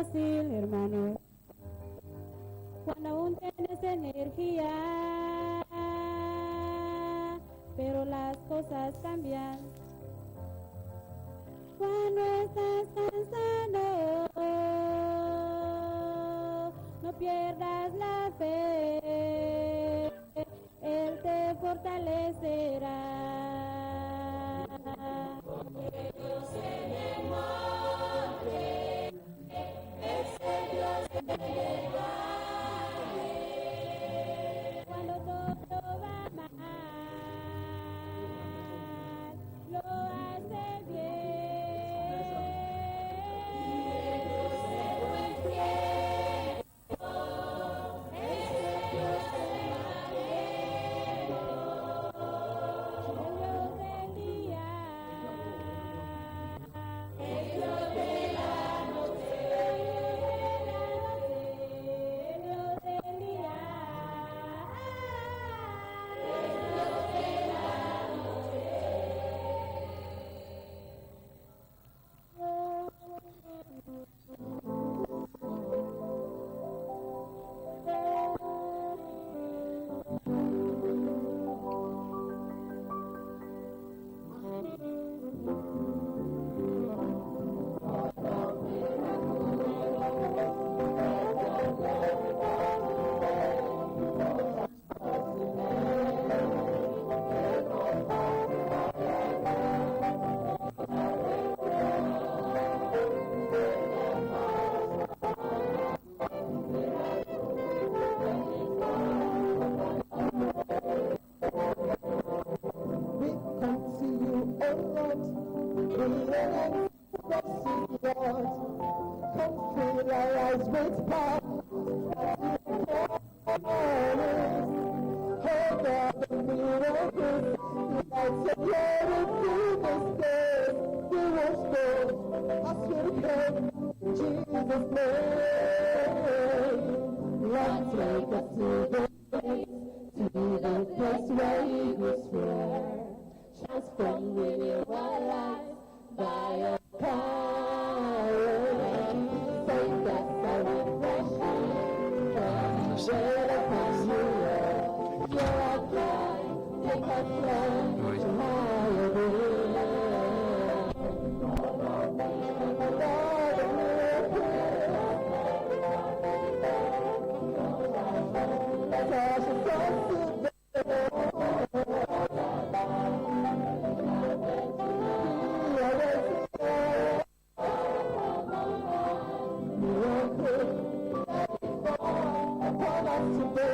fácil, hermano. Cuando aún tienes energía, pero las cosas cambian. Cuando estás cansado, no pierdas la fe, Él te fortalecerá. Dios en el monte, es el Dios en el valle. Cuando todo va mal, lo hace bien. El cielo, es el Dios del madero. El Dios del día, El Dios de la noche, el Dios del día, el Dios de la noche. We come to you, O Lord, we yearn for mercy, Lord. Come fill our lives with power, as you promised. Oh God, the miracles, light your glory through this place. We won't stop as you come, in Jesus' name. Lord, take us to the place, to the place where eagles soar. Transform, renew our lives by your power. Send us a refreshing fresh wait upon you, Lord. You're our guide, take us, Lord, to higher ground. God of miracles, touch us today. We are waiting for miracle upon us today.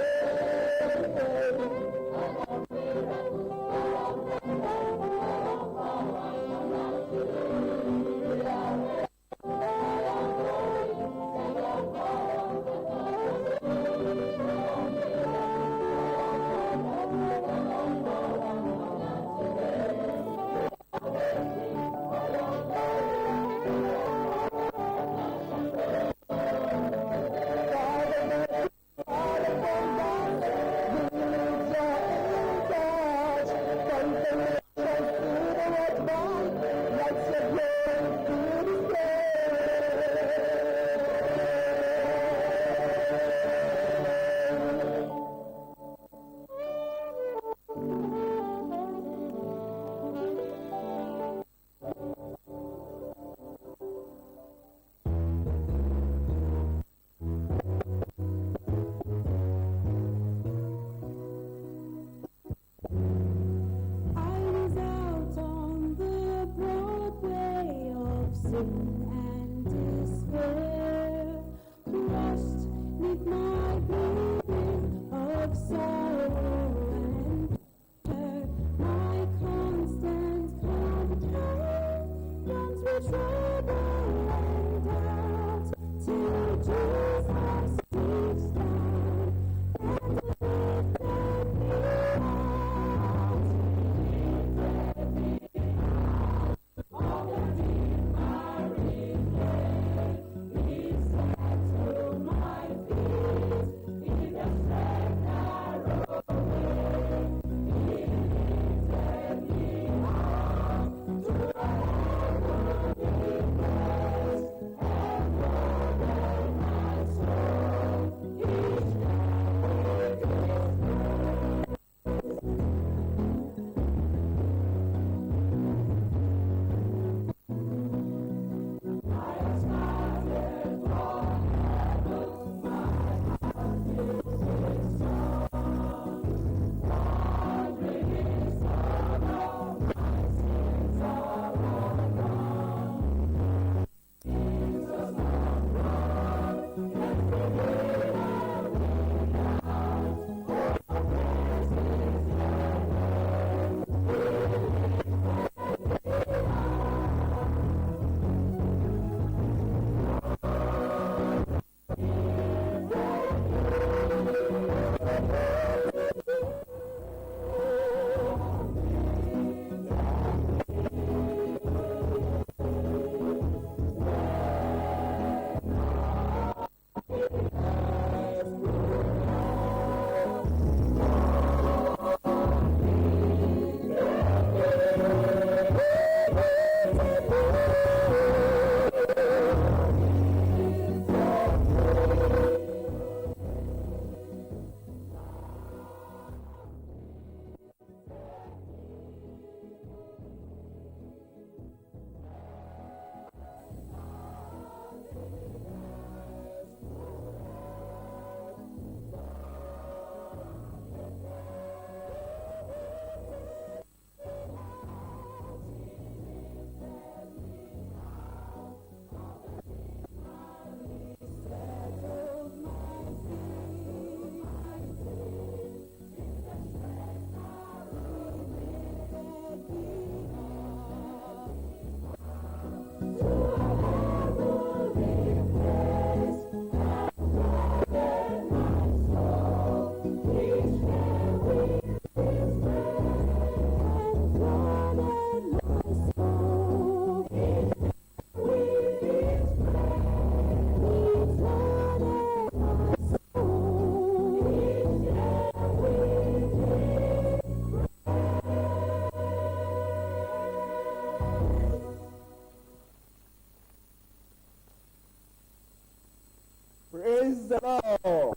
Praise the Lord.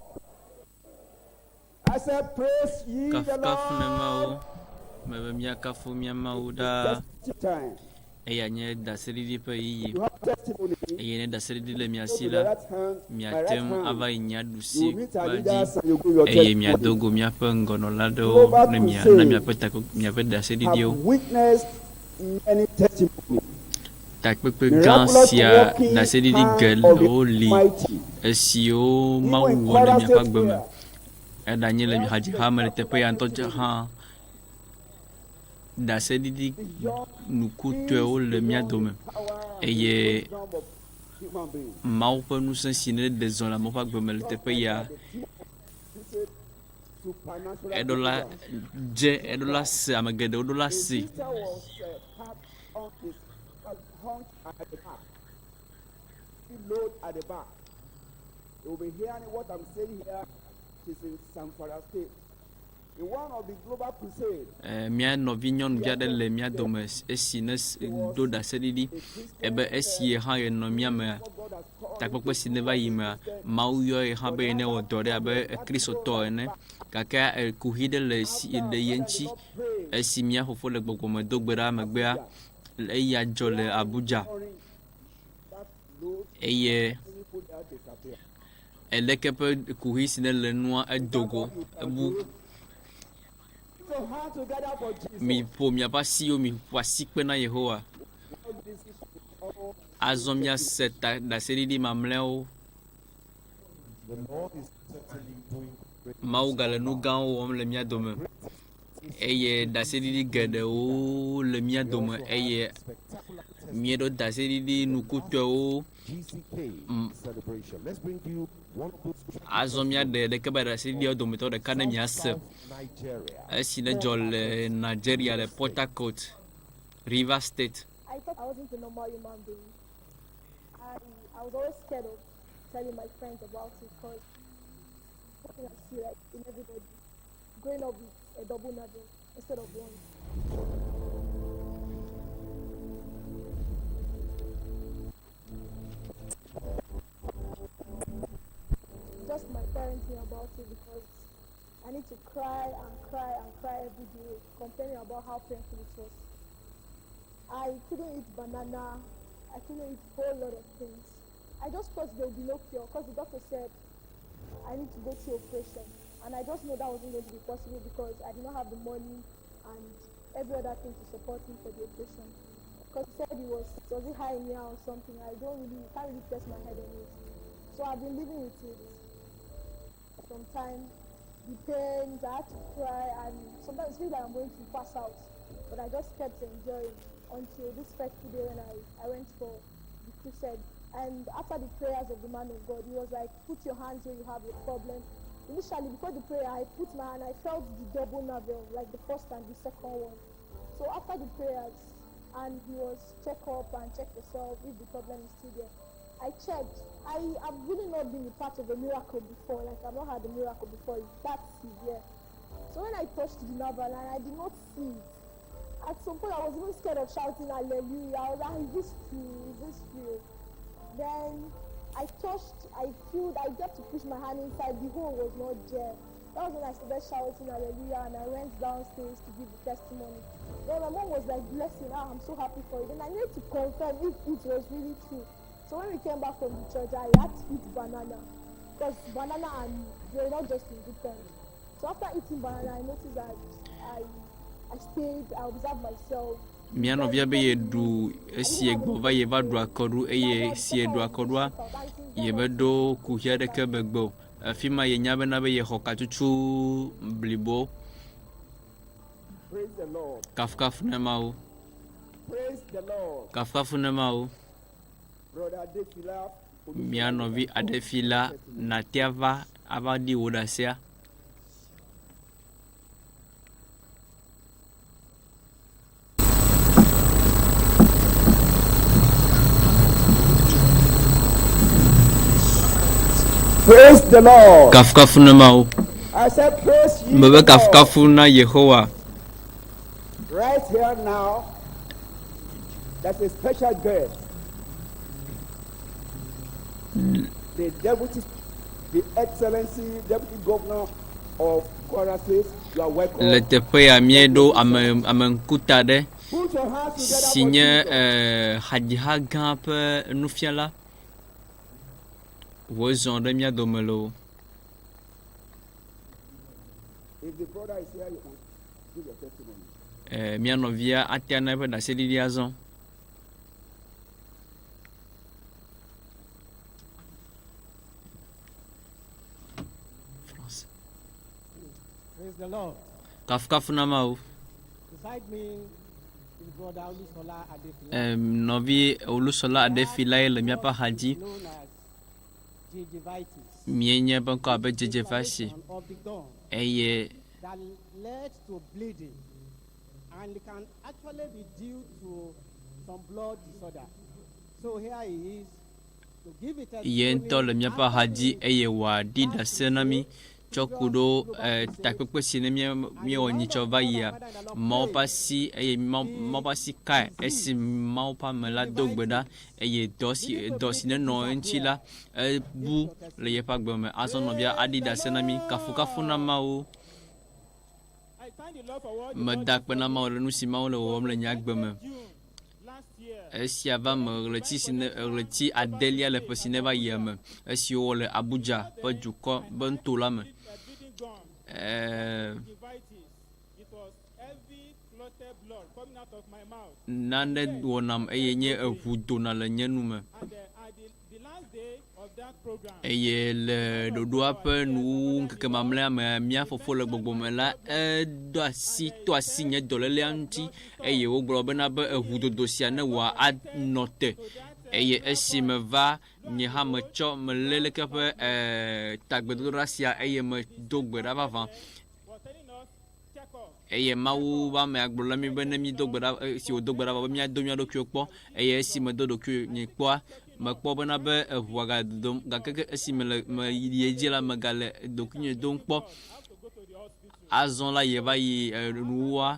I said, Praise ye the Kafukafu ne Mawu. Lord. Mebe míakafu mía Mawu ɖaa. Testimony time. Eya nye ɖaseɖiɖi ƒe ɣeyiɣi. You have testimony. Eye ne ɖaseɖiɖi le mia Go si to the la, right hand, my miate right ŋu hand. ava yi mia You ɖusi will meet our kpa dzi leaders and you give your eye testimony. miado go míaƒe ŋgɔnɔla aɖewo Global ne miana Crusade miaƒe takpe miaƒe ɖaseɖiɖiwo. Have witnessed many testimonies. Takpekpe gã Miraculous sia working ɖaseɖiɖi hand of geɖewo the li Almighty. esiwo Even Mawu in wɔ le Kwara miaƒe State agbe me. here, Eɖanye le hadziha me le teƒe ya ŋutɔ tse hã. Ɖaseɖiɖi beyond nukutɔewo le mía dome power and eye wisdom of human beings. Mawu ƒe ŋusẽ si ne ɖe zɔ le amewo ƒe agbe me le teƒe ya Supernatural eɖo la deliverance. dze eɖo la se ame geɖewo ɖo la His si. sister was parked on his hunch at the back. He load at the back. You will be hearing what I'm saying here. She's in Zamfara State. In one of the global crusades, Eh, mía nɔvi nyɔnuvi aɖe le mía dome esi ne do ɖaseɖiɖi a Christian ebe esi ye hã yenɔ mía mea what God has called takpekpe si ne va yi mea Mawu yɔ ye hã be ye ne wɔ dɔ ɖe abe kristotɔ ene gake eh, kuxi ɖe le esi le ye ŋuti esi mía fofo le gbɔgbɔme do gbe ɖa megbea eya dzɔ le Abuja orange, that load, eye any food that disappear. eleke ƒe kuxi si ne le nua edo go ebu So hand together for Jesus. miƒo miaƒe asiwo miƒo asikpe na Yehowa. All this is all Azɔ míase ta ɖaseɖiɖi mamlɛawo. The Lord is certainly doing great Mawu gale nu gãwo wɔm le mía dome eye ɖaseɖiɖi geɖewo le mía dome eye spectacular testimony. míeɖo ɖaseɖiɖi nukutɔewo. GCK celebration. Let's bring you one of those Azɔ míaɖe ɖeke be ɖaseɖiɖiawo dometɔ ɖeka ne míase. South Nigeria. Esi ne dzɔ le Nigeria le Port Harcourt, Rivers State. I thought I wasn't a normal human being. I was always scared of telling my friends about it because something I see like in everybody growing up with a double navel instead of one. Just my parents knew about it because I need to cry and cry and cry every day, complaining about how painful it was. I couldn't eat banana. I couldn't eat whole lot of things. I just thought there would be no cure because the doctor said I need to go through operation. And I just know that wasn't going to be possible because I did not have the money and every other thing to support me for the operation. Because he said it was it high in here or something. I don't really, can't really press my head on it. So I've been living with it. Sometimes the pains, I had to cry, and sometimes it feels like I'm going to pass out. But I just kept enduring until this fateful day when I went for the crusade. And after the prayers of the man of God, he was like, put your hands where you have a problem. Initially, before the prayer, I put my hand, I felt the double navel, like the first and the second one. So after the prayers, and he was check up and check yourself if the problem is still there. I checked. I have really not been a part of a miracle before. Like, I've not had a miracle before. It's that severe. So when I touched the navel and I did not see it, at some point I was even scared of shouting hallelujah. I was like, is this true? Is this real? Then I touched, I feel, I got to push my hand inside. The hole was not there. That was when I started shouting hallelujah and I went downstairs to give the testimony. Then my mom was like, blessing, I'm so happy for you. Then I needed to confirm if it was really true. So when we came back from the church, I had to eat banana. Because banana and they were not just in good terms. So after eating banana, I noticed that I stayed, I observed myself. Mía nɔvia be yeɖu esi yegbɔ va yeva ɖu akɔɖu eye si yeɖu akɔɖua yemeɖo kuxi aɖeke megbe o. Afi ma yenya bena be yexɔ katutu blibo. Praise the Lord. Kafukafu ne Mawu. Praise the Lord. Kafukafu ne Mawu. Brother Adefila. Mía nɔvi Adefila nàte ava ava ɖi wò ɖasea. Praise the Lord. Kafukafu ne Mawu. I said, praise ye Mebe the Lord. kafukafu na Yehowa. Right here now, there's a special guest. The deputy The Excellency Deputy Governor of Kwara State, you are welcome. Le teƒe ya míeɖo ame ame ŋkuta ɖe Put your hands together si for nye Jesus. eh, hadziha gã ƒe nufiala. Wòzɔ ɖe mía dome loo. If the brother is here, you can give your testimony. Eh, mía nɔvia ate ana eƒe ɖaseɖiɖi azɔ. France. Praise the Lord. Kafukafu na Mawu. Beside me is Brother Olusola Adefila. Eh, nɔvi Olusola Adefilae le míaƒe axadzi. Known as gingivitis. Míenye eƒe ŋkɔ abe Dzedzevasi Inflammation of the gum eye that led to bleeding and it can actually be due to some blood disorder. So here he is to give a ye ŋutɔ le testimony míaƒe axadzi eye wòaɖi ɖase na mí tsɔ ku ɖo eh, takpekpe si ne mía- míewɔ nyitsɔ va yia Mawu ƒe asi eye Mawu Mawu ƒe asi kae esi Mawu ƒe ame la do gbe ɖa eye dɔ si dɔ si nenɔ eŋuti la ebu le yeƒe agbe me. Azɔ nɔvia aɖi ɖase na mí. Kafukafu na Mawu. I thank the Lord for what the Lord Meda akpe na Mawu ɖe nu si Mawu le wɔwɔm le nye agbe me. June last year. Esia va me ɣleti si ne ɣleti adelia le ƒe si ne va yia me esi wowɔ le Abuja ƒe dukɔ be nuto la me. Bleeding gum, Ɛɛ, gingivitis. It was heavy clotted blood coming out of my mouth. nane wɔ nam eye nye eʋu dona le nye nu me. And at the last day of that program, Eye le ɖoɖoa ƒe nuwuwu ŋkeke mamlɛa me mía fofo le gbɔgbɔ me la edo asi to asi nye dɔlélea ŋuti eye wogblɔ bena be eʋudodo sia ne wòa anɔ te eye esi meva nye hã metsɔ melé leke ƒe eh, tagbedodoɖa sia eye medo gbe ɖa vavã was telling us, check up. eye mawu ƒe amea gblɔ na mí be ne mído gbe ɖa esi wòdo gbe ɖa vɔ be míado mía ɖokuiwo kpɔ eye esi medo ɖokuinye kpɔa mekpɔ bena be eʋua gadodom gake ke esi mele meyi edzi la megale ɖokuinye dom kpɔ Have to go to the hospital. azɔ la yeva yi eh, nuwuwua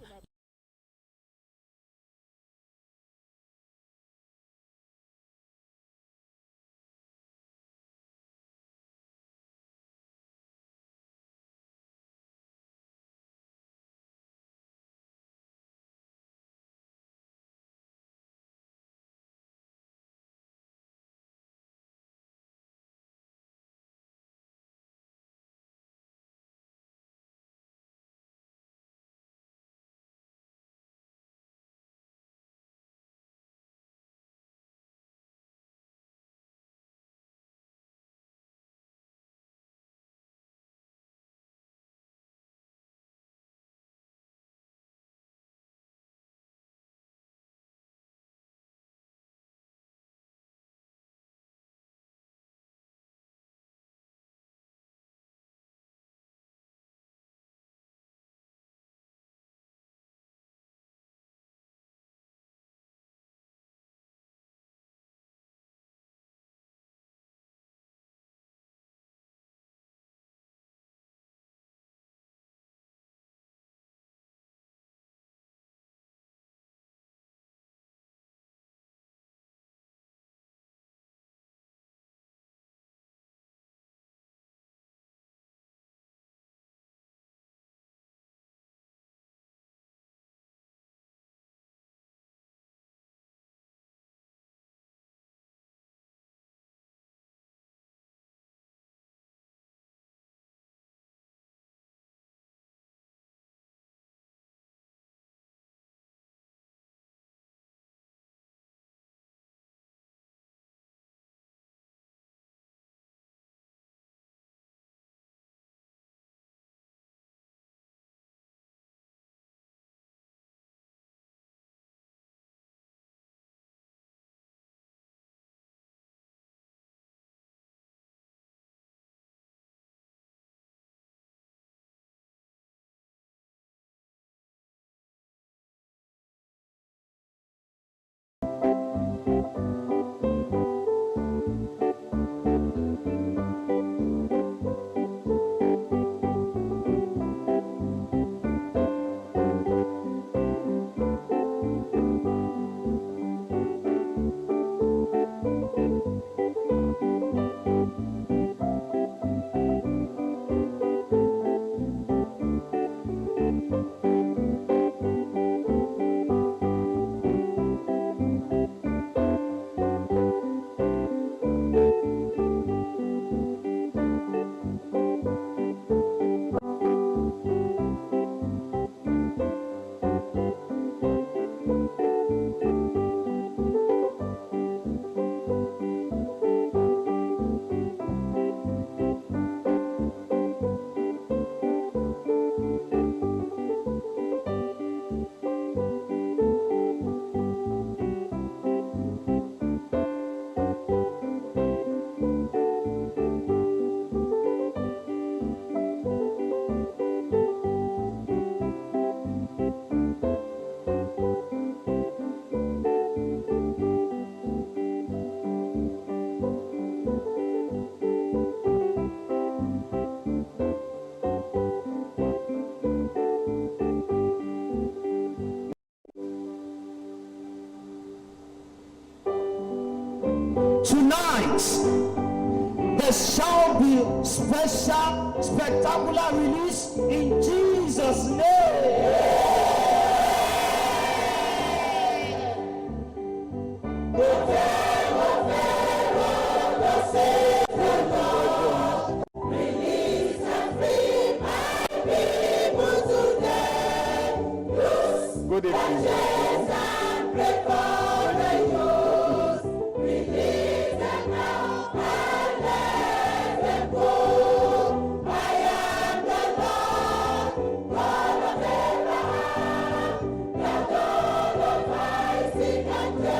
hands. There shall be special, spectacular release in Jesus' name. Good evening. Thank you.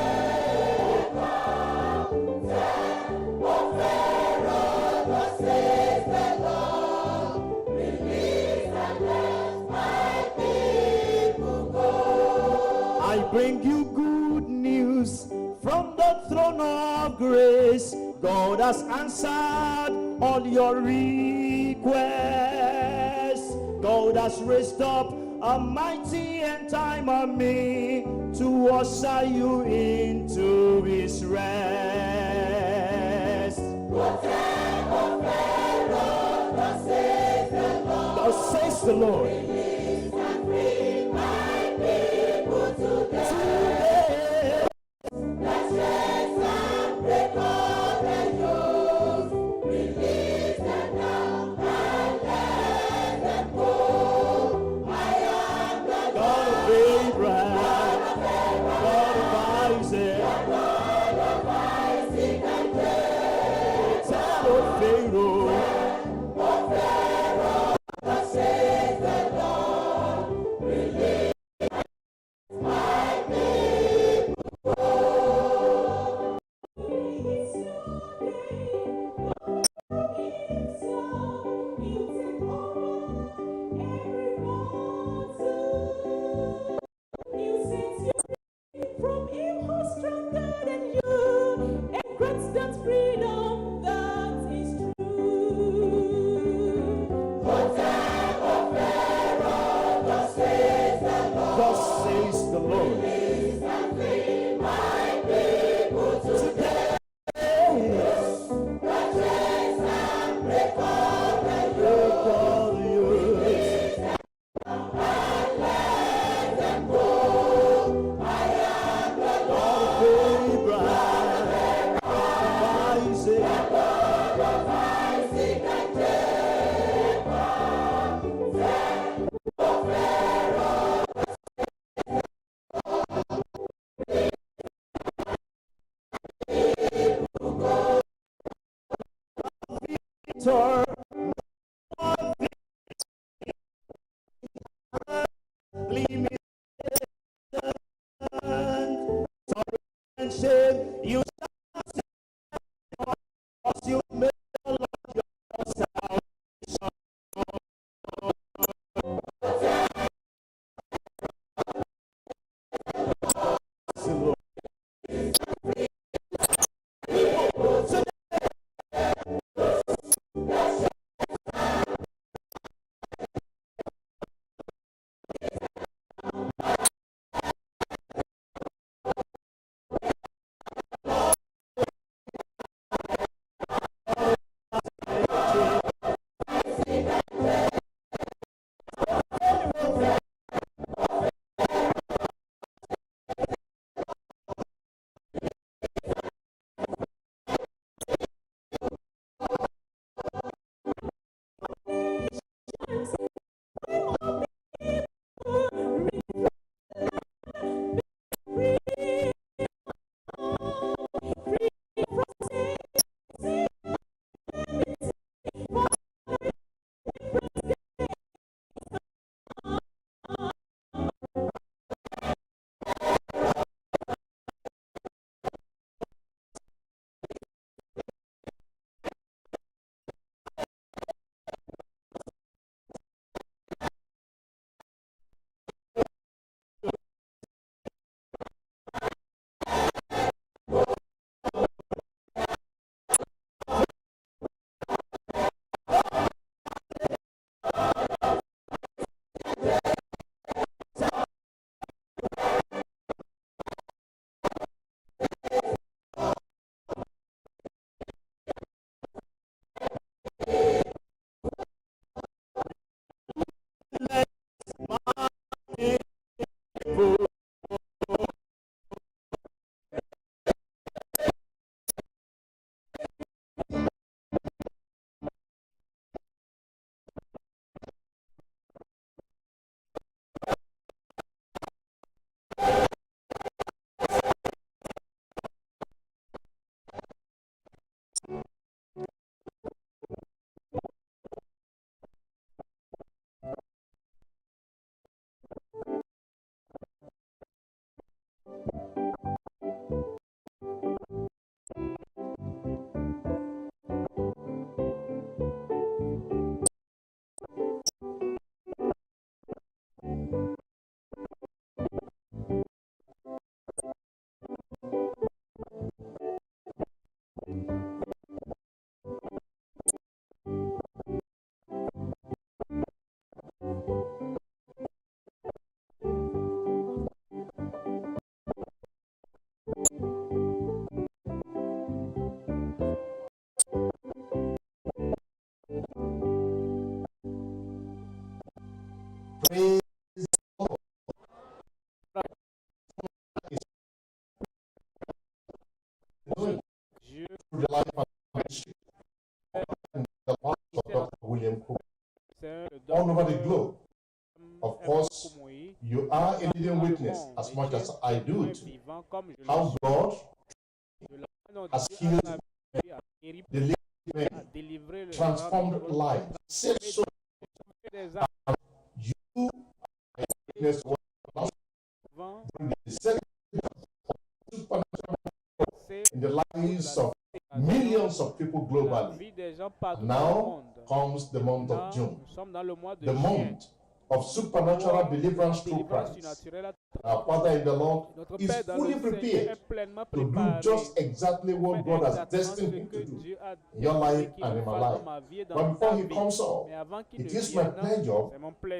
I bring you good news from the throne of grace. God has answered all your requests. God has raised up a mighty end time army to usher you into his rest. Thus says the Lord. Today. God of Abraham, God of Isaac, tell old Pharaoh, From him who's stronger than you and grants that freedom that is true. Thus says the Lord. Today. Break all the yokes. God of Abraham, God of Isaac, Victor, Sorrow and shame, you shall see because you made the Lord your salvation. Lord. People, today. Praise the Lord. Through the life and ministry and the pastor Dr. William Cook all over the globe. Of course, you are a living witness as much as I do too. How God has healed delivered many, transformed lives, saved souls. And you are a witness to what during the second supernatural in the lives of millions of people globally. Now comes the month of June, the month of supernatural deliverance through Christ. Our Father in the Lord is fully prepared to do just exactly what God has destined him to do in your life and in my life. But before he comes up, it is my pleasure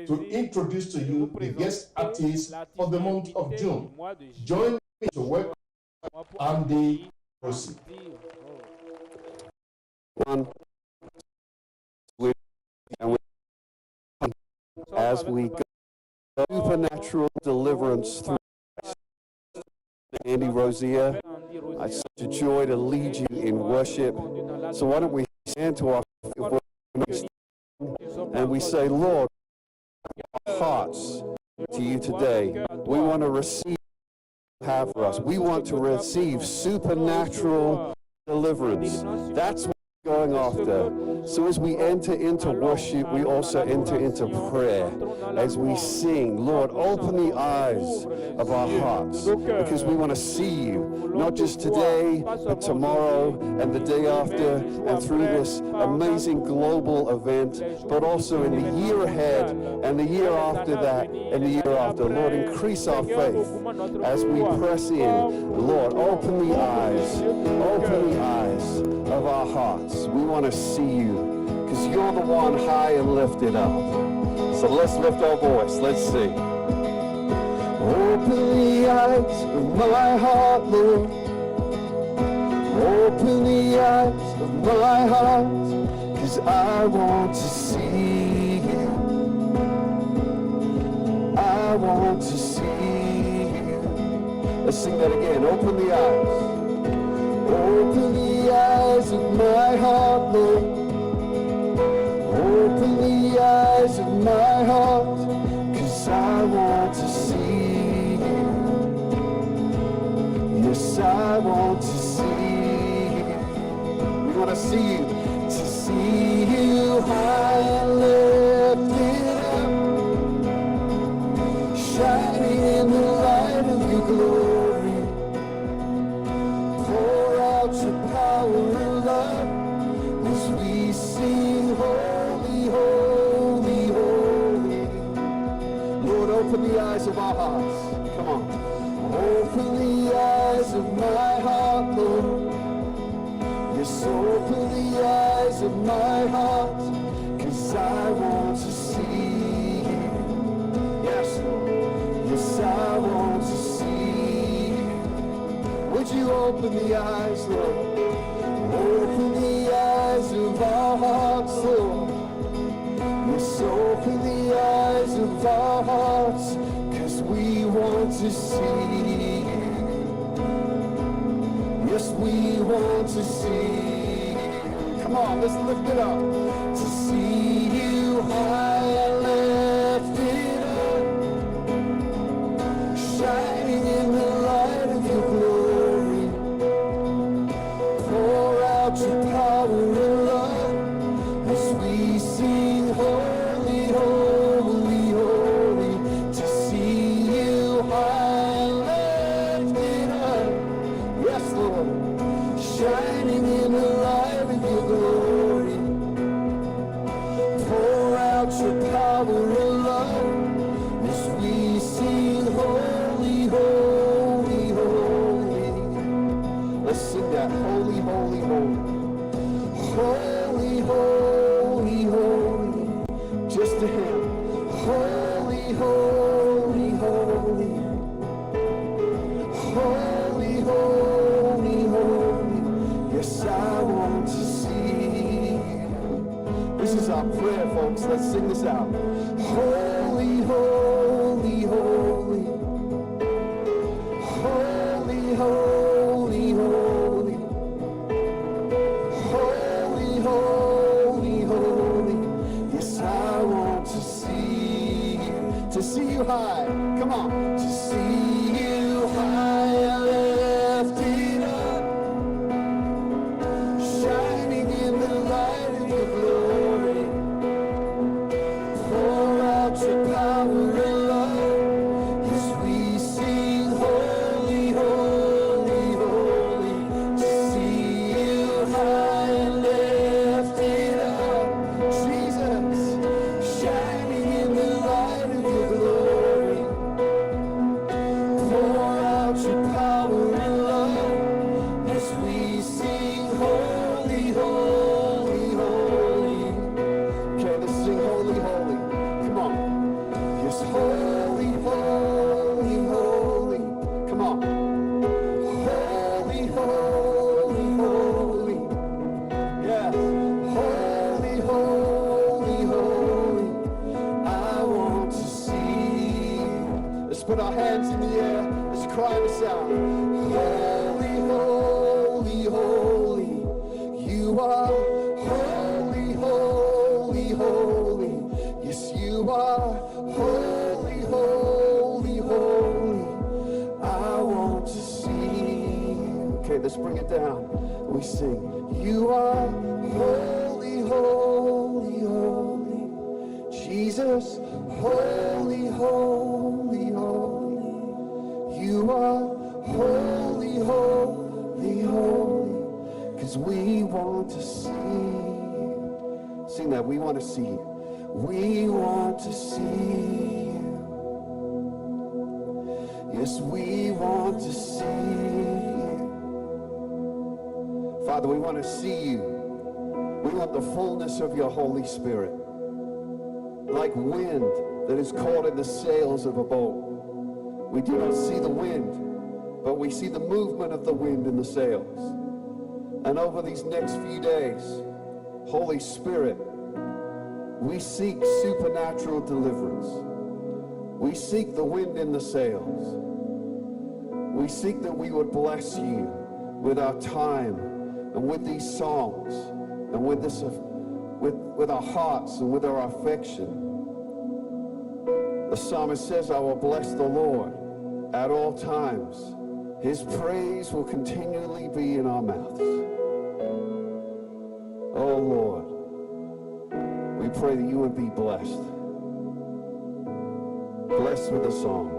to introduce to you the guest artist for the month of June. Join me to welcome Andy Rossi. One, and we, as we go, supernatural deliverance through Andy Rozier. It's such a joy to lead you in worship. So why don't we stand to our feet and we say, Lord, our hearts to you today. We want to receive have for us. We want to receive supernatural deliverance. That's what we're going after. So as we enter into worship, we also enter into prayer. As we sing, Lord, open the eyes of our hearts because we want to see you, not just today, but tomorrow and the day after and through this amazing global event, but also in the year ahead and the year after that and the year after. Lord, increase our faith as we press in. Lord, open the eyes of our hearts. We want to see you because you're the one high and lifted up. So let's lift our voice. Let's sing. Open the eyes of my heart, Lord. Open the eyes of my heart, 'cause I want to see you. I want to see you. Let's sing that again. Open the eyes. Open the eyes of my heart, Lord. Open the eyes of my heart, 'cause I want to see you. Yes, I want to see you. We want to see you. To see you high and lifted up, shining in the light of your glory. Pour out your power and love as we sing, holy, holy, holy. Lord, open the eyes of our hearts. Come on. Open the eyes of my heart, Lord. Yes, open the eyes of my heart, 'cause I want to see you. Yes, Lord. Yes, I want to see you. Would you open the eyes, Lord? Open the eyes of our hearts, Lord. Yes, open the eyes of our hearts, 'cause we want to see you. Yes, we want to see you. Come on, let's lift it up. To see you high and lifted up, shining in the light of your glory. Pour out your power and love as we sing, holy, holy, holy. To see you high and lifted up. Yes, Lord, shining in the light of your glory. Pour out your power and love as we sing, holy, holy, holy. Let's sing that. Holy, holy, holy. Holy, holy, holy. Just to him. Holy, holy, holy. Holy, holy, holy. Yes, I want to see you. This is our prayer, folks. Let's sing this out. Holy, Holy, holy, holy. Holy, holy, holy. Holy, holy, holy. Yes, I want to see you. To see you high. Come on. To see you high and lifted up. Shining in the light of your glory. Pour out your power and love as we sing holy, holy, holy. To see you high and lifted up, Jesus, shining in the light of your glory. Pour out your power and love as we sing holy, holy, holy. Okay, let's sing holy, holy. Come on. Yes, holy, holy, holy. Come on. Holy, holy, holy. Yes. Holy, holy, holy. I want to see you. Let's put our hands in the air. Let's cry this out. Holy, holy, holy. You are holy, holy, holy. Yes, you are holy, holy, holy. I want to see you. Okay, let's bring it down. We sing. You are holy, holy, holy. Jesus, holy, holy, holy. You are holy, holy, holy. Because we want to see you. Sing that. We want to see you. We want to see you. Yes, we want to see you. Father, we want to see you. We want the fullness of your Holy Spirit. Like wind that is caught in the sails of a boat. We do not see the wind, but we see the movement of the wind in the sails. And over these next few days, Holy Spirit, we seek supernatural deliverance. We seek the wind in the sails. We seek that we would bless you with our time and with these songs and with this with our hearts and with our affection. The psalmist says, I will bless the Lord at all times. His praise will continually be in our mouths. Oh Lord, we pray that you would be blessed. Blessed with a song.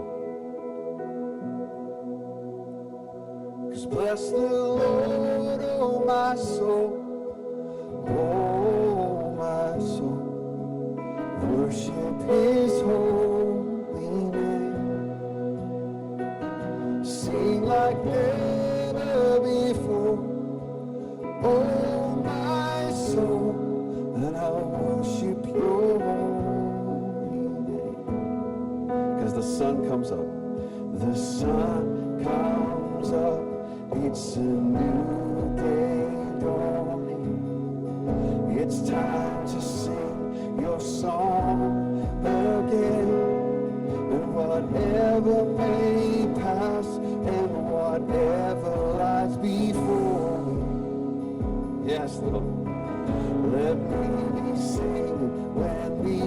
Because bless the Lord, oh my soul. Oh my soul. Worship his holy name. Sing like never before. Oh my soul, and I'll worship your holy name. Because the sun comes up. The sun comes up. It's a new day dawning. It's time to sing your song again. And whatever may pass and whatever lies before me. Yes, Lord. Let me be singing when the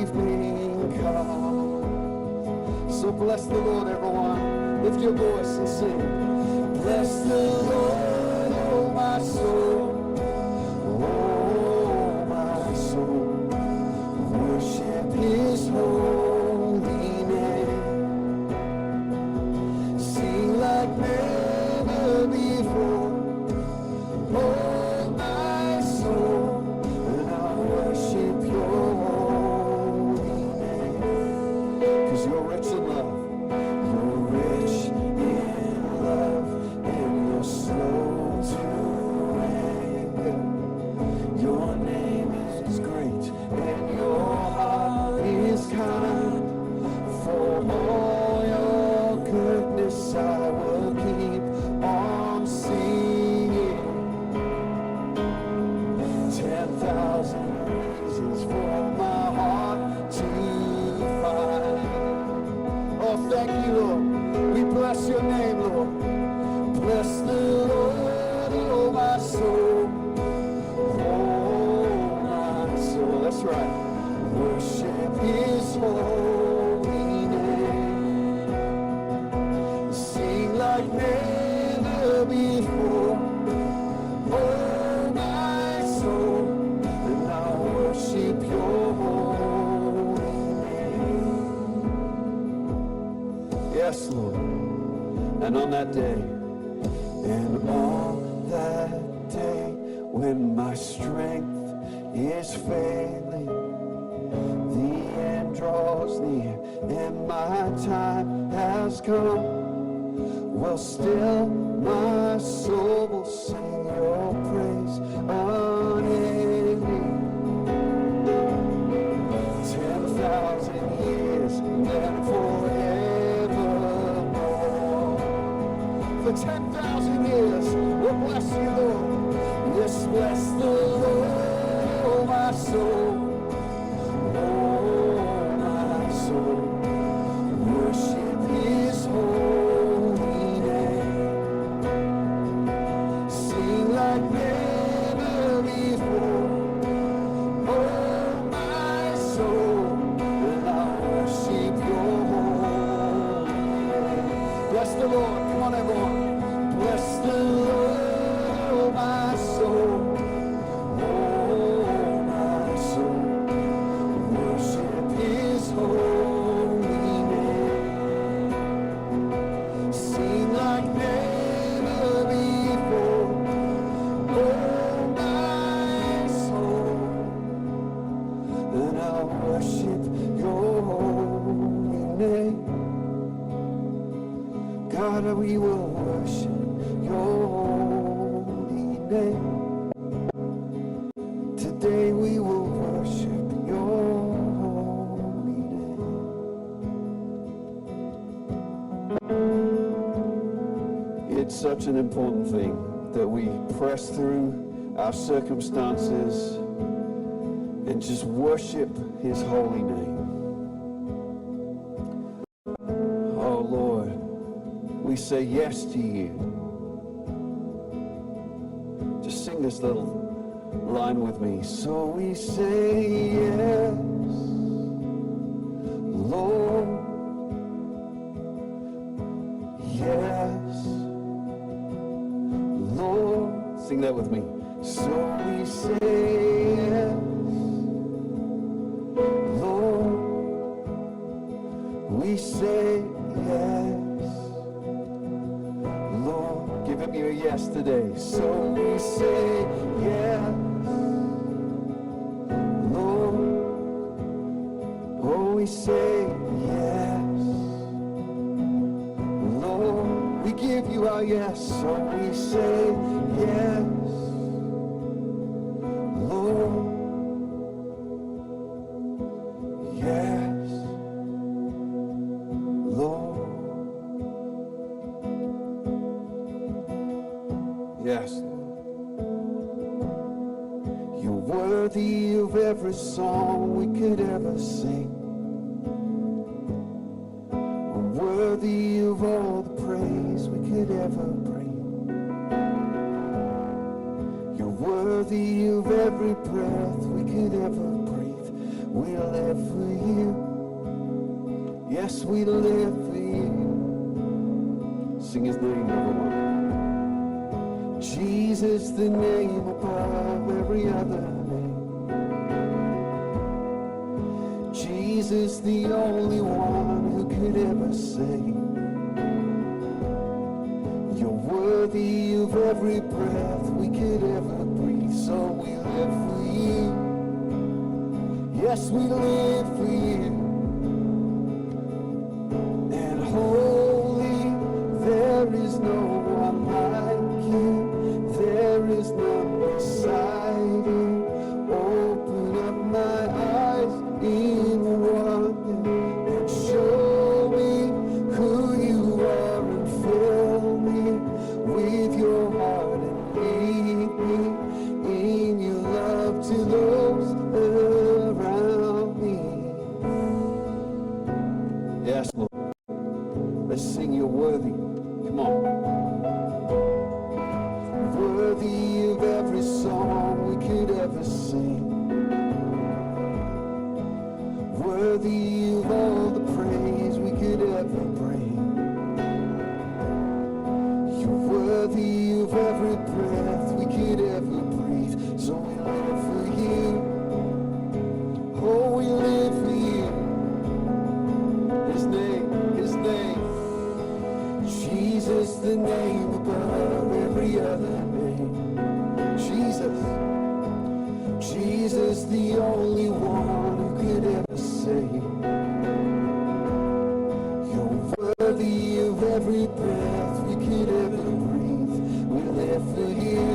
evening comes. So bless the Lord, everyone. Lift your voice and sing. Bless the Lord, oh my soul. Oh my soul. Worship his holy name. Sing like never before. Oh my soul, and I'll worship your holy name. Because you're rich in love. You're rich in love, and you're slow to anger. That's right. Worship his holy name. Sing like never before. Oh, my soul, and I'll worship your holy name. Yes, Lord. And on that day, and on that day when my strength is failing, the end draws near and my time has come. Well, still my soul will sing your praise unending. 10,000 years and then forevermore. For 10,000 years, we'll bless you, Lord. Yes, bless the Lord, oh my soul. Oh, my soul. Worship his holy name. Sing like never before. Oh, my soul, and I worship your holy name. Bless the Lord. Come on, everyone. Bless the Lord, oh, my soul. Oh, my soul. Worship his holy name. Sing like never before. Oh, my soul. And I'll worship your holy name. God, we will worship your holy name. Today we will worship your holy name. It's such an important thing that we press through our circumstances and just worship his holy name. Oh Lord, we say yes to you. Just sing this little line with me. So we say yes, Lord. Yes, Lord. Sing that with me. So we say yes, Lord. We say yes, Lord. Give him your yes today. So we say yes, Lord. Oh, we say yes, Lord. We give you our yes. So we say yes, Lord. Yes, Lord. Yes, Lord. You're worthy of every song we could ever sing. Worthy of all the praise we could ever bring. You're worthy of every breath we could ever breathe. We live for you. Yes, we live for you. Sing his name, everyone. Jesus, the name above every other name. Jesus, the only one who could ever save. You're worthy of every breath we could ever breathe, so we live for you. Yes, we live for you. And holy, there is no one like you. There is none beside you. Open up my eyes in wonder and show me who you are and fill me with your heart and lead me in your love to those around me. worthy of all the praise we could ever bring. You're worthy of every breath we could ever breathe. So we live for you. Oh, we live for you. His name, His name. Jesus, the name above every other name. Jesus. Jesus, the only one who could ever save. You're worthy of every breath we could ever breathe. We live for you.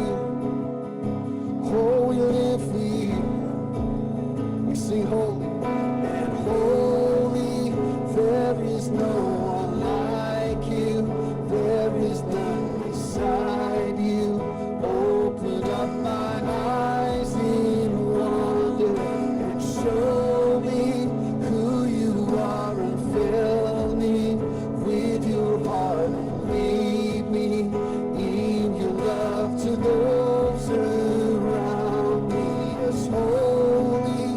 Oh, we live for you. We sing holy and holy. There is no one like you. There is none beside you. Open up my eyes in wonder and show me who you are and fill me with your heart and lead me in your love to those around me. Yes, holy,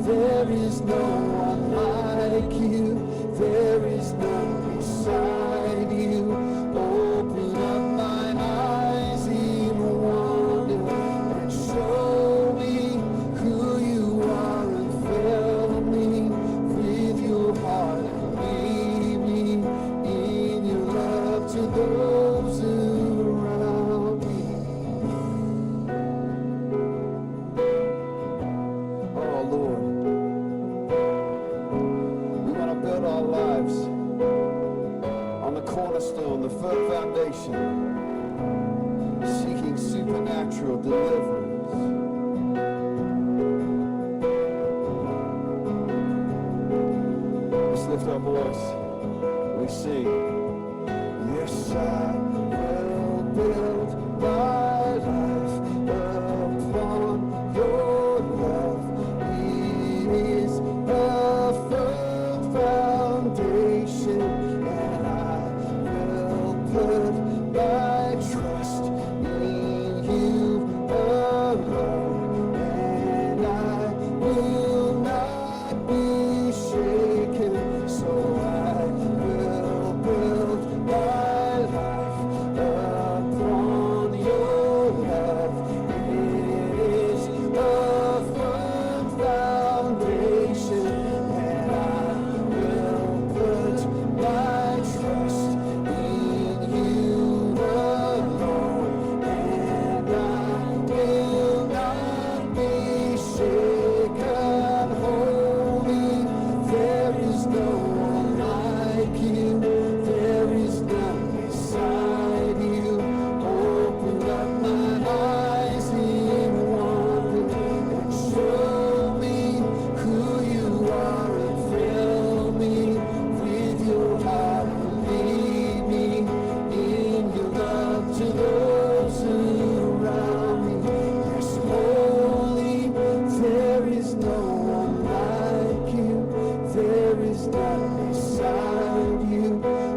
there is no one like you. There is none beside you. Open up my eyes in wonder and show me who you are and fill me with your heart and lead me in your love to those around me. Oh Lord, we want to build our lives on the cornerstone, the firm foundation, seeking supernatural deliverance. Let's lift our voice. We sing. Yes, I will build my life upon your love. It is a firm foundation, and I will put my trust in you alone, and I will not be shaken. So I will build my life upon your love. It is a firm foundation, and I will put my trust in you alone, and I will not be shaken. Holy, there is no one like you. There is none beside you. Open up my eyes in wonder and show me who you are and fill me with your heart and lead me in your love to those around me. Yes, holy, there is no one like you. There is none beside you.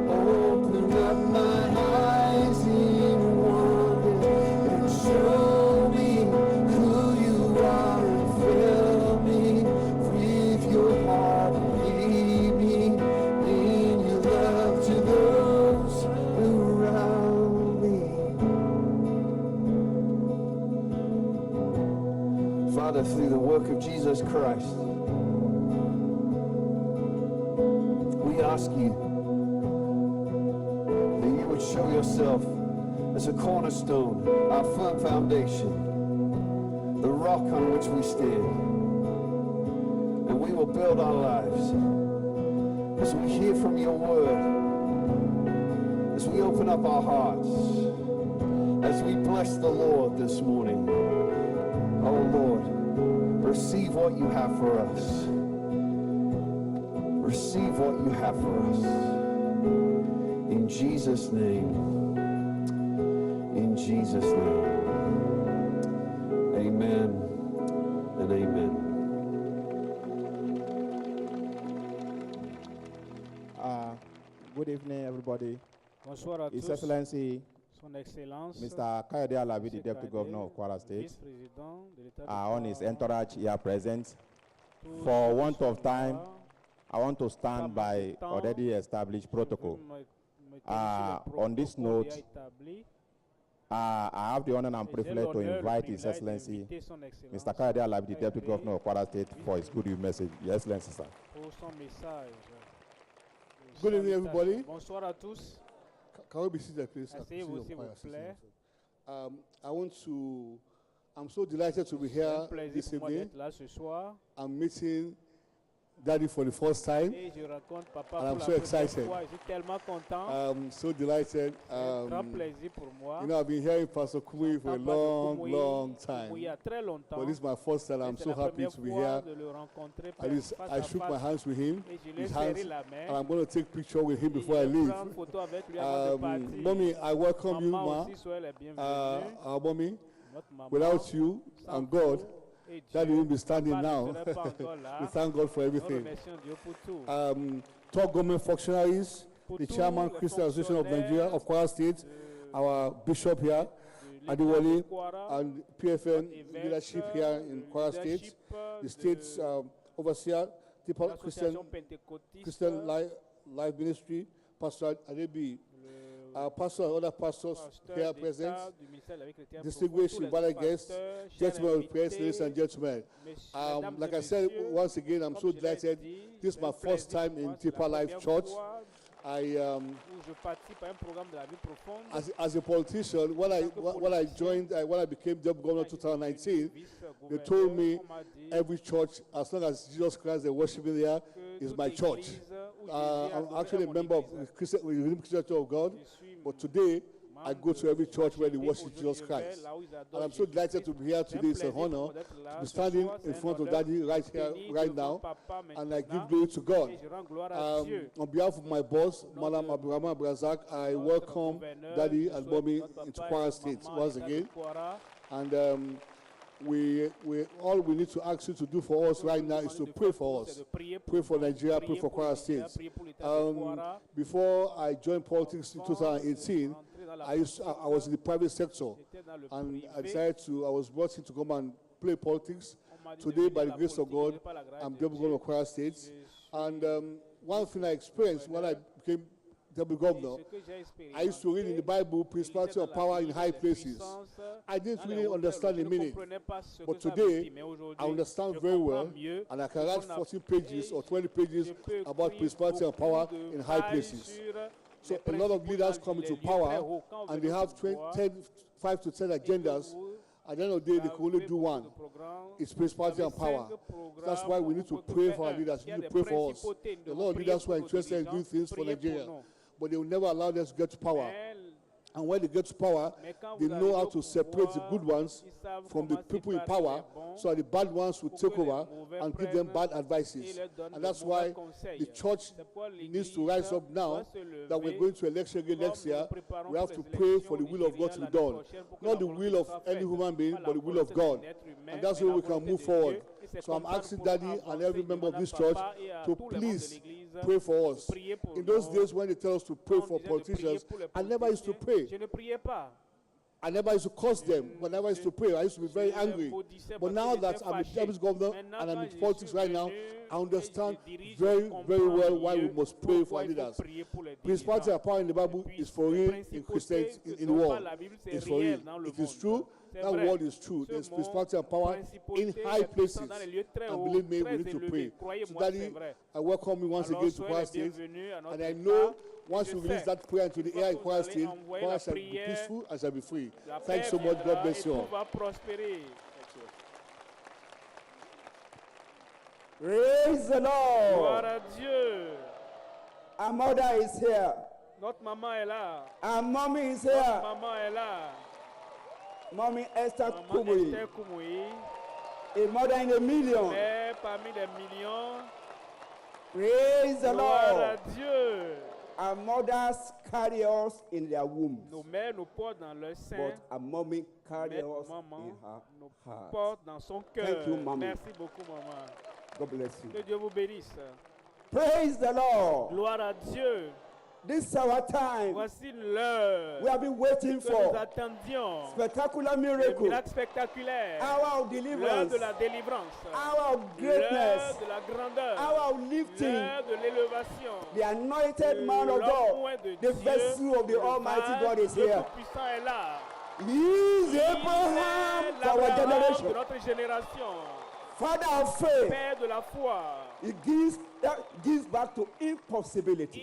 Open up my eyes in wonder and show me who you are and fill me with your heart. Lead me in your love to those around me. Father, through the work of Jesus Christ, we ask you that you would show yourself as a cornerstone, our firm foundation, the rock on which we stand. And we will build our lives as we hear from your word, as we open up our hearts, as we bless the Lord this morning. Oh Lord, receive what you have for us. Receive what you have for us. In Jesus' name. In Jesus' name. Amen and amen. Good evening, everybody. Bonsoir à His tous. Excellency, Son Excellence, Mr. Kayode Alabi, the Monsieur Deputy Kayode, Governor of Kwara State, vice-président de l'État de are on his Kwara, entourage here present. tous For ceux qui want sont of time, là, I want to stand by already established protocol. On this note, I have the honor and privilege to invite His Excellency, Mr. Kayode Alabi, the Deputy Governor of Kwara State, for his good message. Your Excellency, sir. Pour son message. Good evening, everybody. Bonsoir à tous. Can we be seated, please? Asseyez-vous, s'il vous plaît. I want to. I'm so delighted to be C'est un here plaisir this pour moi evening. d'être là ce soir. I'm meeting Daddy for the first time. Et je rencontre papa And pour I'm la so première excited. fois. Je suis tellement content. I'm so delighted. C'est un grand plaisir pour moi. I've been hearing Pastor Kumuyi for a J'entends parler de long, Kumuyi, long Kumuyi il y a time. très longtemps. But this is my first time. Mais I'm c'est so la happy première to be fois here. de le rencontrer At least face I à shook my face. hands with him, Et je lui ai his serré hands, la main. and I'm going to take picture with him Et before je I vais leave. prendre photo avec lui avant de partir. Mommy, I welcome you, Maman ma. aussi, soyez la bienvenue. Our mommy. Notre maman, Without you sans and God, vous et Daddy Dieu, won't be standing papa ne now. serait pas encore là. We thank God for Nous everything. remercions Dieu pour tout. Top government functionaries, Pour the tous chairman, les Christian Association of fonctionnaires Nigeria of Kwara State, our bishop here, Adewale, and PFN évêque, leadership here in Kwara State, leadership the state's overseer, Deeper Christian, l'association pentecôtiste, Christian Life Ministry, Pastor Adebi, our pastor and other pastors pasteur here d'État present, du ministère de la vie chrétienne distinguished profonde, tous les invited guests, pasteurs, chers gentlemen of press, invités, ladies and gentlemen. messieurs, mesdames Like et I said, messieurs, once again, I'm comme so je l'ai delighted. dit, This is c'est my un first plaisir time pour in moi, c'est la Deeper Life première Church. fois I où je participe à un programme de la vie profonde. as a politician, when I joined, when I became deputy governor in 2019, they told me every church, as long as Jesus Christ they're worshiping there, is my church. I'm actually a member of the Redeemed Christian Church of God, but today I go to every church where they worship Jesus Christ. And I'm so delighted to be here today. It's an honor to be standing in front of Daddy right here, right now, and I give glory to God. On behalf of my boss, Madam Abdurrahman Abrazak, I welcome Daddy and Mommy into Kwara State once again. And all we need to ask you to do for us right now is to pray for us. Pray for Nigeria, pray for Kwara State. Before I joined politics in 2018, I was in the private sector, and I decided to, I was brought in to come and play politics. Today, by the grace of God, I'm deputy governor of Kwara State. And one thing I experienced when I became deputy governor, I used to read in the Bible, principality of power in high places. I didn't really understand the meaning. But today, I understand very well, and I can write 14 pages or 20 pages about principality of power in high places. So a lot of leaders come into power, and they have 5 to 10 agendas. At the end of the day, they can only do one. It's principality and power. That's why we need to pray for our leaders. We need to pray for us. There are a lot of leaders who are interested in doing things for Nigeria, but they will never allow them to get to power. And when they get to power, they know how to separate the good ones from the people in power, so that the bad ones will take over and give them bad advices. And that's why the church needs to rise up now that we're going to election again next year. We have to pray for the will of God to be done. Not the will of any human being, but the will of God. And that's where we can move forward. So I'm asking Daddy and every member of this church to please pray for us. In those days when they tell us to pray for politicians, I never used to pray. Je ne priais pas. I never used to curse them. Whenever I used to pray, I used to be very angry. But now that I'm a deputy governor and I'm in politics right now, I understand very, very well why we must pray for our leaders. Principality and power in the Bible is for real in Christianity, in the world. It's for real. It is true. That word is true. There's principality and power in high places. And believe me, we need to pray. So, Daddy, I welcome you once again to Kwara State. And I know once you release that prayer into the air in Kwara State, Kwara shall be peaceful and shall be free. Thanks so much. God bless you all. Praise the Lord. Gloire à Dieu. Our mother is here. Notre maman est là. Our mommy is Notre here. maman est là. Mommy Esther Maman Kumuyi. Esther Kumuyi. A mother in a million. Mais parmi les millions. Praise the Gloire Lord. à Dieu. Our mothers carry us in their wombs. Nos mères nous portent dans leur sein. But our mommy carry Mais us maman in her nous heart. porte dans son cœur. Thank you, mommy. Merci beaucoup, maman. God bless you. Que Dieu vous bénisse. Praise the Lord. Gloire à Dieu. This is our time. Voici l'heure We have been waiting que nous for. attendions. Spectacular Le miracle. miracle spectaculaire. Hour of L'heure deliverance. de la délivrance. Hour of greatness. L'heure de la grandeur. Hour of lifting. L'heure de l'élévation. The anointed man of L'homme God, oint de the Dieu, vessel of the le Almighty vase God is Dieu here. Tout-Puissant est là. He is Abraham for our L'Abraham generation. de notre génération. Father of faith. Père de la foi. He gives, that gives back to impossibility.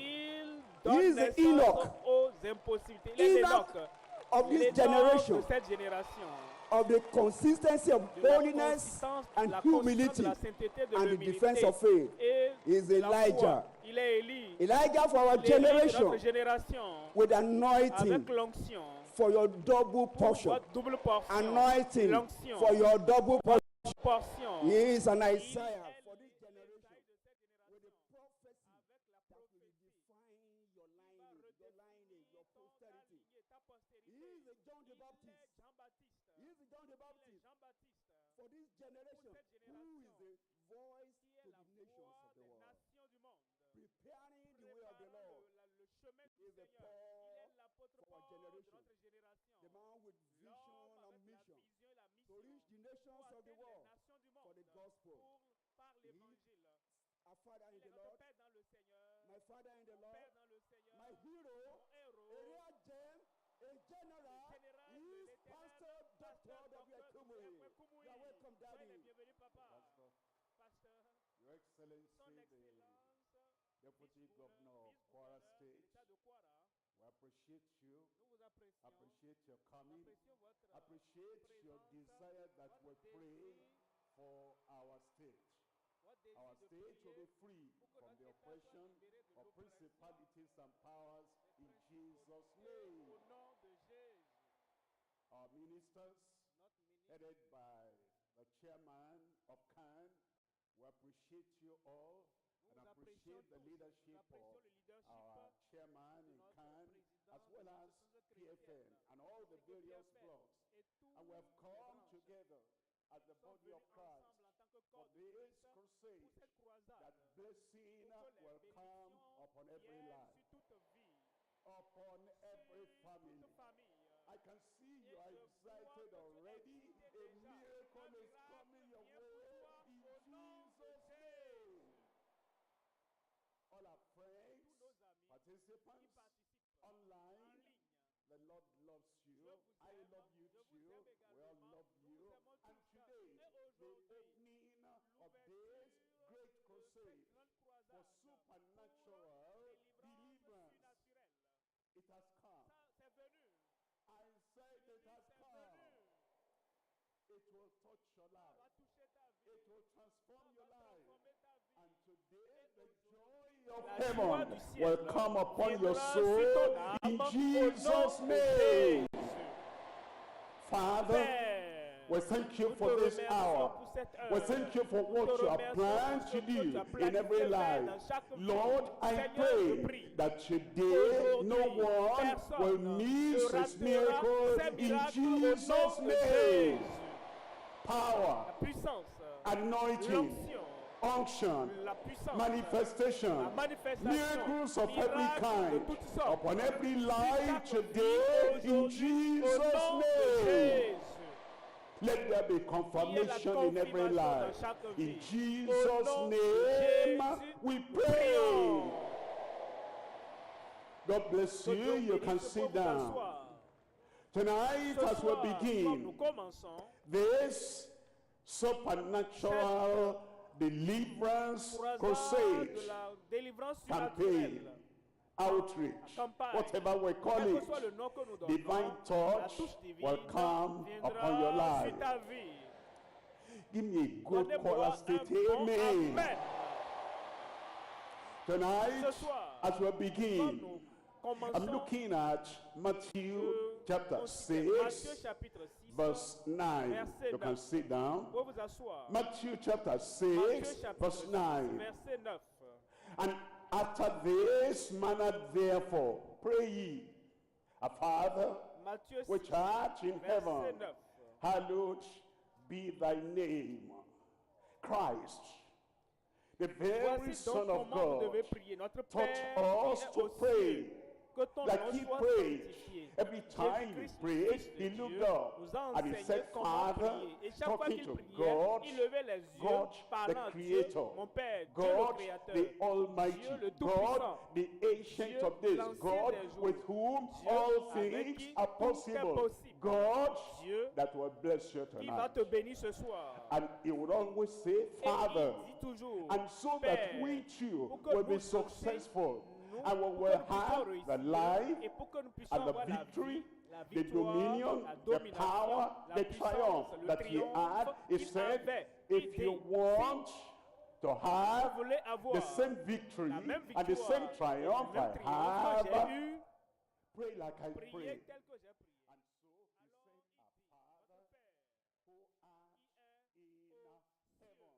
Il He donne is the naissance Enoch. aux impossibilités. Il est Enoch l'Enoch. of this L'Enoch generation. de cette génération. Of the consistency of De la holiness consistance, and la consistance humility de la sainteté, de and the l'humilité defense of faith. et He is de la foi. Elijah. Il est Élie. Elijah for our L'Élie de generation notre génération. with anointing Avec l'onction. for your double portion. Votre double portion. Anointing L'onction. for your double portion. Portion. He is an Isaiah for this generation with the prophecy that will define your lineage, your lineage, your posterity. He is a John the Baptist. He is John the Baptist for this generation who is the voice to the nations of the world, preparing the way of the Lord. He is a Paul for our generation, the man with vision and mission to reach the nations of the world for the gospel. He is our Father in the Lord, my Father in the Lord, my hero, a rare gem, a general, he is Pastor Dr. W. Kumuyi. You are welcome, Daddy. Your Excellency, the Deputy Governor of Kwara State, we appreciate you, appreciate your coming, appreciate your desire that we pray for our state. Our state will be free from the oppression of principalities and powers in Jesus' name. Our ministers, headed by the chairman of CAN, we appreciate you all and appreciate the leadership of our chairman in CAN, as well as PFN and all the various blocks. And we have come together as the body of Christ for this crusade that blessing will come upon every life, upon every family. I can see you are excited already. A miracle is coming your way in Jesus' name. All our friends, participants, online, the Lord loves you. I love you too. We all love you. And today, the opening of this great crusade for supernatural deliverance, it has come. I said it has come. It will touch your life. It will transform your life. And today, the joy of heaven will come upon your soul in Jesus' name. Father, we thank you for this hour. We thank you for what you have planned to do in every life. Lord, I pray that today no one will miss his miracle in Jesus' name. Power, anointing, unction, manifestation, miracles of every kind upon every life today in Jesus' name. Let there be confirmation in every life. In Jesus' name, we pray. God bless you. You can sit down. Tonight, as we begin this supernatural deliverance crusade campaign, outreach, whatever we call it, divine touch will come upon your life. Give me a good choir state, amen. Tonight, as we begin, I'm looking at Matthew chapter 6, verse 9. You can sit down. Matthew chapter 6, verse 9. And after this manner, therefore, pray ye, Our Father, which art in heaven, hallowed be thy name. Christ, The very Voici Son donc of comment vous God devez prier. Notre taught Père qui us est to aux pray cieux, que ton like nom he soit prayed. sanctifié. Every time he Jésus-Christ, le prayed, Fils he de looked Dieu, up nous a and he enseigné said, comment Father, prier. Et chaque fois talking qu'il to priait, God, il levait les yeux, God the parlant à Dieu, Creator, mon Père, Dieu le God Créateur, the Almighty, Dieu le God Tout-Puissant, the Ancient Dieu of Days, l'ancien God des jours, with whom Dieu all avec things qui are tout est possible, possible, God Dieu that will bless you qui va tonight. te bénir ce soir. And he would always say, Et Father, il dit toujours, and so that Père, we too pour que will be nous aussi, successful nous, and we pour will que nous puissions have the réussir life et pour que nous puissions and the avoir la victory, vie, la the victoire, dominion, la the domination, power, la the puissance, triumph le that he triomphe had. He qu'il said, avait. Il if you dit, want to si have vous voulez avoir the same victory la même and the victoire, same et le triumph même I triomphe que j'ai have, eu, pray like I priez pray. tel que j'ai prié. And so he said, Our Father who art in heaven.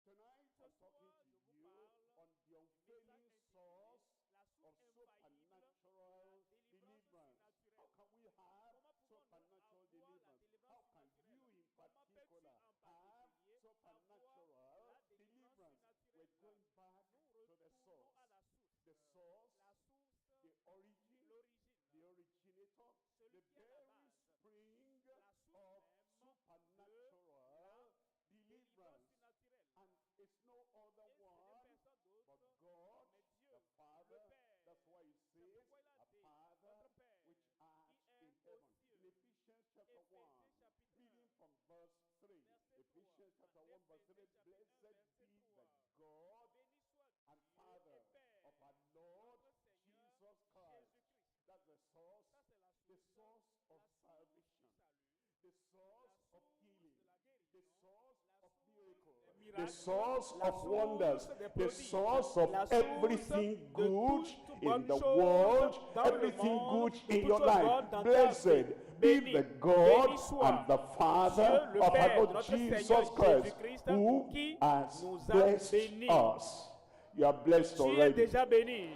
Tonight I'm talking to you on the unfailing source of supernatural deliverance. How can we have supernatural deliverance? How can you in particular have supernatural deliverance? We're going back to the source. The source, the origin, the originator, the very spring of supernatural deliverance. And it's no other one but God, the Father. That's why he says, A Father which art in heaven. In Ephesians chapter 1, reading from verse 3. Ephesians chapter 1, verse 3. Blessed be the God and Father of our Lord Jesus Christ. That's the source of salvation, the source of healing, the source of miracle, the Miracles, source la of source wonders, des the prodiges, source of la source everything de good toute in bonne the chose world, dans le everything monde, good de in toute your chose life. bonne dans ta vie. Blessed be Béni, the God béni soit and the Father Dieu, le of our Père de Lord notre Jesus Seigneur Christ, Jésus-Christ, who qui has nous a blessed bénis. us. You are blessed Tu es already. déjà béni.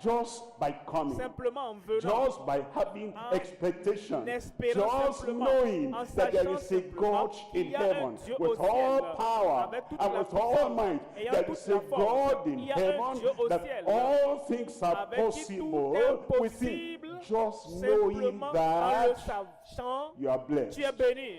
Just by coming, Simplement en venant, just by having en expectation, espérant just simplement, knowing en that there sachant is a simplement God qu'il in y a un heaven Dieu with au all ciel, power avec toute and la with all puissance, might, ayant there toute is a la force. God in Il y a un heaven Dieu au that ciel, all things are avec qui tout possible est with him. possible, Just knowing simplement en le that sachant, you are blessed. tu es béni,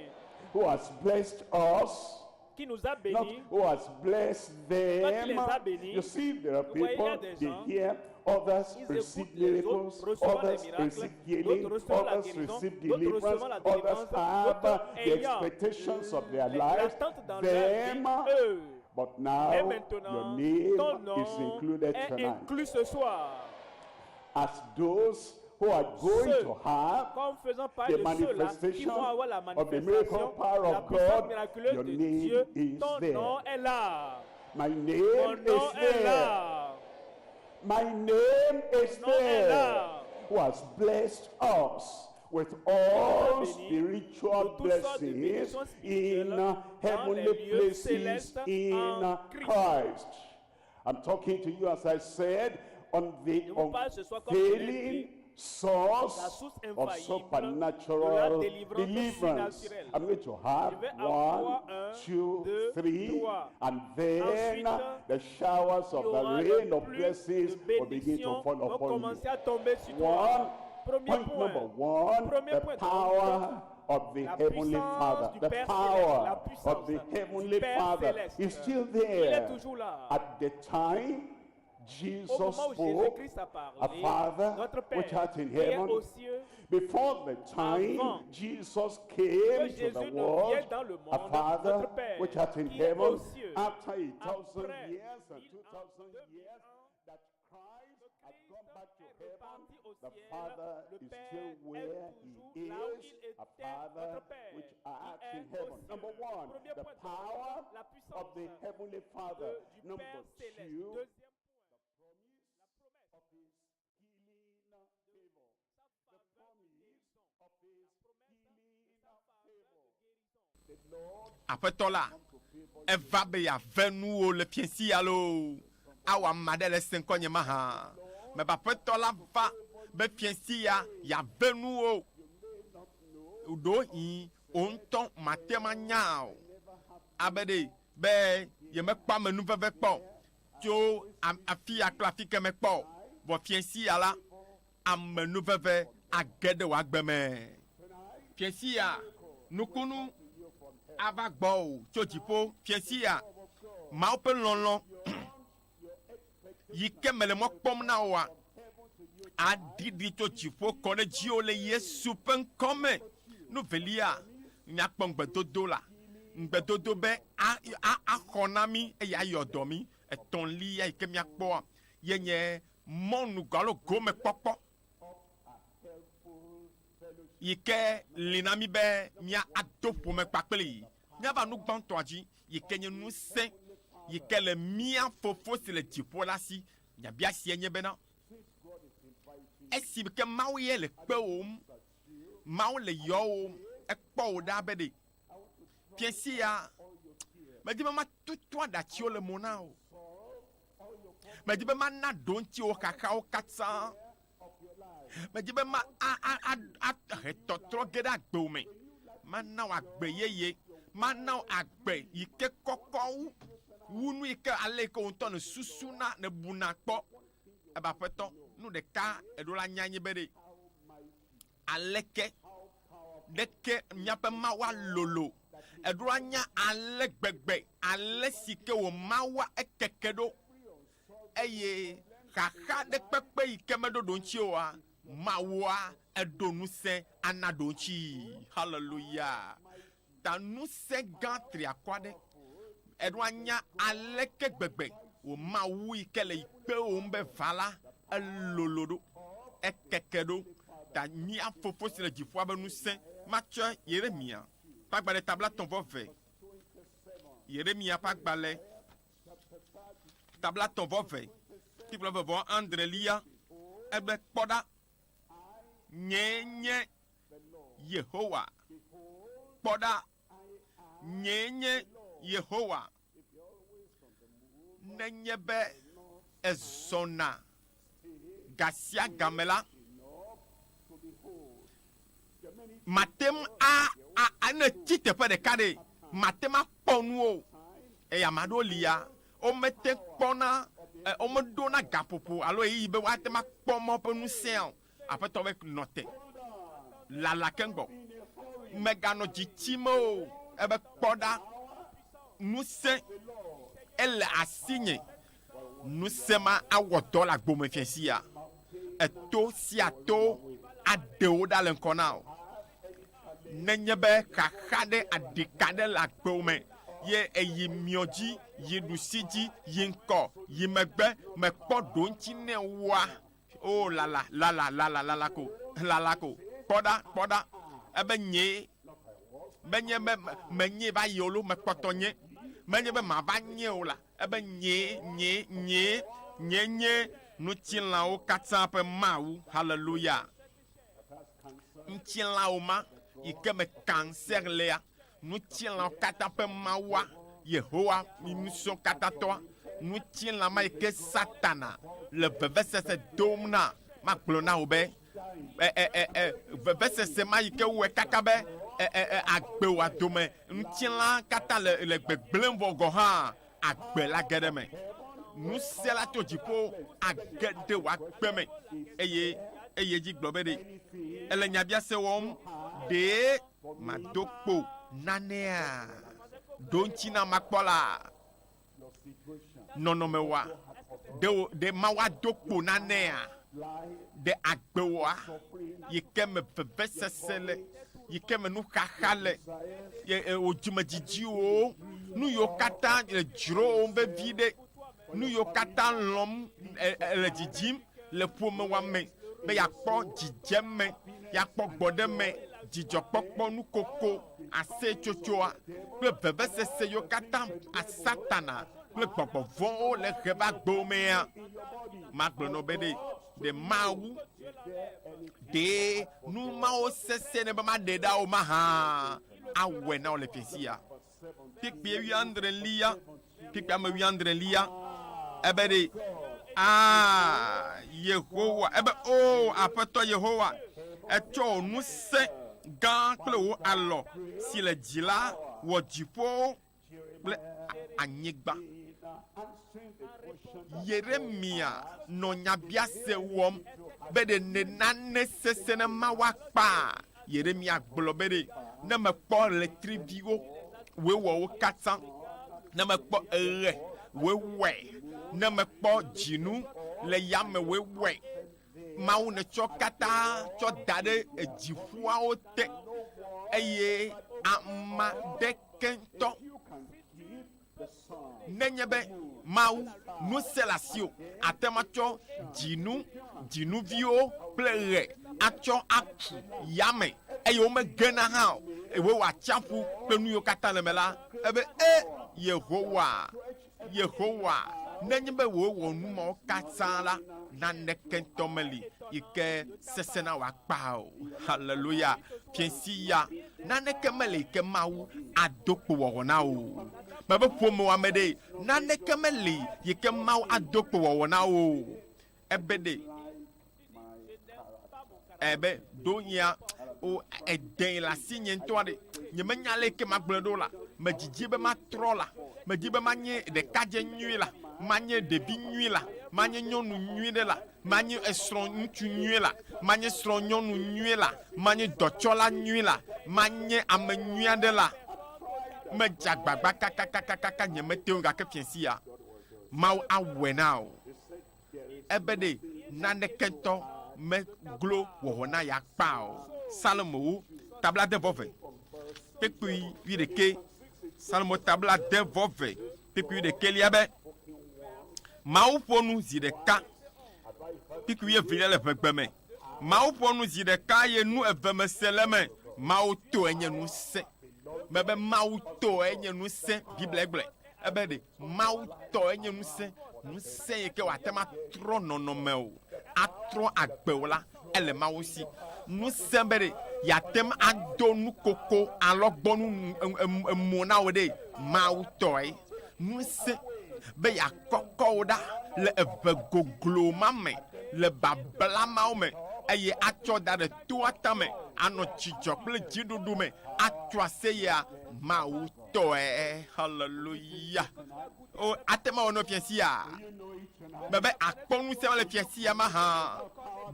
Who has blessed us qui nous a not bénis, who has blessed pas qui them. les a bénis. You see, there are Vous voyez, il y a people, des they gens, hear others ils receive écoutent les autres miracles, recevoir des others miracles, receive healing, d'autres recevoir la others guérison, receive d'autres deliverance, recevoir la others délivrance, have d'autres the ayant expectations of their les- lives. l'attente dans leur vie, Them, eux. but Et now your maintenant, name ton is nom included est tonight. inclus ce soir. As those who are going Ceux, to have comme faisant partie the de ceux-là qui manifestation vont avoir la of the miracle manifestation, power la of puissance God, miraculeuse your de name Dieu, is ton there. nom est là. My Mon name nom is est there. là. My name is Mon nom est there. là. Who has blessed us with all bénis spiritual de toutes sortes de blessings bénédictions in spirituelles dans les heavenly lieux places célestes in en Christ. Christ. I'm talking to you, as I said, on the Je vous parle ce soir comme je l'ai unfailing dit, source la source of infaillible de la supernatural délivrance deliverance. surnaturelle. I'm going to have Je vais one, avoir un, two, deux, three, trois. and then Ensuite, the showers il of y the aura rain des of pluies blessings de will begin to bénédictions fall vont upon you. commencer à tomber sur toi. One, Premier point point. number one, Premier the point, donc, power of the la heavenly puissance Father, du the Père power céleste, la of puissance the du heavenly Père Father céleste. is still Il est there. toujours là. At the time Jesus Au moment où spoke, Jésus-Christ a a parlé, Father notre which Père art in qui est heaven, aux cieux, before the time avant Jesus que came to Jésus the ne world, vienne dans le a monde, Father notre Père which art in qui est heaven, aux cieux, after 1,000 après years and mille ans, 2,000 2000 years, ans, that Christ que had Christ gone back to est heaven, reparti au the ciel, Father le is Père still est where he toujours là où is, il a était, Father notre Père which qui art in est aux heaven. cieux. Number one, Premier the point, donc, power la puissance of the heavenly Father. du Number Père céleste. two, Deuxième the promise of his healing favor. The promise of his healing favor. The Lord Aƒetɔ la, eva be yeave nuwo le fiẽsi ya loo. Awɔ ame aɖe le se ŋkɔnye mahã. Mebe aƒetɔ la va be fiẽsi ya yeave nuwo. Ɖewohĩ wò ŋutɔ mate ŋu anya o. Abe ɖe be yemekpɔ amenuveve kpɔ o. tso afi ya kple afi ke mekpɔ o. Vɔ fiẽsi ya la, amenuveve age ɖe wò agbe me. Fiẽsi ya, nukunu ava gbɔwò tso dziƒo. Fiẽsi ya, Mawu ƒe lɔlɔ̃ yi ke mele mɔ kpɔm na oa, aɖiɖi tso dziƒo kɔ ɖe dziwò le Yesu ƒe ŋkɔ me. Nu velia, míakpɔ ŋugbedodo la, ŋugbedodo be a, a, axɔ na mí eye ayɔ dɔ mí. Etɔ̃lia yi ke míakpɔa, ye nye mɔnu alo gomekpɔkpɔ yi ke li na mí be míado ƒome kpakplii. Míava nu gbãtɔa dzi yi ke nye ŋusẽ yi ke le mía Fofo si le dziƒo la si. Nyabiasie nye bena, esi ke Mawu ye le kpewòm, Mawu le yɔwòm, ekpɔ wò ɖa be ɖe fiẽ sia medi be matutu aɖatsiwo le mo na wò. Medi be mana ɖoŋtsiwò xaxawo katã. Medi be ma a a a a he tɔtrɔ ge ɖe agbewò me. Mana wò agbe yeye. Mana wò agbe yi ke kɔkɔ wu wu nu yi ke ale yi ke wò ŋutɔ nèsusuna nèbuna kpɔ. Ebe aƒetɔ, nu ɖeka èɖo la nya nye be ɖe aleke ɖeke míaƒe Mawua lolo. Èɖo anya ale gbegbe ale si ke wò Mawua ekeke ɖo eye xaxa ɖe kpekpe yi ke meɖo ɖoŋtsi oa, Mawua eɖo ŋusẽ ana ɖoŋtsi. Haleluya! Ta ŋusẽ gã triakɔ aɖe. Èɖo anya aleke gbegbe wò Mawu yi ke le yi kpewòm be va la, elolo ɖo, ekeke ɖo. Ta mía Fofo si le dziƒoa be ŋusẽ matsɔe Yeremia ƒe agbalẽ ta 30 eve. Yeremia ƒe agbalẽ ta 30 eve, kpukpui 29lia, egbe kpɔ ɖa, nyee nye Yehowa. Kpɔ ɖa, nyee nye Yehowa. Nenye be èzɔna gasiagame la, mate ŋu a, a, a, ne ètsi teƒe ɖeka ɖe, mate ŋu akpɔ nu o. Eye ame aɖewo lia, womete kpɔna, e, womeɖona gaƒoƒo alo ɣeyiɣi be woate ŋu akpɔ Mawu ƒe ŋusẽa o. Aƒetɔ be nɔ te, lala keŋgbɔ. Mèganɔ dzi tsim o. Ebe kpɔ ɖa, ŋusẽ ele asinye. Ŋusẽ ma awɔ dɔ le agbome fiẽ sia. Eto sia to aɖe wo ɖa le ŋkɔ na wò. Nenye be xaxa ɖe, aɖika ɖe le agbewò me ye èyi miɔ dzi, yi ɖusi dzi, yi ŋkɔ, yi megbe, mèkpɔ ɖoŋtsi nɛ oa, O lala, lala, lala, lala ko, lala ko. Kpɔ ɖa, kpɔ ɖa. Ebe nyee. Menye be menyee va yi o lo, mekpɔtɔ nye. Menye be mava nye o la, ebe nyee, nyee, nyee, nye nye ŋutilãwo katã ƒe Mawu. Haleluya. Ŋutilãwo ma yi ke me kanser lea, ŋutilãwo katã ƒe Mawua, Yehowa, Ŋusẽkatãtɔa, ŋutilã ma yi ke Satana le vevesese dom na, magblɔ na wò be, e, e, e, e, vevesese ma yi ke wɔe kaka be e, e, e, agbe wò adome, ŋutilã katã le, le gbegblẽm vɔ gɔ̃ hã, agbe la ge ɖe eme. Ŋusẽ la tso dziƒo age ɖe wò agbe me. Eye eye dzi gblɔ be ɖe ele nyabiase wɔm ɖee mado kpo nanea? Ɖo ŋuti na makpɔ la nɔnɔme wa ɖe wò ɖe Mawu ado kpo nanea? Ɖe agbe wòa yi ke me vevesese le, yi ke me nuxaxa le, ye e, wò dzimedzidziwo, nu yiwo katã le dzrowòm vevi ɖe, nu yiwo katã lɔ̃m e, e, le dzidzim le ƒomewòa me be yeakpɔ dzidzeme, yeakpɔ gbɔɖeme, dzidzɔkpɔkpɔ, nukoko, aseyetsotsoa kple vevesese yiwo katã Satana kple gbɔgbɔ vɔ̃wo le he va gbewò mea, magblɔ na wò be ɖe, ɖe Mawu ɖe nu mawo sesẽ ne be maɖe ɖa o mahã awɔe na wò le fiasia. Kpikpi wuiadrelia, kpikpi ame wuiadrelia, ebe ɖe, aa, Yehowa, ebe, o Aƒetɔ Yehowa, ètsɔ wò ŋusẽ gã kple wò alɔ si le dzi la wɔ dziƒowo kple anyigba. Yeremia nɔ nyabiase wɔm be ɖe ne nane sesẽ ne Mawu akpaa? Yeremia gblɔ be ɖe ne mekpɔ ɣletriviwo wòe wɔ wo katã, ne mekpɔ eɣe wòe wɔe, ne mekpɔ dzinu le yame wòe wɔe, Mawu nètsɔ katã tsɔ da ɖe edziƒoawo te eye ame aɖeke ŋutɔ Nenye be Mawu, ŋusẽ le asiwò, àte ŋu atsɔ dzinu, dzinuviwo kple ɣe atsɔ aku yame eye womegena hã o, eye wòwɔ atsiaƒu kple nu yiwo katã le eme la, ebe, E Yehowa, Yehowa, nenye be wòe wɔ nu mawo katã la, naneke ŋutɔ meli yi ke sesẽ na wò akpa o. Haleluya! Fiẽsi ya, naneke meli yi ke Mawu ado kpo wɔwɔ na wò o. Mebe ƒome ame ɖe, naneke meli yi ke Mawu ado kpo wɔwɔ na wò o. Ebe ɖe, ebe ɖo nyea, o ede le asinye ŋutɔ ɖe, nyemenya ale ke magblɔe ɖo la, medzidzi be matrɔ la, medi be manye ɖekadze nyui la, manye ɖevi nyui la, manye nyɔnu nyui ɖe la, manye esrɔ̃ ŋutsu nyui la, manye srɔ̃ nyɔnu nyui la, manye dɔtsɔla nyui la, manye ame nyui aɖe la. Medze agbagba kakakakaka nyemete ŋu gake fiẽsi ya, Mawu awɔe na wò. Ebe ɖe naneke ŋutɔ meglo wɔwɔ na ya kpa o. Salomo wu tabla de vɔ ve kpekpui wuiɖekɛ. Salomo tabla de vɔ ve kpekpui wuiɖekɛ lia be, Mawu ƒo nu zi ɖeka kpekpui wuievelia le ʋegbe me. Mawu ƒo nu zi ɖeka eye nu eve mese le eme. Mawu tɔe nye ŋusẽ. Mebe Mawu tɔe nye ŋusẽ. Biblia gblɔe. Ebe ɖe Mawu tɔe nye ŋusẽ. Ŋusẽ yi ke wòate ŋu atrɔ nɔnɔme o, atrɔ agbe o la, ele Mawu si. Ŋusẽ be ɖe yeate ŋu ado nukoko alɔgbɔnu emo na wò ɖe, Mawu tɔe. Ŋusẽ be yeakɔkɔ wò ɖa le eve goglo ma me, le babla mawo me, eye atsɔ da ɖe toa tame, anɔ dzidzɔ kple dziɖuɖu me, atso aseyea, Mawu tɔe. Haleluya! O, ate ŋu awɔ nɔ fiasia? Mebe akpɔ ŋusẽ ma le fiasia mahã.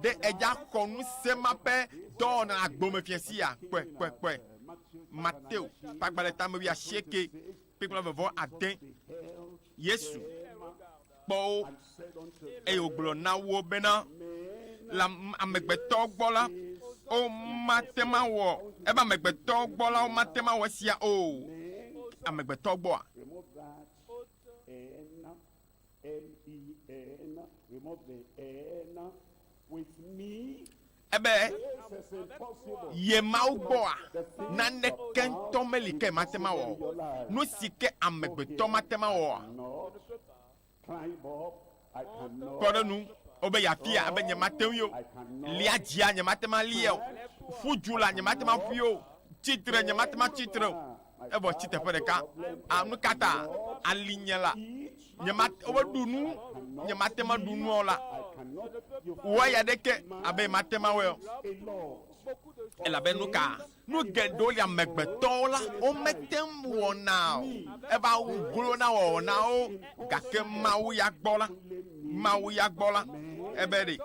Ɖe edza xɔ ŋusẽ ma ƒe dɔwɔna le agbo me fiasia? Kpɔe, kpɔe, kpɔe. Mateo ƒe agbalẽ tame wuiasieke kpekpe vevɔ ade. Yesu kpɔ wo eye wògblɔ na wo bena, le amegbetɔ gbɔ la, womate ŋu awɔ ebe amegbetɔ gbɔ la, womate ŋu awɔ esia o. Amegbetɔ gbɔa? Ebe ye Mawu gbɔa, naneke ŋutɔ meli ke mate ŋu awɔ o. Nu si ke amegbetɔ mate ŋu awɔa, kpɔ ɖe nu, wobe yeafia ebe nyemate ŋui o. Lia dzia, nyemate ŋu alia o. Ƒu du la, nyemate ŋu aƒui o. Tsi tre, nyemate ŋu atsi tre o. Evɔ tsi teƒe ɖeka. A, nu ka ta? Ali nye la, nyemate, wobe ɖu nu, nyemate ŋu aɖu nua o la, wɔ ya ɖeke abe mate ŋu awɔe o. Elabe nu ka? Nu geɖewo li amegbetɔwo la, womete ŋu wɔna o. Eva glo na wɔwɔ na wo, gake Mawu ya gbɔ la, Mawu ya gbɔ la, ebe ɖe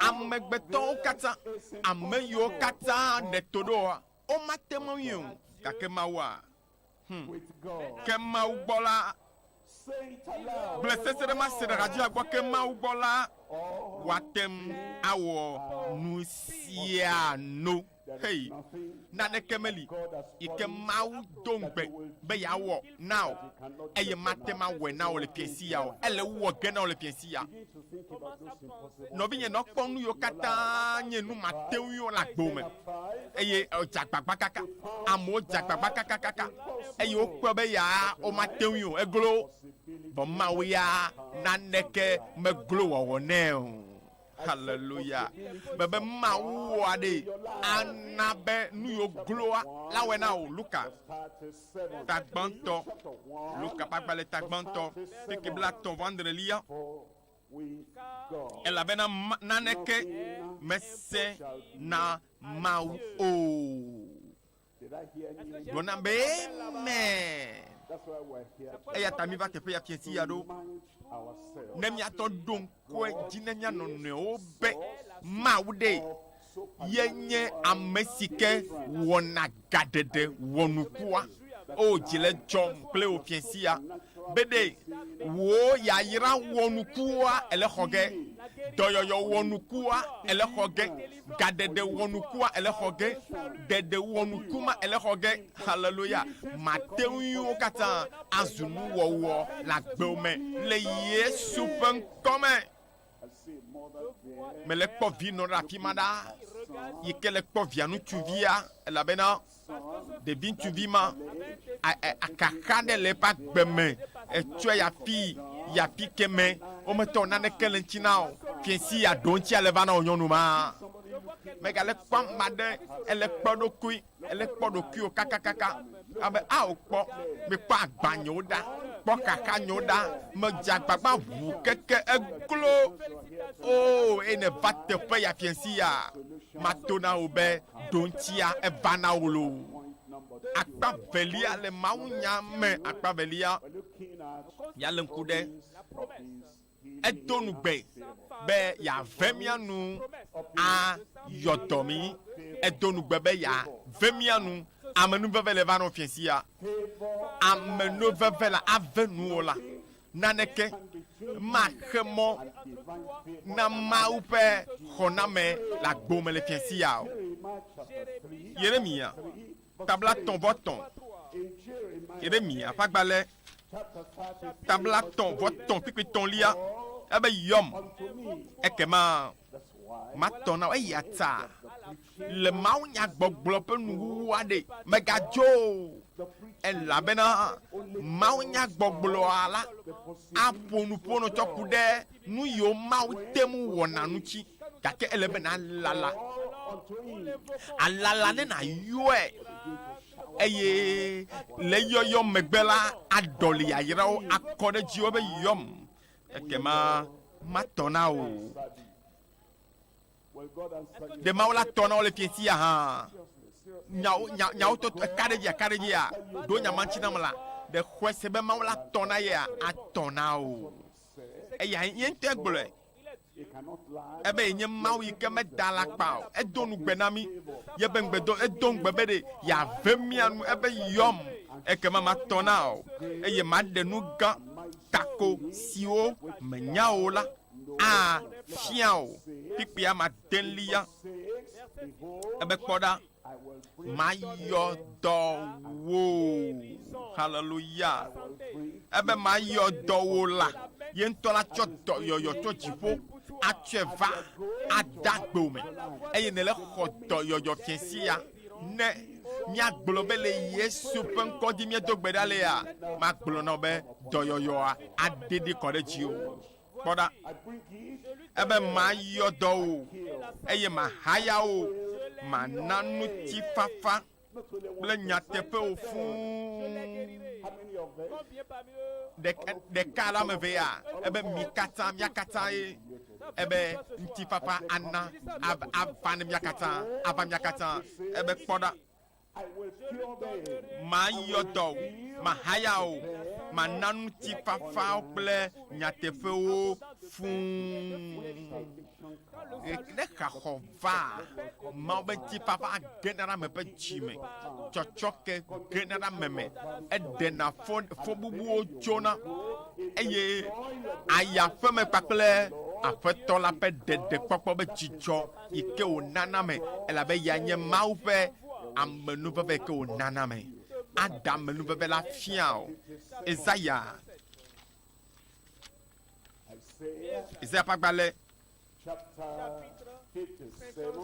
amegbetɔwo katã, ame yiwo katã ɖe to ɖoa, womate ŋu awui o. Gake Mawua, hmm, ke Mawu gbɔ la, gblẽ sese ɖe mase ɖe radioa gbɔ ke Mawu gbɔ la, woate ŋu awɔ nu sia nu. Hei, naneke meli yi ke Mawu do ŋugbe be yeawɔ na wò eye mate ŋu awɔe na wò le fiẽsi ya o. Ele wɔ ge na wò le fiẽsi ya. Nɔvinye, nɔ kpɔ nu yiwo katã nye nu mate ŋui o le agbo me eye edze agbagba kaka. Amewo dze agbagba kakakaka eye wokpɔe be ya womate ŋui o. Eglo wo. Vɔ Mawu ya naneke meglo wɔwɔ nɛ o. Haleluya. Mebe Mawu wɔa ɖe ana be nu yiwo gloa la wɔe na wò. Luka tagbãtɔ, Luka ƒe agbalẽ tagbãtɔ, kpekpe blaetɔ̃ vɔ adrelia. Elabena naneke mesẽ na Mawu o. Gblɔ na be, Amen. Eya ta míva teƒe ya fiẽsi ya ɖo ne míatɔ ɖo ŋku edzi ne mía nɔnɔewo be Mawu ɖe ye nye ame si ke wɔna gaɖeɖe wɔnukua. O dzi le dzɔm kple wò fiẽsi ya be ɖe wò yayra wɔnukua ele xɔ ge, dɔyɔyɔ wɔnukua ele xɔ ge, gaɖeɖe wɔnukua ele xɔ ge, ɖeɖe wɔnuku ma ele xɔ ge. Haleluya! Mate ŋui wo katã azu nuwɔwɔ le agbewo me le Yesu ƒe ŋkɔ me. Mele kpɔ vinɔ ɖe afi ma ɖaa yi ke le kpɔ via ŋutsuvia elabena ɖevi ŋutsuvi ma akaxa ɖe le eƒe agbe me. Etsɔe yi afi yi afi ke me wometɔ naneke le ŋuti na o. Fiẽsi ya ɖo ŋuti ale va na wò nyɔnu ma. Megale kpɔ ame aɖe ele kpɔ eɖokui. Ele kpɔ ɖokuiwò kakakaka abe ao kpɔ, mikpɔ agbanyewo ɖa, kpɔ xaxanyewo ɖa, medze agbagba ʋu keke eglo. Oo, eye nèva teƒe ya fiẽsi ya, mato na wò be ɖoŋtsia eva na wò loo. Akpa velia le mawunya me, akpa velia ya le ŋku ɖe. Edo ŋugbe be yeave mía nu ayɔ dɔ mí. Edo ŋugbe be yeave mía nu. Amenuveve le va nɔ fiẽ sia. Amenuveve la ave nuwò la, naneke maxe mɔ na Mawu ƒe xɔname le agbo me le fiẽ sia o. Yeremiya tabla tɔ̃ vɔ tɔ̃. Yeremiya ƒe agbalẽ tabla tɔ̃ vɔ tɔ̃ kpikpi tɔ̃lia ebe yɔm ekema matɔ na wò. Eya ta le mawunyagbɔgblɔ ƒe nuwuwu aɖe megadzo o, elabena mawunyagbɔgblɔa la aƒo nuƒo nɔ tsɔ ku ɖe nu yiwo Mawu te ŋu wɔna ŋuti. Gake ele be nàlala, alala ne nàyɔe, eye le eyɔyɔ megbe la, aɖɔli yayrawo akɔ ɖe dziwò be yɔm, ekema matɔ na wò. Ɖe Mawu la tɔ na wò le fiẽsi ya hã? Nyawo, nya, nyawo tɔtɔ, eka ɖe dzia, ka ɖe dzia? Ɖo nya ma ŋuti nam la, ɖe xɔe se be Mawu la tɔ na yea? Atɔ na wò. Eya ye ŋutɔe gblɔe. Ebe yenye Mawu yi ke meda alakpa o. Edo ŋugbe na mí. Yebe ŋugbedo, edo ŋugbe be ɖe yeave mía nu. Ebe yɔm, ekema matɔ na wò, eye maɖe nu gã tako siwo mènya o la afia wò. Kpukpuia madelia. Ebe kpɔ ɖa, mayɔ dɔ wò. Haleluya. Ebe mayɔ dɔ wò la, ye ŋutɔ la tsɔ dɔyɔyɔ tso dziƒo atsɔe va ada gbewò me. Eye nèle xɔ dɔyɔyɔ fiẽsi ya. Ne míagblɔ be le Yesu ƒe ŋkɔ dzi míedo gbe ɖa lea, magblɔ na wò be dɔyɔyɔa aɖiɖi kɔ ɖe dziwò. Kpɔ ɖa, ebe mayɔ dɔ wò, eye mahaya wò, mana ŋutifafa kple nyateƒe wò fũu. Ɖeka alo ame eve ya, ebe mi katã, mía katã ye, ebe ŋutifafa ana ava ne mía katã, ava mía katã. Ebe kpɔ ɖa. Mayɔ dɔ wò, mahaya wò, mana ŋutifafawo kple nyateƒewo fũu. Ne xaxɔ va, Mawu ƒe ŋutifafa gena ɖe ame ƒe dzi me, tsɔtsɔke gena ɖe ame me, eɖena fɔbubuwo tsona, eye aya aƒeme kpakple Aƒetɔ la ƒe ɖeɖekpɔkpɔ ƒe dzidzɔ yi ke wònana me, elabe eya nye Mawu ƒe amenuveve yi ke wònana me. Aɖe amenuveve la fia wò. Esaya, Esaya ƒe agbalẽ,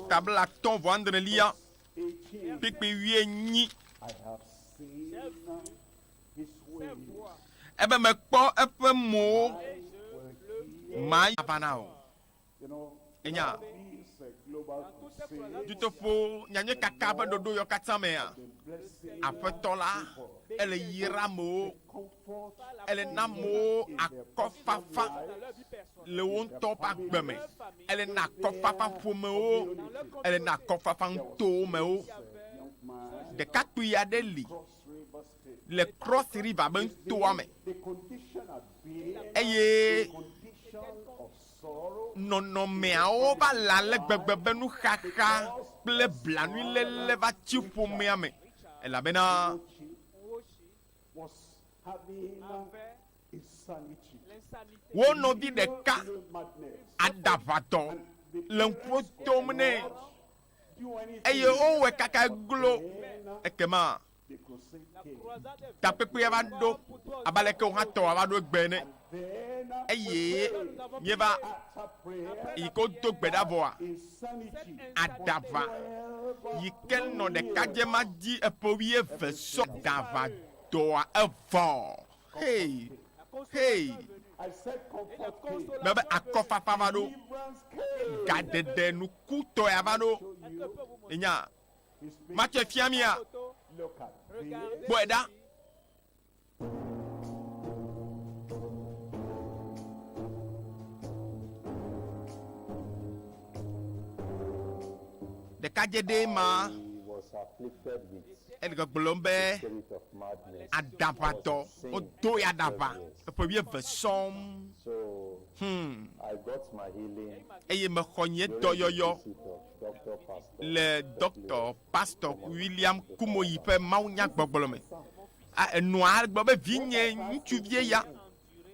ta blatɔ̃ vɔ adrelia, kpukpui wuienyi. Ebe mekpɔ eƒe mowo, mayava na wò. Enya, dutoƒo nyanyuikaka ƒe ɖoɖo yɔ katã mea, Aƒetɔ la ele yra amewo, ele na amewo akɔfafa le wo ŋutɔ ƒe agbe me, ele na akɔfafa ƒomewo, ele na akɔfafa nutowo mewo. Ɖekakpui aɖe li. le Cross River be nutoa me. Eye nɔnɔmeawo va le ale gbegbe be nuxaxa kple blanuiléle va tsi ƒomea me elabena wo nɔvi ɖeka aɖaʋatɔ le ŋkuwo tom nɛ eye wowɔe kaka glo. Ekema takpekpea va ɖo abe aleke wo hã tɔwòa va ɖo egbe ene. Eye míeva yi ke wodo gbe ɖa vɔa, aɖaʋa yi ke nɔ ɖekadze ma dzi eƒe wuieve sɔ aɖaʋa dɔa evɔ. Hey! Hey! Mebe akɔfafa va ɖo, gaɖeɖe nukutɔea va ɖo. Enya, matsɔe fia mia? Kpɔe ɖa. Ɖekadze ɖee ma ele gbɔgblɔm be aɖaʋadɔ wodo ya ɖaʋa eƒe wuieve sɔŋ. Hmm. Eye mexɔ nye dɔyɔyɔ le Dɔkta Pastor William Kumoyi ƒe mawunyagbɔgblɔ me. A, enɔa gblɔ be vinye ŋutsuvie ya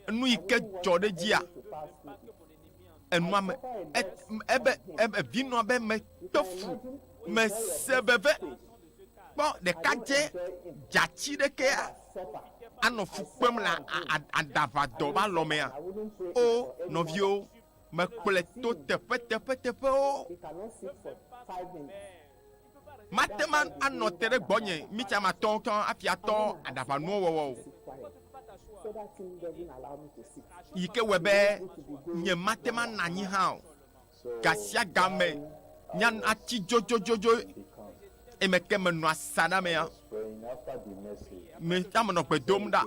enu yi ke dzɔ ɖe dzia enua me ebe ebe vinɔa be mekpe fu mese veve kpɔ ɖekadze dzatsi ɖekea anɔ fu kpem le aɖaʋadɔ ba lɔmea o nɔviwo mekplɔe to teƒeteƒeteƒewo Mate ŋu anɔ te ɖe gbɔnye miti ame atɔ̃ tsɔ hafi atɔ aɖaʋanuwo wɔwɔ o, yi ke wɔe be nyemate ŋu anɔ anyi hã o. Gasiagame nye atsi dzodzodzoe eme ke menɔa asaɖa mea, me hã menɔ gbe dom ɖa.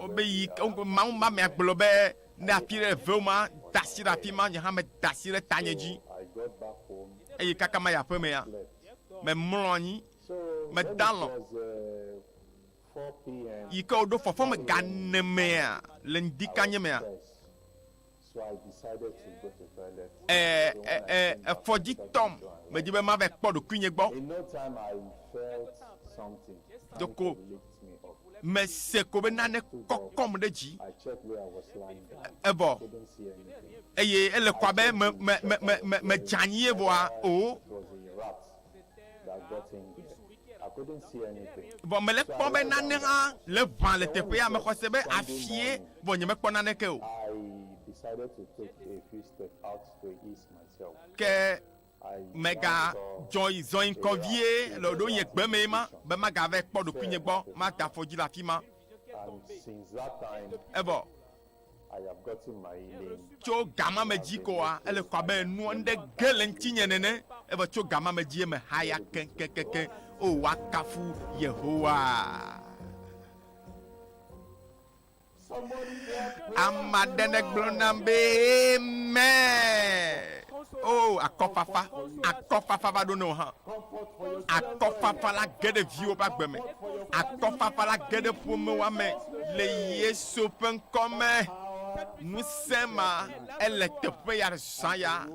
Wobe yi ke Mawu ma mea gblɔ be ne afi ɖe ve ma, da asi ɖe afi ma, nye hã meda asi ɖe tanye dzi. Eye kaka mayi aƒe mea, memlɔ anyi, meda alɔ̃. Yi ke woɖo fɔfɔme ga ene mea, le ŋdikanye mea, e, e, e, efɔ dzi tɔm. Medi be mava kpɔ ɖokuinye gbɔ. Doko mese ko be nane kɔkɔm ɖe dzi. Evɔ eye ele kɔ abe me me me me me medze anyi ye vɔa o. Vɔ mele kpɔm be nane hã le ʋã le teƒea. Mexɔ se be afie vɔ nyemekpɔ naneke o. Ke megadzɔ yi zɔ yi ŋkɔ vie le ɖo nye gbe mee ma be magava kpɔ ɖokuinye gbɔ mada afɔ dzi le afi ma. Evɔ Tso gama me dzi koa, ele kɔ abe nu ŋɖe ge le ŋutinye nene. Evɔ tso gama me dzie mehaya keŋkeŋkeŋ. O, woakafu Yehowa! Ame aɖe negblɔ nam be, Amen! O, akɔfafa, akɔfafa va ɖo ne wò hã. Akɔfafa la ge ɖe viwò ƒe agbe me. Akɔfafa la ge ɖe ƒomewoa me le Yesu ƒe ŋkɔ me. Ŋusẽ ma ele teƒe ya zã ya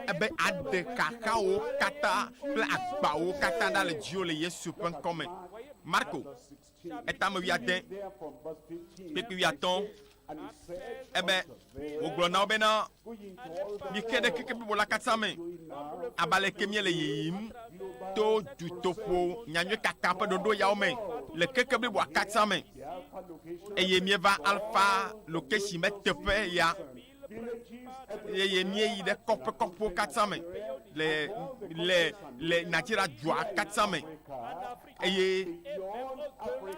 ebe aɖe xaxawo katã kple agbawo katã ɖa le dziwò le Yesu ƒe ŋkɔ me. Marko etame wuiade kpekpe wuiatɔ̃ ebe wògblɔ na wo bena, Mixe ɖe xexe blibo la katã me, abe aleke míele yiyim to dutoƒo nyanyuikaka ƒe ɖoɖo yawo me le xexe bliboa katã me, eye míeva Alpha Location me teƒe ya, eye míeyi ɖe kɔƒekɔƒewo katã me le le le Nigeria dua katã me. eye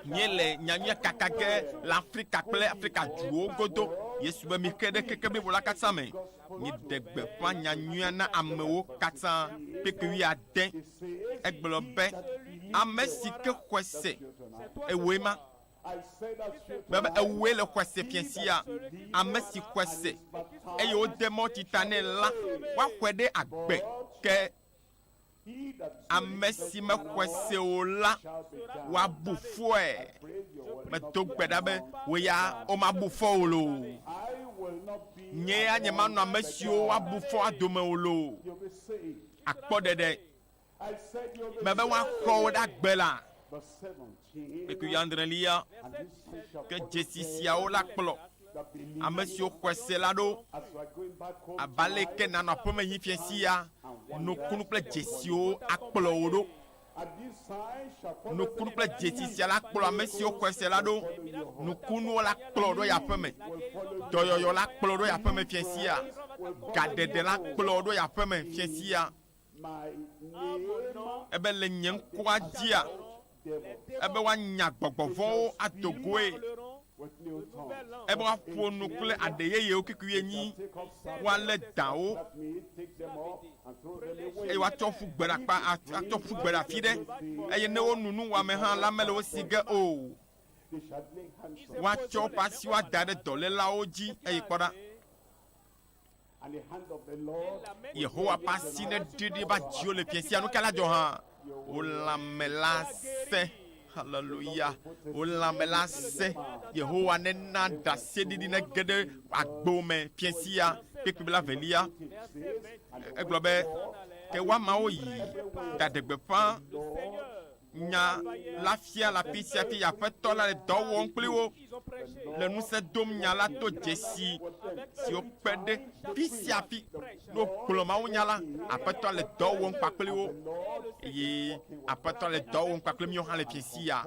míele nyanyuia kaka ge le Afrika kple Afrika duwo godo. Yesu be, Mixe ɖe keke blibo la katã me, miɖe gbeƒã nyanyuia na amewo katã. Kpekpe wuiade. Egblɔ be, Ame si ke xɔe se, ewòe ma. Gblɔ be, Ewòe le xɔe se fiẽ sia. Ame si xɔe se eye wode mɔ tsi ta nɛ la, woaxɔe ɖe agbe ke. Ame si mexɔe se o la, woabu fɔe. Medo gbe ɖa be wò ya womabu fɔ wò loo. Nye ya nyemanɔ ame siwo woabu fɔ adome o loo. Akpɔ ɖeɖe. Mebe woaxɔ wò ɖe agbe la. Kpekpe wuiadrelia, ke dzesi siawo la kplɔ ame siwo xɔe se la ɖo. Abe aleke nànɔ aƒeme yi fiẽ sia, nukunu kple dzesiwo akplɔ wò ɖo. Nukunu kple dzesi sia la kplɔ ame siwo xɔe se la ɖo. Nukunuwo la kplɔ wò ɖo yi aƒeme. Dɔyɔyɔ la kplɔ wò ɖo yi aƒeme fiẽ sia. Gaɖeɖe la kplɔ wò ɖo yi aƒeme fiẽ sia. Ebe le nye ŋkɔa dzia, ebe woanya gbɔgbɔ vɔ̃wo ado goe, ebe woaƒo nu kple aɖe yeyewo kikui enyi, woalé dawo, eye woatsɔ ƒu gbe ɖe akpa, atsɔ ƒu gbe ɖe afi ɖe, eye ne wonu nuwɔame hã la, mele wo si ge o. Woatsɔ woƒe asiwo ada ɖe dɔlélawo dzi, eye kpɔ ɖa, Yehowa ƒe asi neɖiɖi va dziwò le fiẽ sia. Nu ka la dzɔ hã? Wò lãme la sẽ. Haleluya. Wò lãme la sẽ. Yehowa nena ɖaseɖiɖi nege ɖe agbo me fiẽ sia. Kpekpe bla velia. Egblɔ be, ke woamawo yi ɖaɖe gbeƒã nya la fia le afi sia afi. Aƒetɔ la le dɔ wɔm kpli wo le ŋusẽ dom nya la to dzesi siwo kpe ɖe fi sia fi. Ne wogblɔ mawunya la, Aƒetɔ le dɔ wɔm kpakple wo eye Aƒetɔ le dɔ wɔm kpakple míawo hã le fi sia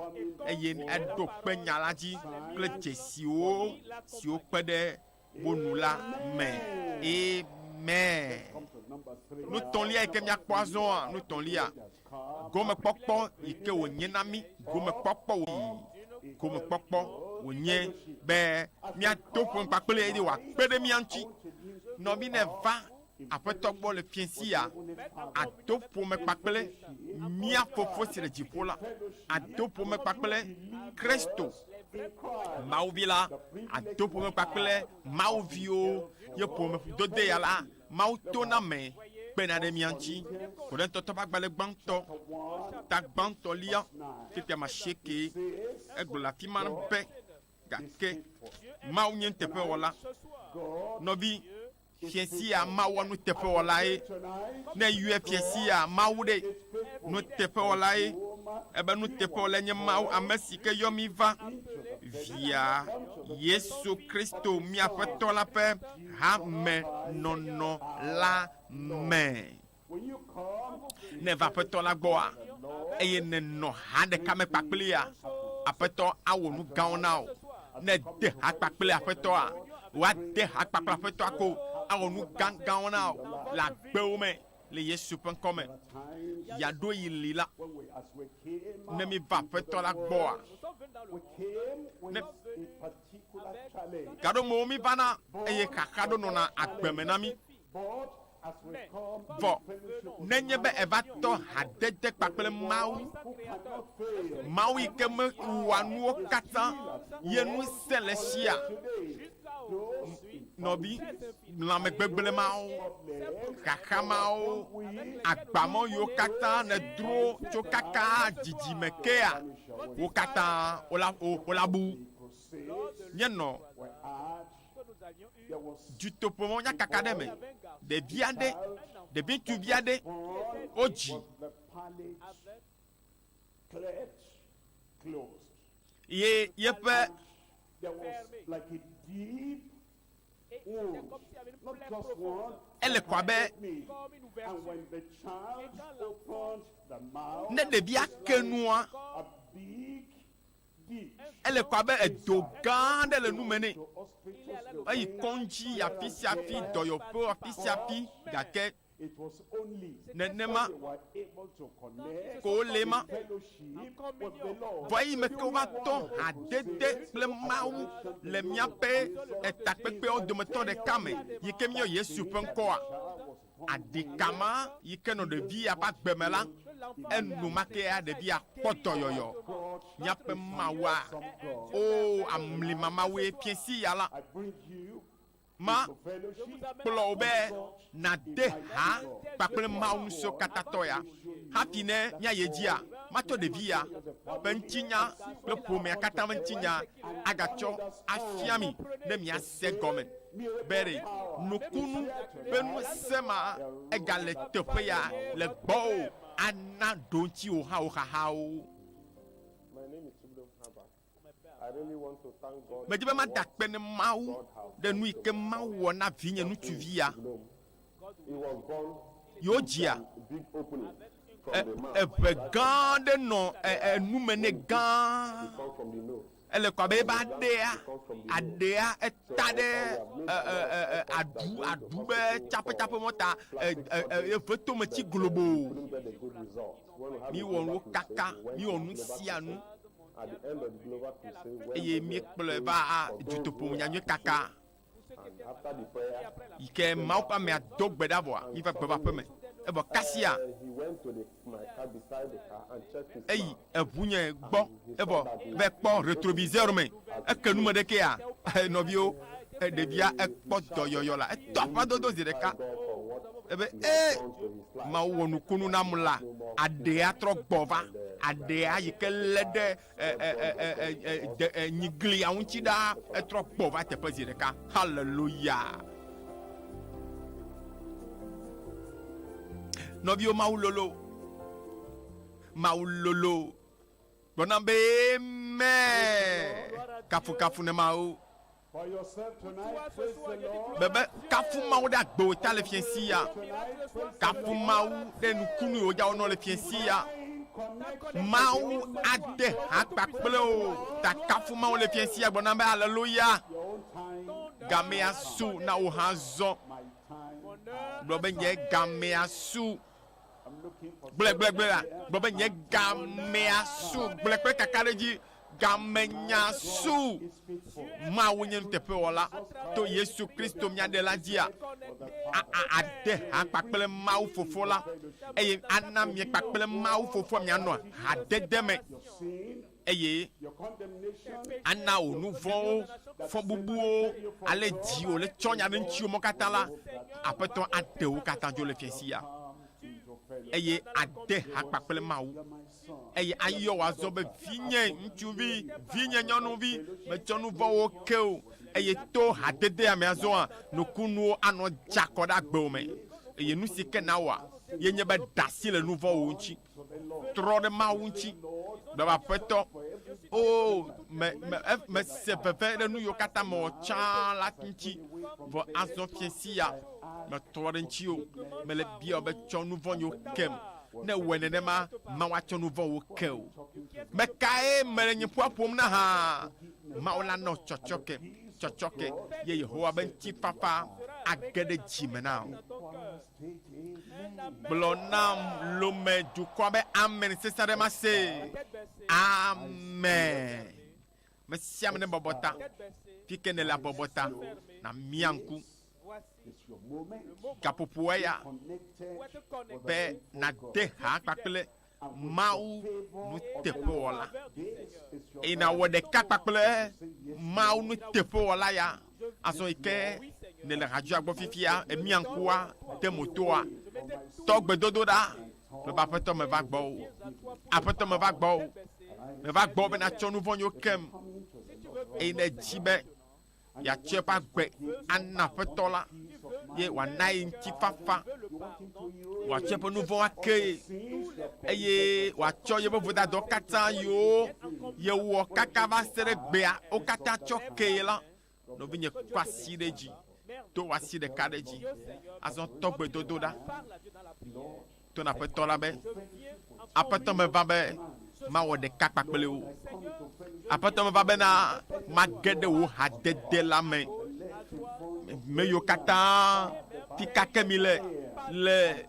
eye eɖo kpe nya la dzi kple dzesiwo siwo kpe ɖe wo nu la me. Amen. Nu tɔ̃lia yi ke míakpɔ azɔa, nu tɔ̃lia, gomekpɔkpɔ yi ke wònye na mí, gomekpɔkpɔ wònye, gomekpɔkpɔ wònye be míado ƒome kpakple eye wòakpe ɖe mía ŋuti. Nɔvi ne va Aƒetɔ gbɔ le fiẽ sia, ado ƒome kpakple mía Fofo si le dziƒo la, ado ƒome kpakple Kristo, Mawuvi la, ado ƒome kpakple Mawuviwo ye ƒome ƒudode ya la, Mawu tona me kpena ɖe mía ŋuti. Korintotɔ ƒe agbalẽ gbãtɔ, ta gbãtɔ lia, kpukpui amasieke, egblɔ le afi ma be, Gake Mawu nye nuteƒewɔla. Nɔvi, fiẽ sia Mawua nuteƒewɔlae. Ne eyɔe fiẽ sia Mawu ɖe, nuteƒewɔlae. Ebe nuteƒewɔlae nye Mawu, ame si ke yɔ mí va Via Yesu Kristo mía Aƒetɔ la ƒe hamenɔnɔ la me. Ne èva Aƒetɔ la gbɔa, eye nènɔ ha ɖeka me kpakplia, Aƒetɔ awɔ nu gãwo na wò. Ne ède ha kpakple Aƒetɔa, woade ha kpakple Aƒetɔa ko awɔ nu gãgãwo na wò le agbewo me le Yesu ƒe ŋkɔ me. Yeaɖo yi li la, ne míva Aƒetɔ la gbɔa, ne gaɖomewo mívana eye xaxa ɖo nɔna agbe me na mí. Vɔ nenye be eva tɔ hadede kpakple Mawu, Mawu yi ke mewɔa nuwo katã ye ŋusẽ le sia, nɔvi, lãmegbegblẽ mawo, xaxa mawo, agbamɔ yiwo katã nèdro tso kaka dzidzime kea, wo katã wola, wola bu. Míenɔ dutoƒomɔ nyakaka ɖe me. Ɖevi aɖe, ɖevi ŋutsuvi aɖe wodzi ye yeƒe ele ko abe ne ɖevia ke nua Ele ko abe edo gã aɖe le nu me nɛ. Eyi kɔdzi afi sia afi, dɔyɔƒewo afi sia afi gake nenema ko wole ema. Vɔ eyime ke wova tɔ hadede kple Mawu le míaƒe etakpekpeawo dometɔ ɖeka me yi ke míeyɔ Yesu ƒe ŋkɔa, Aɖika ma yi ke nɔ ɖevia ƒe agbe me la, enumakea ɖevia kpɔ dɔyɔyɔ. Míaƒe Mawua, oo, amlimamawue fiẽ sia la. Ma kplɔ wò be nàde ha kpakple Mawu Ŋusẽkatãtɔ ya. Hafi ne míayi edzia, matsɔ ɖevi ya ƒe ŋutinya kple ƒomea katã ƒe ŋutinya agatsɔ afia mi ne miase egɔme be ɖe nukunu ƒe ŋusẽ ma egale teƒe ya le gbɔwò ana ɖoŋtsi wò hã wò xaxawo. Medi be mada akpe ne Mawu ɖe nu yi ke Mawu wɔ na vinye ŋutsuvi ya. Yewo dzia eʋe gã aɖe nɔ enume nɛ gã. Ele kɔ abe ebe aɖea, aɖea eta ɖe aɖu aɖu be tsaƒetsaƒe mɔ ta eve tome tsi globo. Míwɔ nuwo kaka, míwɔ nu sia nu. Eye míekplɔe va dutoƒo nyanyui kaka yi ke Mawu ƒe amea do gbe ɖa vɔa, míva gbɔ va aƒeme. Evɔ kasia eyi eŋunye gbɔ evɔ va kpɔ retroviseur me. Eke nu me ɖekea, nɔviwo, ɖevia ekpɔ dɔyɔyɔ la, etɔ aƒadodo zi ɖeka. Ebe, Ee, Mawu wɔ nukunu nam la, aɖea trɔ gbɔ va. Aɖea yi ke lé ɖe nyiglia ŋuti ɖaa, etrɔ gbɔ va teƒe zi ɖeka. Haleluya! Nɔviwo, Mawu lolo. Mawu lolo. Gblɔ nam be, Amen. Kafukafu ne Mawu. Bebe kafu Mawu ɖe agbewo ta le fiẽ sia. Kafu Mawu ɖe nukunu yiwo dza wonɔ le fiẽ sia. Mawu ade ha kpakple wò ta kafu Mawu le fiẽ sia gblɔ nam be aleluya. Gamea su na wò hã zɔ. Gblɔ be nye gamea su. Gblɔe gblɔe gblɔe la gblɔ be nye gamea su. Gblɔe kple kakaɖedzi gamenya su. Mawu nye nuteƒewɔla to Yesu Kristo mía Ɖela dzia, a, a, ade ha kpakple Mawu Fofo la, eye ana mie kpakple Mawu Fofoa mianɔ hadede me, eye ana wò nu vɔ̃wo, fɔbubuwo, ale dzi wòle tsɔ nya ɖe ŋutiwò mɔ katã la, Aƒetɔ aɖe wo katã dzo le fiasia, eye ade ha kpakple Mawu. eye ayɔ wò azɔ be, Vinye ŋutsuvi, vinye nyɔnuvi, metsɔ nu vɔ̃wo ke wò. Eye to hadedea me azɔa, nukunuwo anɔ dza kɔ ɖe agbewò me. Eye nu si ke nàwɔa, ye nye be ɖe asi le nu vɔ̃wo ŋuti. Trɔ ɖe Mawu ŋuti. Gblɔ be, Aƒetɔ, oo, me, me, mese veve ɖe nu yiwo katã mewɔ tsã la ŋuti, vɔ azɔ fiẽ sia, metrɔ ɖe ŋutiwò. Mele biawò be tsɔ nu vɔ̃nyewo kem. Ne èwɔe nenema, Mawu atsɔ nu vɔ̃wo ke wò. Mekae mele nye ƒua ƒom na hã? Mawu la nɔ tsɔtsɔke, tsɔtsɔke, ye Yehowa be ŋutifafa age ɖe dzi me na wò. Gblɔ nam Lome dukɔa be amen sesẽ aɖe mase. Amen. Me sia ame nebɔbɔ ta. Fike nèle abɔbɔ ta, nàmia ŋku. Gaƒoƒoa ya be nàde ha kpakple Mawu nuteƒewɔla eye nàwɔ ɖeka kpakple Mawu nuteƒewɔla ya. Azɔ yi ke nèle hadzɔa gbɔ fifia, èmia ŋkua, de mo toa, tɔ gbedodo ɖa gblɔ be, Aƒetɔ, meva gbɔwò. Aƒetɔ, meva gbɔwò. Meva gbɔwò be nàtsɔ nu vɔ̃ nyewo kem. Eye ne èdi be yeatsɔ eƒe agbe ana Aƒetɔ la, ye wòana ye ŋutifafa, wòatsɔ eƒe nu vɔ̃ ake ye, eye wòatsɔ yeƒe vodadawo katã yiwo yewɔ kaka va se ɖe gbea, wo katã tsɔ ke ye la, nɔvinye, kɔ asi ɖe dzi, do wò asi ɖeka ɖe dzi. Azɔ tɔ gbedodo ɖa. To na Aƒetɔ la be, Aƒetɔ, meva be mawɔ ɖeka kpakple wò. Aƒetɔ, meva bena mage ɖe wò hadede la me. Me yiwo katã fika ke mi le, le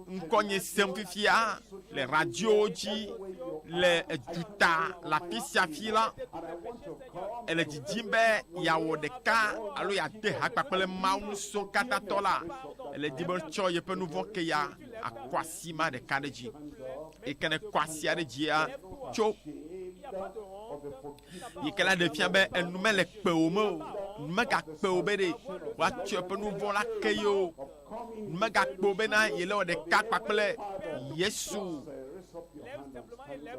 ŋkɔnye sem fifia, le radiowo dzi, le duta, le afi sia fi la, ele didim be yeawɔ ɖeka alo yeade ha kpakple Mawu Ŋusẽkatãtɔ la, ele di be tsɔ yeƒe nu vɔ̃ ke ya akɔ asi ma ɖeka ɖe dzi. Yi ke ne kɔ asia ɖe dzia, tso. Yi ke la ɖe fia be enu mele kpewò me o. Megakpe wò be ɖe woatsɔ eƒe nu vɔ̃ la ke ye o. Megakpe wò bena yele wɔ ɖeka kpakple Yesu.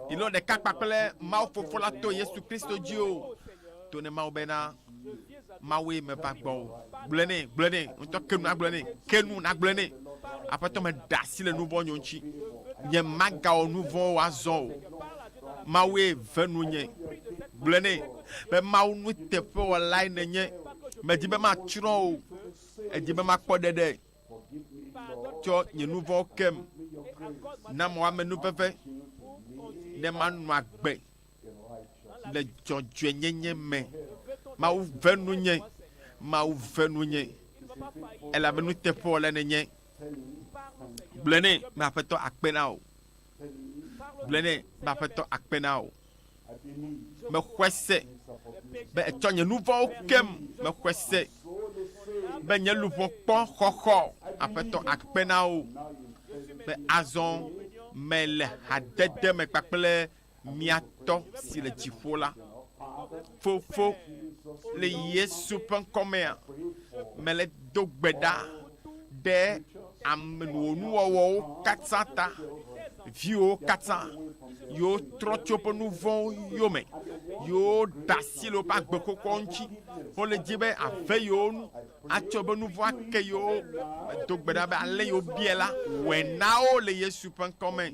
Yele wɔ ɖeka kpakple Mawu Fofo la to Yesu Kristo dzi o. To ne Mawu bena Mawue meva gbɔ o. Gblɔe nɛ, gblɔe nɛ, ŋutɔ ke nu nagblɔe nɛ, ke nu nagblɔe nɛ. Aƒetɔ meɖe asi le nu vɔ̃ nyo ŋuti. Nye magawɔ nu vɔ̃wo azɔ o. Mawue ve nunye. Gblɔe nɛ be Mawu nuteƒewɔlae nènye. Medi be matsrɔ̃ wò. Edi be makpɔ ɖeɖe. Tsɔ nye nu vɔ̃wo kem. Na mɔ amenuveve ne manɔ agbe le dzɔdzɔenyenye me. Mawu ve nunye. Mawu ve nunye. Elabe nuteƒewɔlae nènye. Gblɔe nɛ be Aƒetɔ akpe na wò. Gblɔe nɛ be Aƒetɔ akpe na wò. Mexɔe se be ètsɔ nye nu vɔ̃wo kem. Mexɔe se be nye luʋɔ kpɔ xɔxɔ. Aƒetɔ akpe na wò be azɔ mele hadede me kpakple mía Tɔ si le dziƒo la. Fofo, le Yesu ƒe ŋkɔ mea, mele do gbe ɖa ɖe ame wò nuwɔwɔwo katã ta, viwòwo katã, yiwo trɔ tso woƒe nu vɔ̃wo yome, yiwo ɖe asi le woƒe agbe xoxoawo ŋuti, wole di be ave yewo nu, atsɔ woƒe nu vɔ̃ ake yewo. Medo gbe ɖa be ale yi wobiae la, wɔe na wo le Yesu ƒe ŋkɔ me.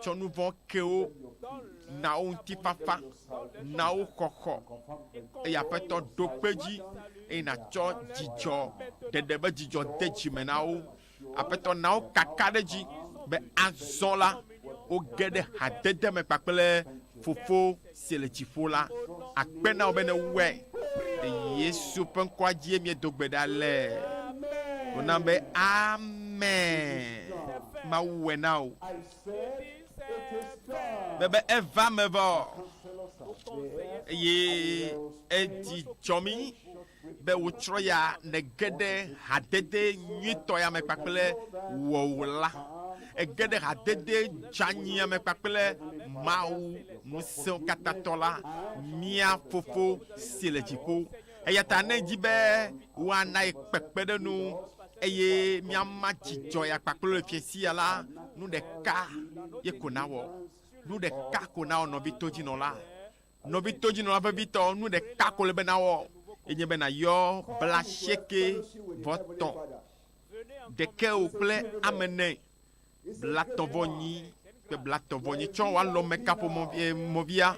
Tsɔ nu vɔ̃ ke wo, na wo ŋutifafa, na wo xɔxɔ. Eye Aƒetɔ ɖo kpe edzi eye nàtsɔ dzidzɔ ɖeɖe be dzidzɔ de dzime na wo. Aƒetɔ na wo kaka ɖe edzi be azɔ la, woge ɖe hadede me kpakple Fofo si le dziƒo la. Akpe na wò be nèwɔe. Le Yesu ƒe ŋkɔa dzie míedo gbe ɖa le. Wòna be Amen. Mawu wɔe na wò. Bebe eva me vɔ eye edzi dzɔ mí be wotsrɔ̃ ya nège ɖe hadede nyuitɔ ya me kpakple Wɔwòla. Ège ɖe hadede dzeanyia me kpakple Mawu Ŋusẽkatãtɔ la, mía Fofo si le dziƒo. Eya ta ne èdi be woana ye kpekpeɖeŋu eye míama dzidzɔ ya kpakple le fiẽsi ya la, nu ɖeka ye ko nawɔ. Nu ɖeka ko nawɔ nɔvi todzinɔla. Nɔvi todzinɔla vevitɔ, nu ɖeka ko le be nawɔ ye nye be nàyɔ blasieke vɔ tɔ̃ ɖekɛwo kple ame ene blatɔ̃ vɔ nyi kple blatɔ̃ vɔ nyi. Tsɔ wò alɔme kaƒomɔvia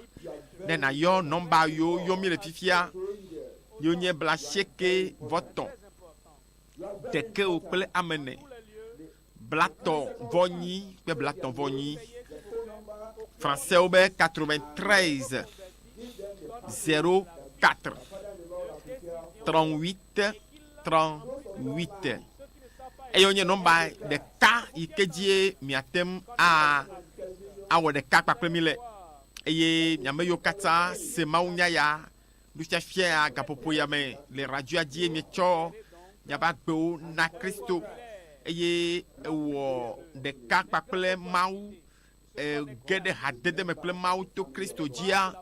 ne nàyɔ nɔmba yiwo yɔm míele fifia yiwo nye blasieke vɔ tɔ̃ ɖekɛwo kple ame ene blatɔ̃ vɔ nyi kple blatɔ̃ vɔ nyi. Français be 93 04 38 38. Eye wonye nɔmba ɖeka yi ke dzie miate ŋu a awɔ ɖeka kpakple mi le. Eye miame yiwo katã se mawunya ya, nufiafia ya gaƒoƒo ya me le radioa dzie mietsɔ miaƒe agbewo na Kristo eye ewɔ ɖeka kpakple Mawu, ege ɖe hadede me kple Mawu to Kristo dzia,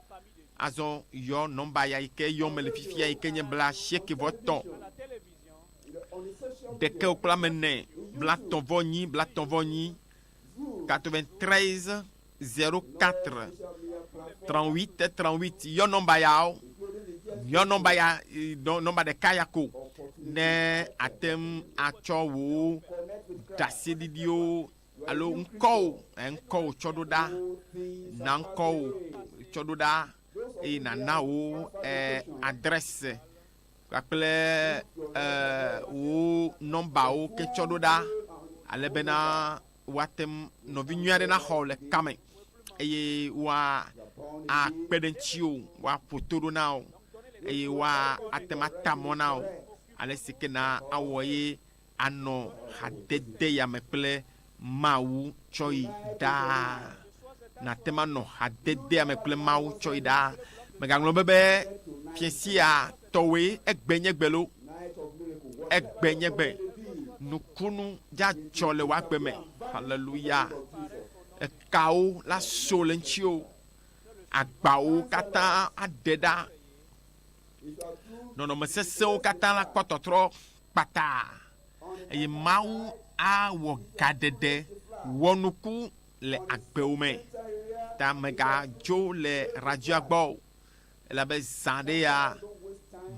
azɔ yɔ nɔmba ya yi ke yɔm mele fifia yi ke nye bla asieke vɔ tɔ̃ ɖekɛwo kple ame ene blatɔ̃ vɔ nyi blatɔ̃ vɔ nyi 93 04 38 38 yɔ nɔmba yawo yɔ nɔmba ya nɔmba ɖeka ya ko ne ate ŋu atsɔ wò ɖaseɖiɖiwo alo ŋkɔwò ŋkɔwò tsɔ ɖo ɖa na ŋkɔwò tsɔ ɖo ɖa eye nàna wò adrɛs kpakple wò nɔmbawo ke tsɔ ɖo ɖa ale bena woate ŋu nɔvi nyui aɖe naxɔ le kame eye woa akpe ɖe ŋutiwò, woaƒo to ɖo na wò eye woate ŋu ata mɔ na wò ale si ke na awɔ ye anɔ hadede ya me kple Mawu tsɔ yi ɖaa. Nàte ŋu anɔ hadedea me kple Mawu tsɔ yi ɖaa. Mègaŋlɔ be be fiẽsia tɔwòe egbe nye gbe loo. Egbe nye gbe. Nukunu dzadzɔ le wò agbe me. Haleluya. Ekawo la so le ŋutiwò. Agbawo katã aɖe ɖa. Nɔnɔme sesẽwo katã la kpɔ tɔtrɔ kpata eye Mawu awɔ gaɖeɖe wɔnuku le agbewo me. Ta mègadzo le radioa gbɔ o, elabe zã ɖe ya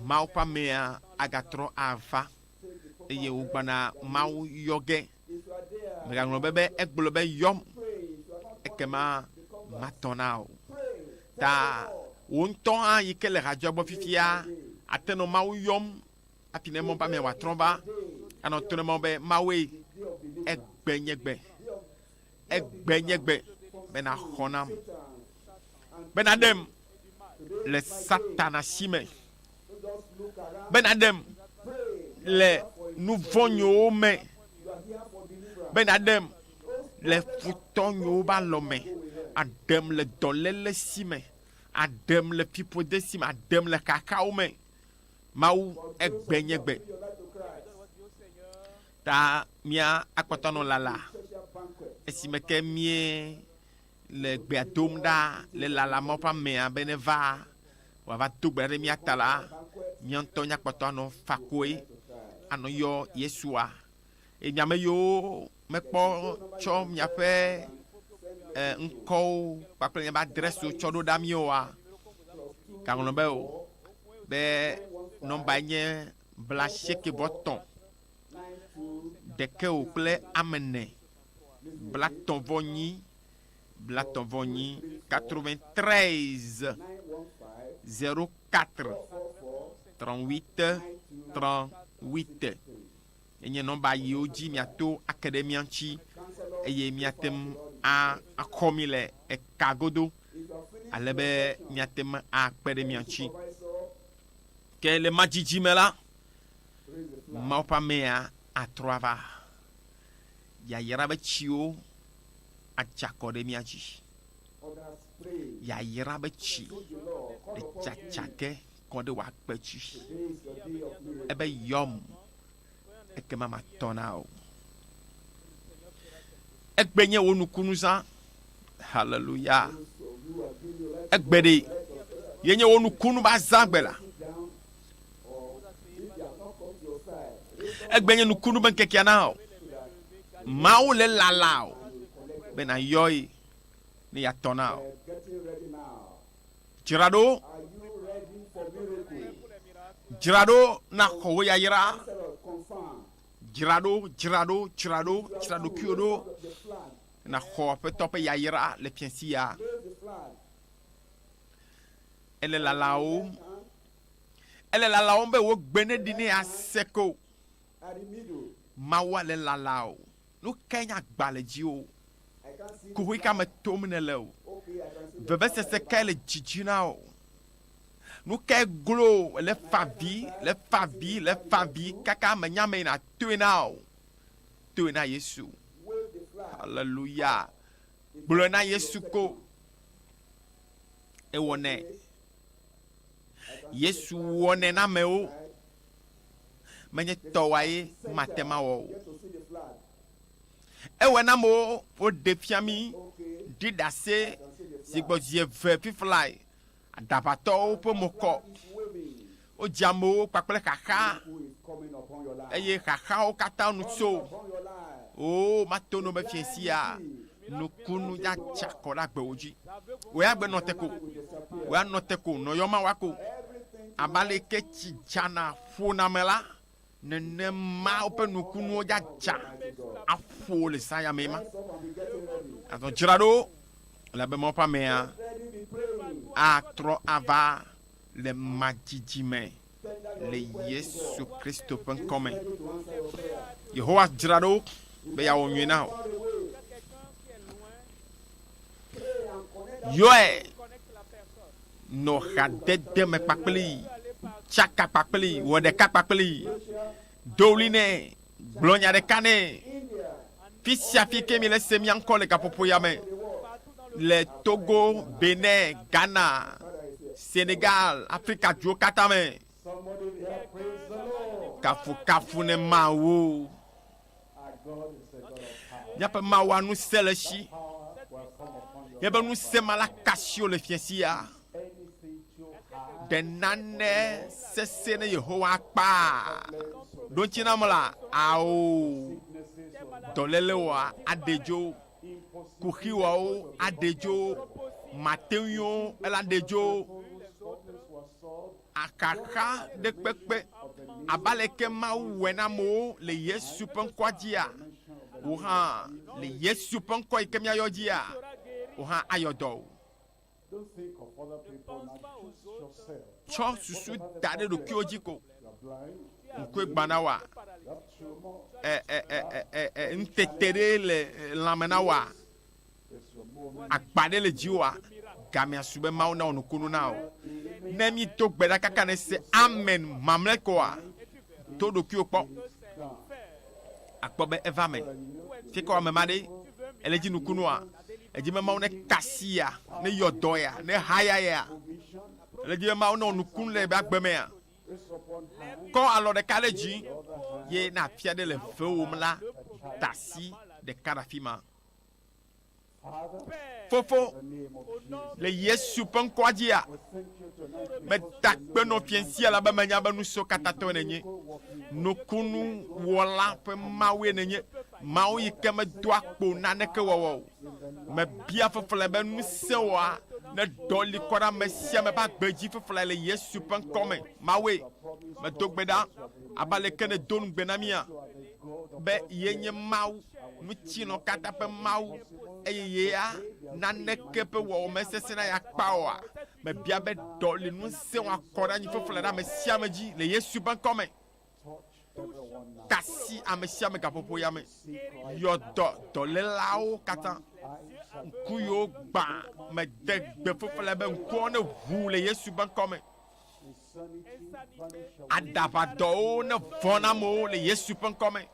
Mawu ƒe amea agatrɔ ava eye wògbɔna Mawu yɔ ge. Mègaŋlɔ be be egblɔ be yɔm, ekema matɔ na wò. Ta wò ŋutɔ hã yi ke le radioa gbɔ fifia, ate nɔ Mawu yɔm hafi ne mɔ be amea wòatrɔ va anɔ to ne Mawu be, Mawue, egbe nye gbe, egbe nye gbe be nàxɔ nam, be nàɖem le Satana si me, be nàɖem le nu vɔ̃ nyewo me, be nàɖem le futɔ nyewo be alɔ me, aɖem le dɔléle si me, aɖem le fiƒode si me, aɖem le xaxawo me. Mawu, egbe nye gbe. Ta mía akpɔtɔ nɔ lala esime ke mie le gbea dom ɖa le lala Mawu ƒe amea be neva wòava do gbe ɖa ɖe mía ta la, mía ŋutɔ míakpɔtɔ anɔ fa koe anɔ yɔ Yesua. Eye mi ame yiwo mekpɔ tsɔ miaƒe e, ŋkɔwo kpakple miaƒe adrɛsiwo tsɔ ɖo ɖa mí oa, gaŋlɔ be o be nɔmba nye blaasieke vɔ tɔ̃ ɖeke o kple ame ene blatɔ̃ vɔ nyi blatɔ̃ vɔ nyi 93 04 38 38 enye nɔmba yiwo dzi miato ake ɖe mía ŋuti eye miate ŋu akɔ mi le eka godo ale be miate ŋu akpe ɖe mía ŋuti. Ke le madzidzi me la, Mawu ƒe amea atrɔ ava. Yayra be tsiwo adza kɔ ɖe mía dzi. Yayra be tsi le tsatsa ge kɔ ɖe wò agbe dzi. Ebe yɔm, ekema matɔ na wò. Egbe nye wò nukunuzã. Haleluya. Egbe ɖe ye nye wò nukunu ba zã gbe la. Egbe nye nukunu be ŋkekea na o. Mawu le lala o be na yɔe ne yeatɔ na o. Dzra ɖo. Dzra ɖo na xɔ wò yayra. Dzra ɖo, dzra ɖo, dzra ɖo, dzra ɖokuiwò ɖo nàxɔ Aƒetɔ ƒe yayra le fiẽ sia. Ele lalawòm. Ele lalawòm be wò gbe neɖi ne yease ko. Mawua le lalawò. Nu kae nye agba le dziwò? Kuxi ka me tom nèle o? Vevesese kae le dzidzi na wò? Nu kae glo wò le fa vi, le fa vi, le fa vi kaka menya ame yi nàtoe na o? Toe na Yesu. Haleluya. Gblɔe na Yesu ko. Ewɔnɛ. Yesu wɔnɛ na amewo. Menye tɔwòa ye mate mawɔ o. Ewɔe na amewo woɖe fia mí ɖi ɖase zi gbɔ zi eve fiflae. Aɖaʋatɔwo ƒe mo kɔ. Wodzi amewo kpakple xaxa eye xaxawo katã nu tso. Oo, mato no be fiẽ sia nukunu ya tsa kɔ ɖe agbewo dzi. Wò ya gbe nɔ te ko. Wò ya nɔ te ko, nɔ yɔ Mawua ko. Abe ale ke tsi dzana ƒona me la, nenema woƒe nukunuwo ya dza aƒo le zã ya mee ma. Azɔ dzra ɖo, elabe Mawu ƒe amea atrɔ ava le madzidzi me le Yesu Kristo ƒe ŋkɔ me. Yehowa dzra ɖo be yeawɔ nyui na wò. Yɔe nɔ hadede me kpakplii, tsaka kpakplii, wɔ ɖeka kpakplii, do ɣli nɛ, gblɔ nya ɖeka nɛ. Fi sia fi ke miele se mía ŋkɔ le gaƒoƒo ya me le Togo, Benin, Ghana, Senegal, Afrika duwo katã me. Kafukafu ne Mawu. Míaƒe Mawua ŋusẽ le esi. Míaƒe ŋusẽ ma la ka asiwò le fiẽ sia. Ɖe nane sesẽ ne Yehowa kpaa? Ɖo ŋuti nam la, ao. Dɔlélewoa aɖe dzo, kuxiwoawo aɖe dzo, mateŋuiwo ela ɖe dzo, akaxa ɖe kpekpe. Abe aleke Mawu wɔe na amewo le Yesu ƒe ŋkɔa dzia, wò hã le Yesu ƒe ŋkɔ yi ke míayɔ dzia, wò hã ayɔ dɔ wò. Tsɔ susu da ɖe ɖokuiwò dzi ko. Ŋkue gbã na wòa? Ɛ, ɛ, ɛ, ɛ, ɛ, ŋutete ɖe le lãme na wòa? Akpa ɖe le dziwòa? Gamea su be Mawu nawɔ nukunu na wò. Ne mído gbe ɖa kaka nèse amen mamlɛ koa, do ɖokuiwò kpɔ. Akpɔ be eva eme. Fika wò ame ma ɖe, ele dzi nukunua? Edzi be Mawu neka asi ya, neyɔ dɔ ya, nehaya ya. Ele dzi be Mawu newɔ nukunu le eƒe agbe mea? Kɔ alɔ ɖeka ɖe dzi ye ne afia ɖe le vewòm la, da asi ɖeka ɖe afi ma. Fofo, le Yesu ƒe ŋkɔa dzia, meda akpe nɔ fiẽsia la be menya be nusrɔ̃katatɔe nènye. Nukunuwɔla ƒe Mawue nènye. Mawu yi ke medoa kpo naneke wɔwɔ o. Mebia fefle be ŋusẽ wɔa ne ɖɔ li kɔ ɖe ame sia ame ƒe agbe dzi fefle le Yesu ƒe ŋkɔ me. Mawue, medo gbe ɖa abe aleke nèdo ŋugbe na mía be yenye Mawu, ŋutilɔ katã ƒe Mawu, eye yea naneke ƒe wɔwɔ mesesẽ na ya kpa oa. Mebia be ɖɔ li ŋusẽ wɔa kɔ ɖe anyi fefle ɖe ame sia ame dzi le Yesu ƒe ŋkɔ me. Tasi ame sia ame gaƒoƒo ya me. Yɔ dɔ dɔlélawo katã. Ŋku yiwo gbã mede gbe fefle be ŋkuawo ne ʋu le Yesu ƒe ŋkɔ me. Aɖaʋadɔwo ne vɔ na amewo le Yesu ƒe ŋkɔ me.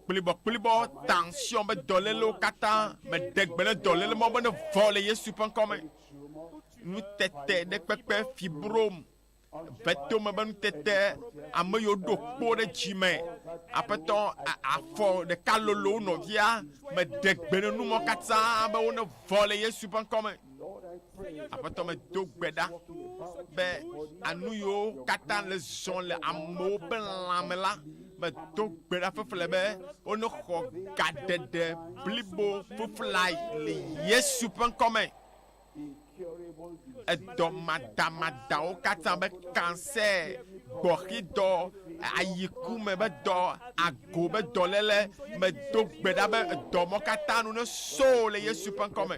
Kplibɔkplibɔ, tension be dɔlélewo katã mede gbe ne dɔléle mawo be ne vɔ le Yesu ƒe ŋkɔ me. Nutete ɖe kpekpe fibrom Vetome be nutete, ame yiwo ɖo kpo ɖe dzi me, Aƒetɔ, afɔ ɖeka lolo wo nɔvia, meɖe gbe ne numɔ katã be wone vɔ le Yesu ƒe ŋkɔ me. Aƒetɔ, medo gbe ɖa be anu yiwo katã le zɔ le amewo ƒe lãme la, medo gbe ɖa fefle be wone xɔ gaɖeɖe blibo feflae le Yesu ƒe ŋkɔ me. Edɔ madamadawo katã be kansɛ, gbɔxidɔ, ayikume be dɔ, ago be dɔléle, medo gbe ɖa be edɔ mɔ katã nu ne so le Yesu ƒe ŋkɔ me.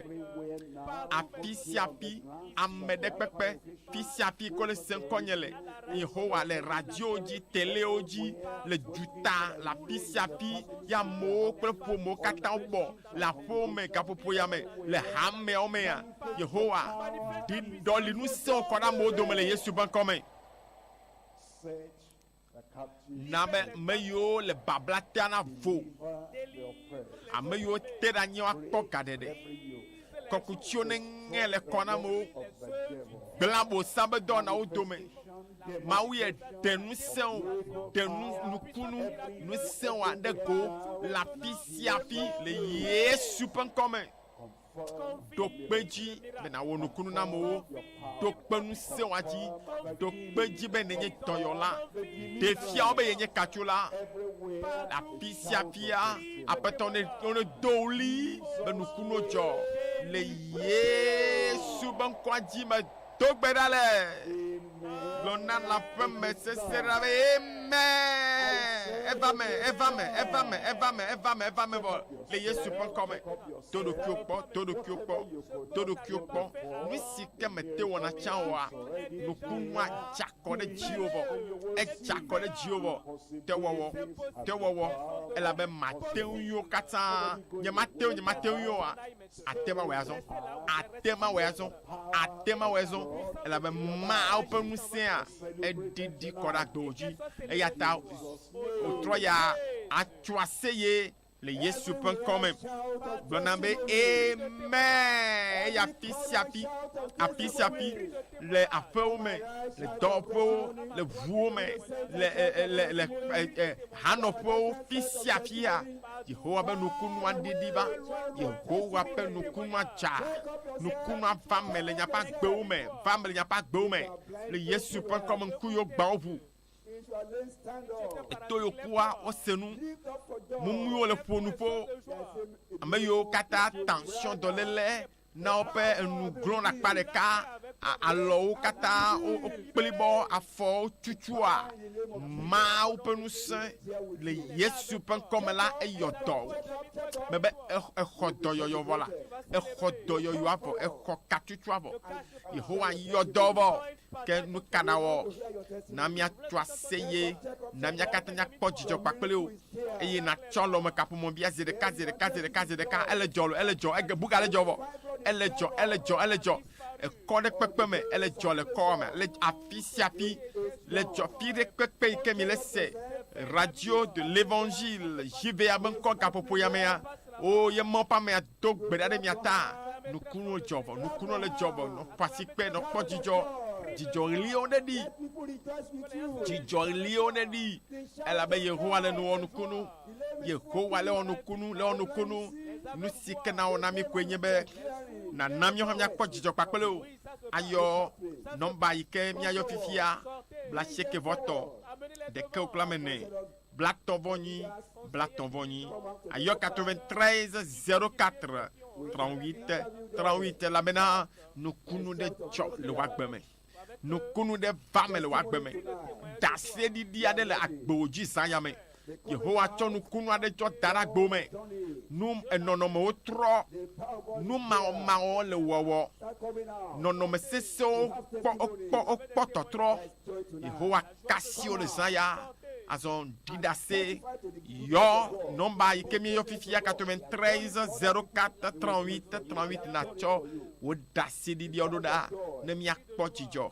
Afi sia afi, ame ɖe kpekpe, fi sia fi ko le se ŋkɔnye le, Yehowa le radio dzi, telewo dzi, le duta, le afi sia afi, ye amewo kple ƒomewo katã wobɔ le aƒewo me, gaƒoƒo ya me, le hameawo mea, Yehowa, ɖi ɖɔli ŋusẽwo kɔ ɖe amewo dome le Yesu ƒe ŋkɔ me. Na be ame yiwo le babla tea navo, ame yiwo te ɖe anyi woakpɔ gaɖeɖe. Kɔkutsiwo neŋe le kɔ na amewo, gblẽ abosam be dɔwɔnawo dome. Mawu yɛ ɖe ŋusẽwo, ɖe nu, nukunu, ŋusẽwoa ɖe go le afi sia afi le Yesu ƒe ŋkɔ me. Ɖo kpe dzi be nàwɔ nukunu na amewo. Ɖo kpe ŋusẽwoa dzi. Ɖo kpe dzi be nènye dɔyɔla. Ɖe fia wo be yenye katsola. Le afi sia afia, Aƒetɔ ne wonedo ɣli be nukunuwo dzɔ le Yesu ƒe ŋkɔa dzi me. Do gbe ɖa le gblɔ na lãƒe me sese ɖa be amen. Eva me, eva me, eva me, eva me, eva me, eva me vɔ le Yesu ƒe ŋkɔ me. Do ɖokuiwò kpɔ, do ɖokuiwò kpɔ, do ɖokuiwò kpɔ. Nu si ke mete wɔna tsã oa, nukunua dze akɔ ɖe dziwò vɔ. Edze akɔ ɖe dziwò vɔ. Te wɔwɔ, te wɔwɔ, elabe mate ŋui wo katã. Nyemate ŋu, nyemate ŋui oa. Ate ŋu awɔe azɔ. Ate ŋu awɔe azɔ. Ate ŋu awɔe azɔ. Elabe Mawu ƒe ŋusẽa eɖiɖi kɔ ɖe agbewo dzi. Eya ta wòtrɔ ya atso aseye le Yesu ƒe ŋkɔ me. Gblɔ nam be, Amen. Eye afi sia afi, afi sia afi, le aƒewo me, le dɔwɔƒewo, le ʋuwo me, le, le, le, le hanɔƒewo, fi sia fia. Yehowa be nukunua ɖiɖi va. Yehowa ƒe nukunua dza. Nukunua va me le miaƒe agbewo me. Va me le miaƒe agbewo me. Le Yesu ƒe ŋkɔ me ŋku yiwo gbã wo ʋu. Eto yiwo kua wose nu. Mumuiwo le ƒo nu ƒo. Ame yiwo katã tension dɔléle na woƒe enu glɔ̃ ɖe akpa ɖeka, alɔwo katã wokplibɔ, afɔwo tutua. Mawu ƒe ŋusẽ le Yesu ƒe ŋkɔme la eyɔ dɔ wo. Mebe exɔ dɔyɔyɔ vɔ la, exɔ dɔyɔyɔa vɔ, exɔ katutua vɔ. Yehowa yɔ dɔ vɔ. Ke nu ka nawɔ? Na míatso aseye, na mía katã míakpɔ dzidzɔ kpakple wò, eye nàtsɔ lɔme kaƒomɔ bia zi ɖeka, zi ɖeka, zi ɖeka, zi ɖeka. Ele dzɔ lo, ele dzɔ, ege buga le dzɔ vɔ. Ele dzɔ, ele dzɔ, ele dzɔ. Ekɔ ɖe kpekpe me, ele dzɔ le kɔa me, le afi sia afi, le dzɔ fi ɖe kpekpe yi ke mi le se Radio de l'Evangile JVA be ŋkɔ gaƒoƒo ya mea. O ye Mawu ƒe amea do gbe ɖa ɖe mia ta. Nukunuwo dzɔ vɔ, nukunuwo le dzɔ vɔ. Nɔ ƒo asikpe, nɔ kpɔ dzidzɔ. Dzidzɔɣliwo ne ɖi. Dzidzɔɣliwo ne ɖi. Elabe Yehowa le nu wɔ nukunu. Yehowa le wɔ nukunu, le wɔ nukunu. Nu si ke nawɔ na mí koe nye be nàna míawo hã míakpɔ dzidzɔ kpakple wò. Ayɔ nɔmba yi ke míayɔ fifia, blaasieke vɔ tɔ̃, ɖekɛ kple ame ene. Blatɔ̃ vɔ nyi, blatɔ̃ vɔ nyi. Ayɔ 93 04 38 38 elabena nukunu ɖe dzɔ le wò agbe me. Nukunu ɖe va me le wò agbe me. Ɖaseɖiɖi aɖe le agbewò dzi zã ya me. Yehowa tsɔ nukunu aɖe tsɔ da ɖe agbewò me. Nu enɔnɔmewo trɔ. Nu mawɔmawɔ le wɔwɔ. Nɔnɔme sesẽwo kpɔ wokpɔ wokpɔ tɔtrɔ. Yehowa kasi wo le zã ya. Azɔ ɖi ɖase yɔ nɔmba yi ke míeyɔ fifia 93 04 38 38 natsɔ wò ɖaseɖiɖiawo ɖo ɖa ne míakpɔ dzidzɔ,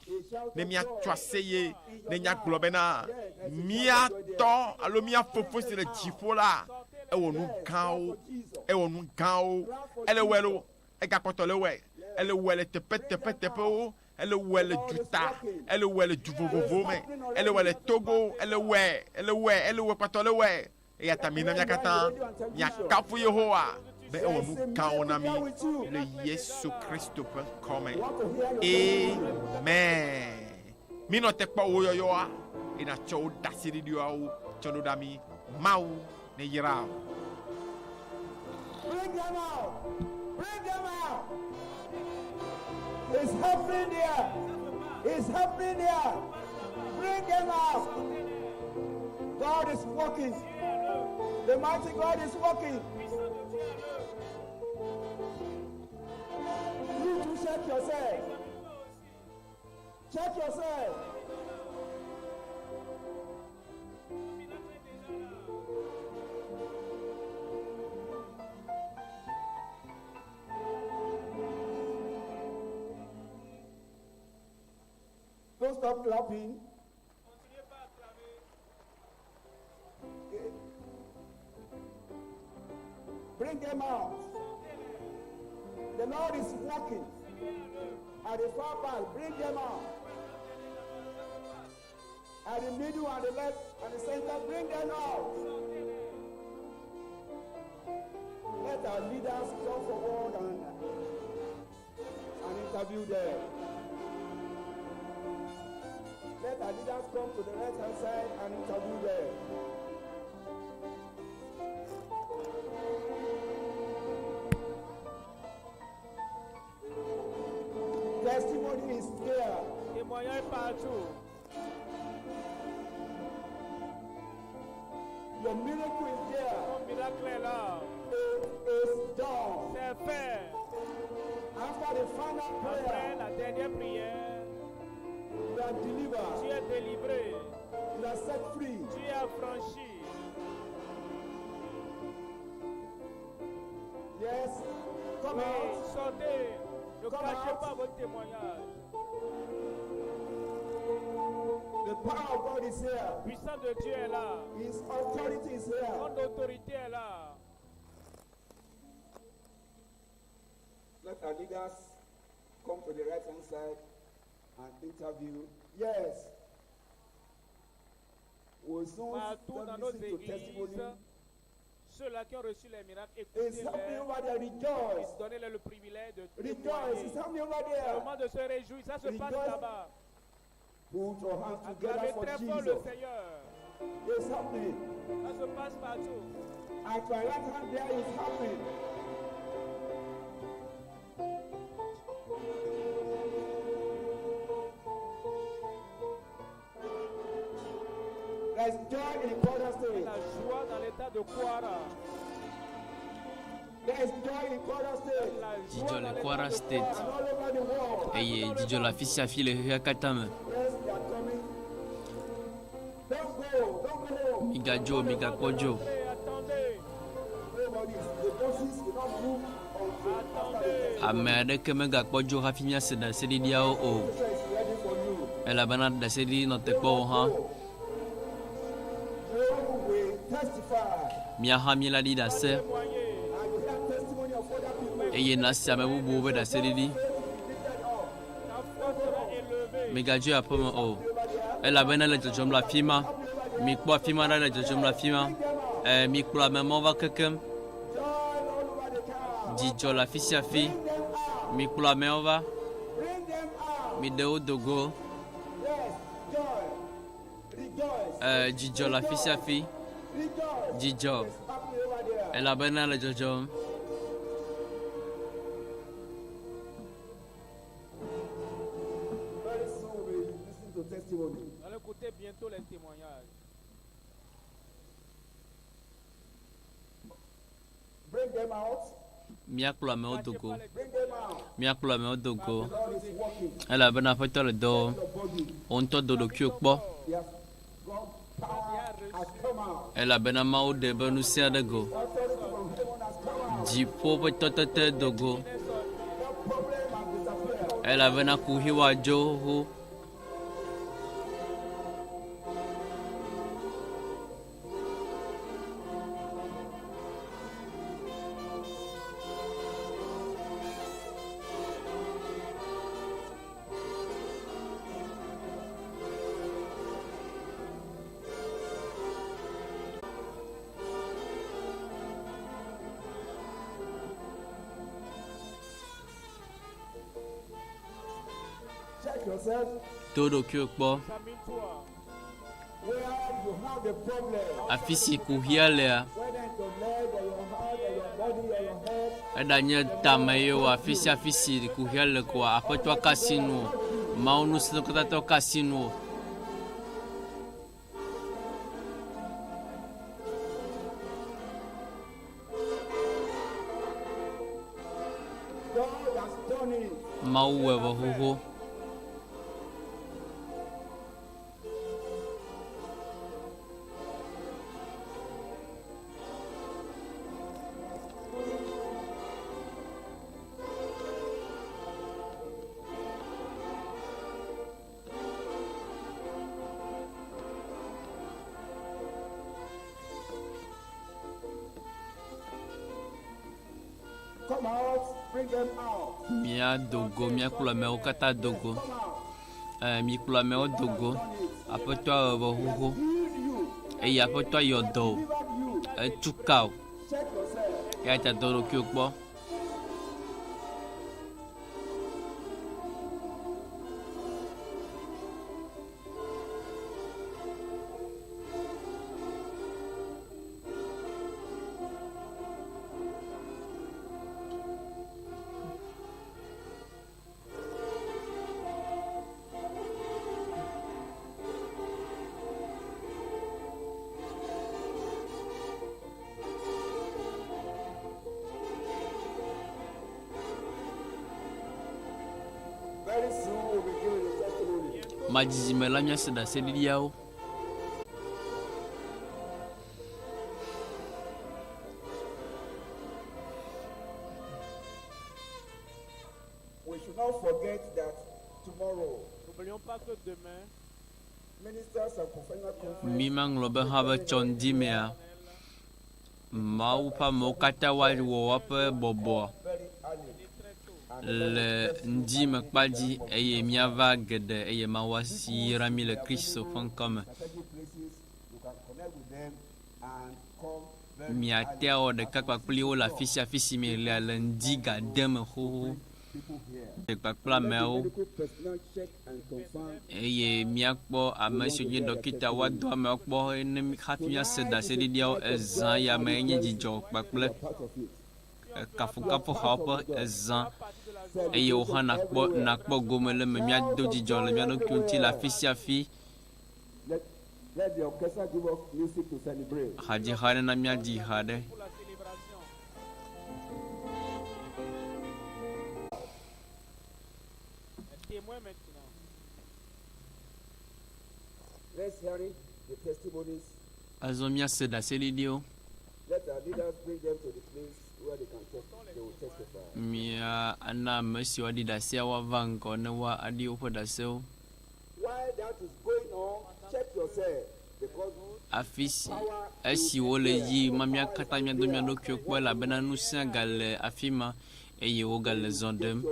ne míatso aseye, ne míagblɔ bena mía tɔ alo mía fofo si le dziƒo la ewɔ nu gãwo, ewɔ nu gãwo, ele wɔe lo, egakpɔtɔ le wɔe, ele wɔe le teƒe teƒe teƒewo. Ele wɔe le duta, ele wɔe le du vovovowo me, ele wɔe le Togo, ele wɔe, ele wɔe, ele wɔe kpɔtɔ le wɔe. Eya ta mina mía katã míakafu Yehowa be ewɔ nu gãwo na mí le Yesu Kristo ƒe ŋkɔ me. Amen. Minɔ te kpɔ wò yɔyɔa eye nàtsɔ wò ɖaseɖiɖiawo tsɔ ɖo ɖa mí. Mawu neyra wò. Bring them out. Bring them out. It's happening there. It's happening there. Bring them out. God is working. The mighty God is working. You too check yourself. Check yourself. Don't stop clapping. Bring them out. The Lord is working. At the far back, bring them out. At the middle and the left and the center, bring them out. Let our leaders come forward and, and interview them. Let our leaders come to the right hand side and interview them. Testimony is there. Témoignage partout. Your miracle is there. Ton miracle est là. It is done. C'est fait. After the final Après prayer, la dernière prière, you are delivered. tu es délivré. You are set free. Tu es affranchi. Yes. Come Oui, out. sortez. Ne Come cachez out. pas votre témoignage. The power of God is here. La puissance de Dieu est là. His authority is here. Son autorité est là. Let our leaders come to the right hand side and interview. Yes. We'll soon Partout start dans nos listening to églises, testimony. Ceux-là qui ont reçu les miracles, It's écoutez-les happening over there. et Rejoice. donnez-leur le privilège de Rejoice. témoigner. It's happening over C'est le there. moment de se réjouir. Ça se passe Rejoice. là-bas. Put your hands together Acclamez for très fort le Jesus. Seigneur. It's happening. Ça se passe partout. At my right hand there is happening. There's joy in Kwara State. La joie dans l'état de Kwara. There's joy in Kwara State. La Dzidzɔ joie le dans l'état Kwara de State Kwara. And all over the world. eye dzidzɔ le afi sia afi le xexea katã me. Yes, they are coming. Don't go. Don't go home. Migadzo, migakpɔ dzo. Attendez, attendez. Nobody. The buses will not move until after the testimony Ame aɖeke megakpɔ dzo hafi míase ɖaseɖiɖiawo o is ready for you. elabena ɖaseɖiɖi nɔ te kpɔ wo hã. You will testify. Mía hã míela ɖi ɖase And you hear testimony of other people. eye nase ame bubuwo ƒe ɖaseɖiɖi. Lifted up. Ta foi sera élevée. Migadzo yi aƒeme o elabena le dzɔdzɔm le afi ma. Mikpɔ afi ma ɖa le dzɔdzɔm le afi ma. E, mikplɔ ame mawo va kekem. Joy all over the car. Dzidzɔ le afi sia afi. Mikplɔ amewo va. Bring them out. Miɖe wo do go. Yes, joy. Rejoice. E, dzidzɔ le afi sia afi. Rejoice. Dzidzɔ It's happening over there. elabena le dzɔdzɔm. Very soon we will listen to testimony. Nous allons écouter bientôt les témoignages. Bring them out. Míakplɔ amewo do go. Bring them out. Míakplɔ amewo do go The Lord is working. elabena Aƒetɔ le dɔ wɔm. Your body. Wo ŋutɔ do ɖokuiwò kpɔ He has God power has come out. elabena Mawu ɖe eƒe ŋusẽ ɖe go. Authority from heaven has come out. Dziƒo ƒe tɔtete do go That problem has disappeared. elabena kuxi woadzo xoxo. Check yourself Do ɖokuiwò kpɔ Examine-toi. where you have the problem. afi si kuxia lea Whether it's your leg or your heart or your body or your head. eɖanye tame ye o afi sia afi si kuxia le koa Aƒetɔa ka asi nu o. Mawu ŋusẽkatãtɔ ka asi nu o. God has done it. Mawu wɔe vɔ xoxo. Come out, bring them out. Míado go, míakplɔ amewo katã do go. Come out. E, mikplɔ amewo do go. Aƒetɔa wɔe vɔ xoxo Healed you. eye Aƒetɔa yɔ dɔ o. Delivered you. Etu ka o. Check yourself. Eya ta do ɖokuiwò kpɔ. Very soon we'll be giving the testimony. Madzidzi me la míase ɖaseɖiɖiawo. We should not forget that tomorrow, N'oublions pas que demain, ministers and professional conference Mi maŋlɔ be hã be tsɔ ŋdi mea, Mawu ƒe amewo katã woawɔ woƒe bɔbɔ very early. le ŋdi me kpa dzi eye míava geɖe eye Mawu asi yra mí le Kristo ƒe ŋkɔ me. Strategic places, you can connect with them and come Miate awɔ ɖeka kpakpli wo le afi sia afi si miele le ŋdi ga ade me xoxo kpakple ameawo eye míakpɔ ame siwo nye ɖɔkita woado ameawo kpɔ ne hafi míase ɖaseɖiɖiawo. Ezã ya me nye dzidzɔ kpakple kafukafuhawo ƒe ezã eye wò hã nakpɔ nakpɔ gome le eme. Míado dzidzɔ le mía ɖokui ŋuti le afi sia afi. Let the orchestra give us music to celebrate. Hadziha aɖe na míadzi ha aɖe. Let's hear it, the testimonies. Azɔ míase ɖaseɖiɖiwo. Let our leaders bring them to the place where they can test, they will testify. Míana ame siwo aɖi ɖasea woava ŋgɔ ne woaɖi woƒe ɖasewo. While that is going on, check yourself because Afi si esi wole edzi yim ma mía katã míado mía ɖokuiwo kpɔ elabena ŋusẽ gale afi ma eye wogale zɔ ɖem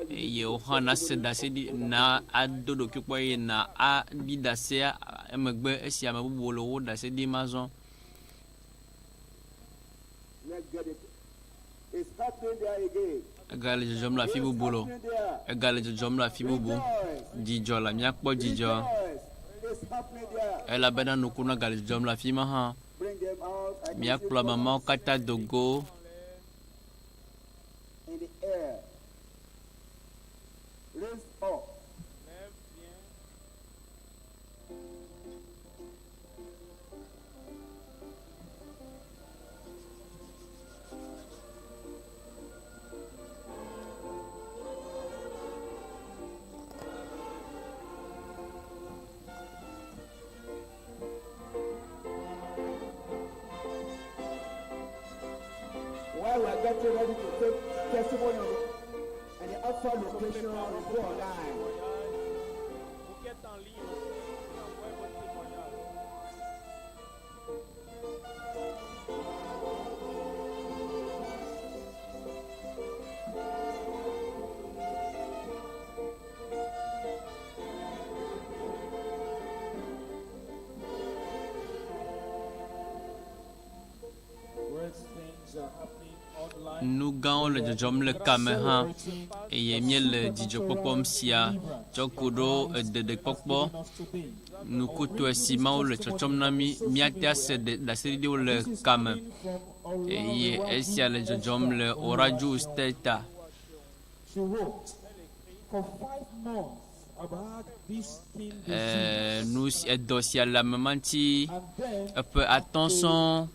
eye wò hã nase ɖaseɖi na ado ɖokuiwo kpɔ eye na aɖi ɖasea emegbe esi ame bubuwo le wo ɖase ɖim azɔ. let's get it. It's happening there again. Egale dzɔdzɔm le afi bubu lo. Egale dzɔdzɔm le afi bubu. Dzidzɔ la míakpɔ dzidzɔ Rejoice. It's happening there. elabena nukunu gale dzɔdzɔm le afi ma hã. Bring them out. I can see Míakplɔ ame mawo katã do go in the air. Raised up. While we are getting ready to take testimony on the, and the alpha location will go online. Vous qui êtes en ligne aussi, envoyez votre témoignage. Great things are happening online. Nu gãwo le dzɔdzɔm le kame hã eye míele dzidzɔkpɔkpɔm sia tsɔ ku ɖo eɖeɖekpɔkpɔ nukutɔe si Mawu le tsɔtsɔm na mí. Míate ase ɖaseɖiɖiwo le kame eye esia le dzɔdzɔm le Oraju State. She wrote, For 5 months I've had this skin Ɛɛ, disease. nu si edɔ sia le ame ma ŋuti And then eƒe atɔ̃ sɔŋ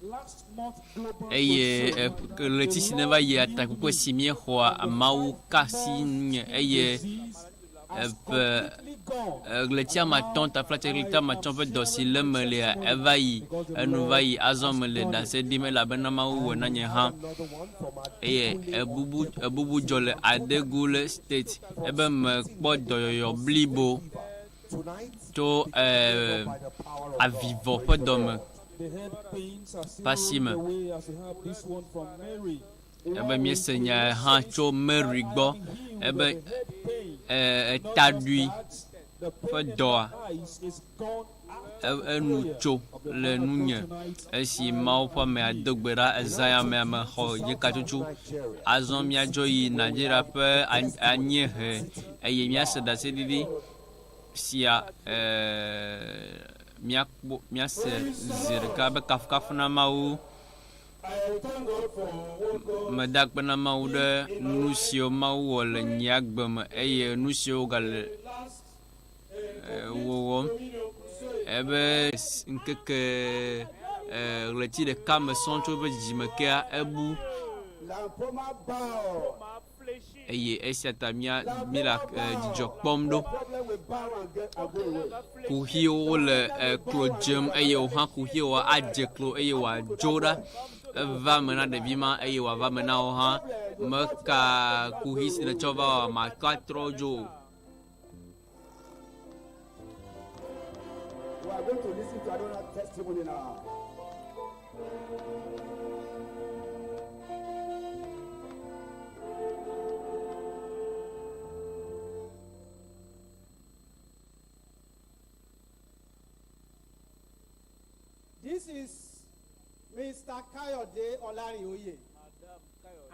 last month global eye crusade, ɣleti si neva yia takpekpe si míexɔa Mawu ka si nye eye disease has eƒe completely gone. ɣleti ame atɔ̃ taflatse ɣleti ame atɔ̃ ƒe dɔ si le melea eva yi enu va yi azɔ mele ɖase ɖim elabena Mawu wɔ na nye hã Another one from our eye ebubu ebubu dzɔ le Adegule State ebe mekpɔ dɔyɔyɔ blibo tonight tso ɛɛ by the power of avivɔ ƒe dɔme The head pains are still ƒe asi me. rolled away as we have this one from Mary. Ebe míese nya hã tso Mary gbɔ ebe ɛɛ etaɖui ƒe dɔa enu tso le nunye esi Mawu ƒe amea do gbe ɖa ezã ya mea mexɔ nye katsotso. Azɔ míadzo yi Nigeria ƒe anyiehe eye míase ɖaseɖiɖi sia míakpɔ míase zi ɖeka be kafukafu na Mawu. Meda akpe na Mawu ɖe nu siwo Mawu wɔ le nye agbe me eye nu siwo gale wɔwɔm. Ebe ŋkeke ɣleti ɖeka me sɔŋ tso eƒe dzidzime kea ebu Lymphoma bow. eye esia ta mía míele dzidzɔ kpɔm ɖo. Problem will bow and get and go away. Kuxiwo le klo dzem eye wò hã kuxiwo adze klo eye wòadzo ɖa. Eva me na ɖevi ma eye wòava me na wò hã. Meka kuxi si nètsɔ va oa, makɔ atrɔ dzo o. We are going to listen to another testimony now. This is Mr. Kayode Olarioye,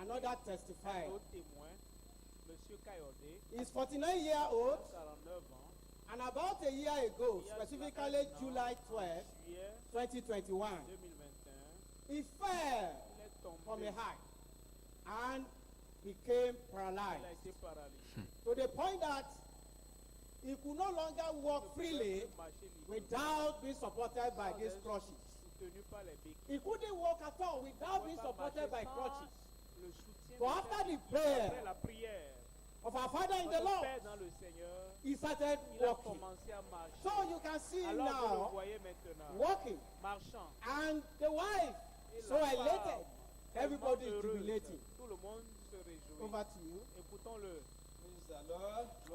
another testifier. He's 49 year old and about a year ago, specifically July 12, 2021, he fell from a height and became paralyzed to the point that he could no longer walk freely without being supported by these crutches. He couldn't walk at all without being supported by crutches. But after the prayer of our Father in the Lord, he started walking. So you can see him now walking. And the wife, so elated, everybody is jubilating. Over to you.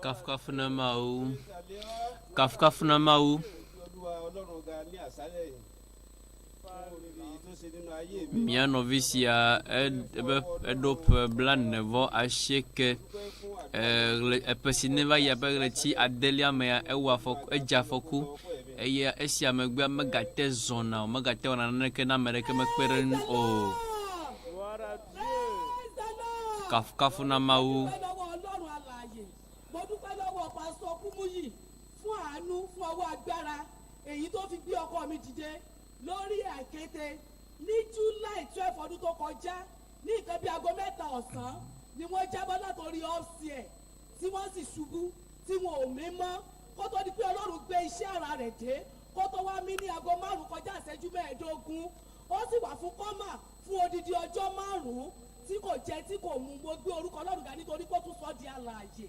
Kafukafu na Mawu. Kafukafu na Mawu. Mía nɔvi sia ebe eɖo ƒe blaene vɔ asieke. Eee eƒe si ne va yia ƒe ɣleti adelia mea ewɔ afɔku edze afɔku eye esia megbea megate zɔna o megate wɔna naneke ne ame aɖeke mekpe ɖe eŋu o. Kafukafu na Mawu. Mo dúpẹ́ lọ́wọ́ Ọlọ́run alààyè. Mo dúpẹ́ lọ́wọ́ Pásítọ̀ Kúmúyì fún àánú fún ọwọ́ agbára èyí tó fi gbé ọkọ mi dìde lórí àkéte ní July 12 ọdún tó kọjá ní nǹkan bí aago 3 ọ̀sán ni wọ́n jábọ́ látòrí ọ́fíìsì tí wọ́n sì ṣubú tí wọn ò mí mọ́ kó tó di pé Ọlọ́run gbé iṣẹ́ ara rẹ̀ dé kó tó wá mí ní aago 5 kọjá ìṣẹ́jú 15 ó sì wà fún kọ́mà fún odidi ọjọ́ 5 tí kò jẹ tí kò mu. Mo gbé orúkọ Ọlọ́run ga nítorí pé ó tún sọ di alààyè.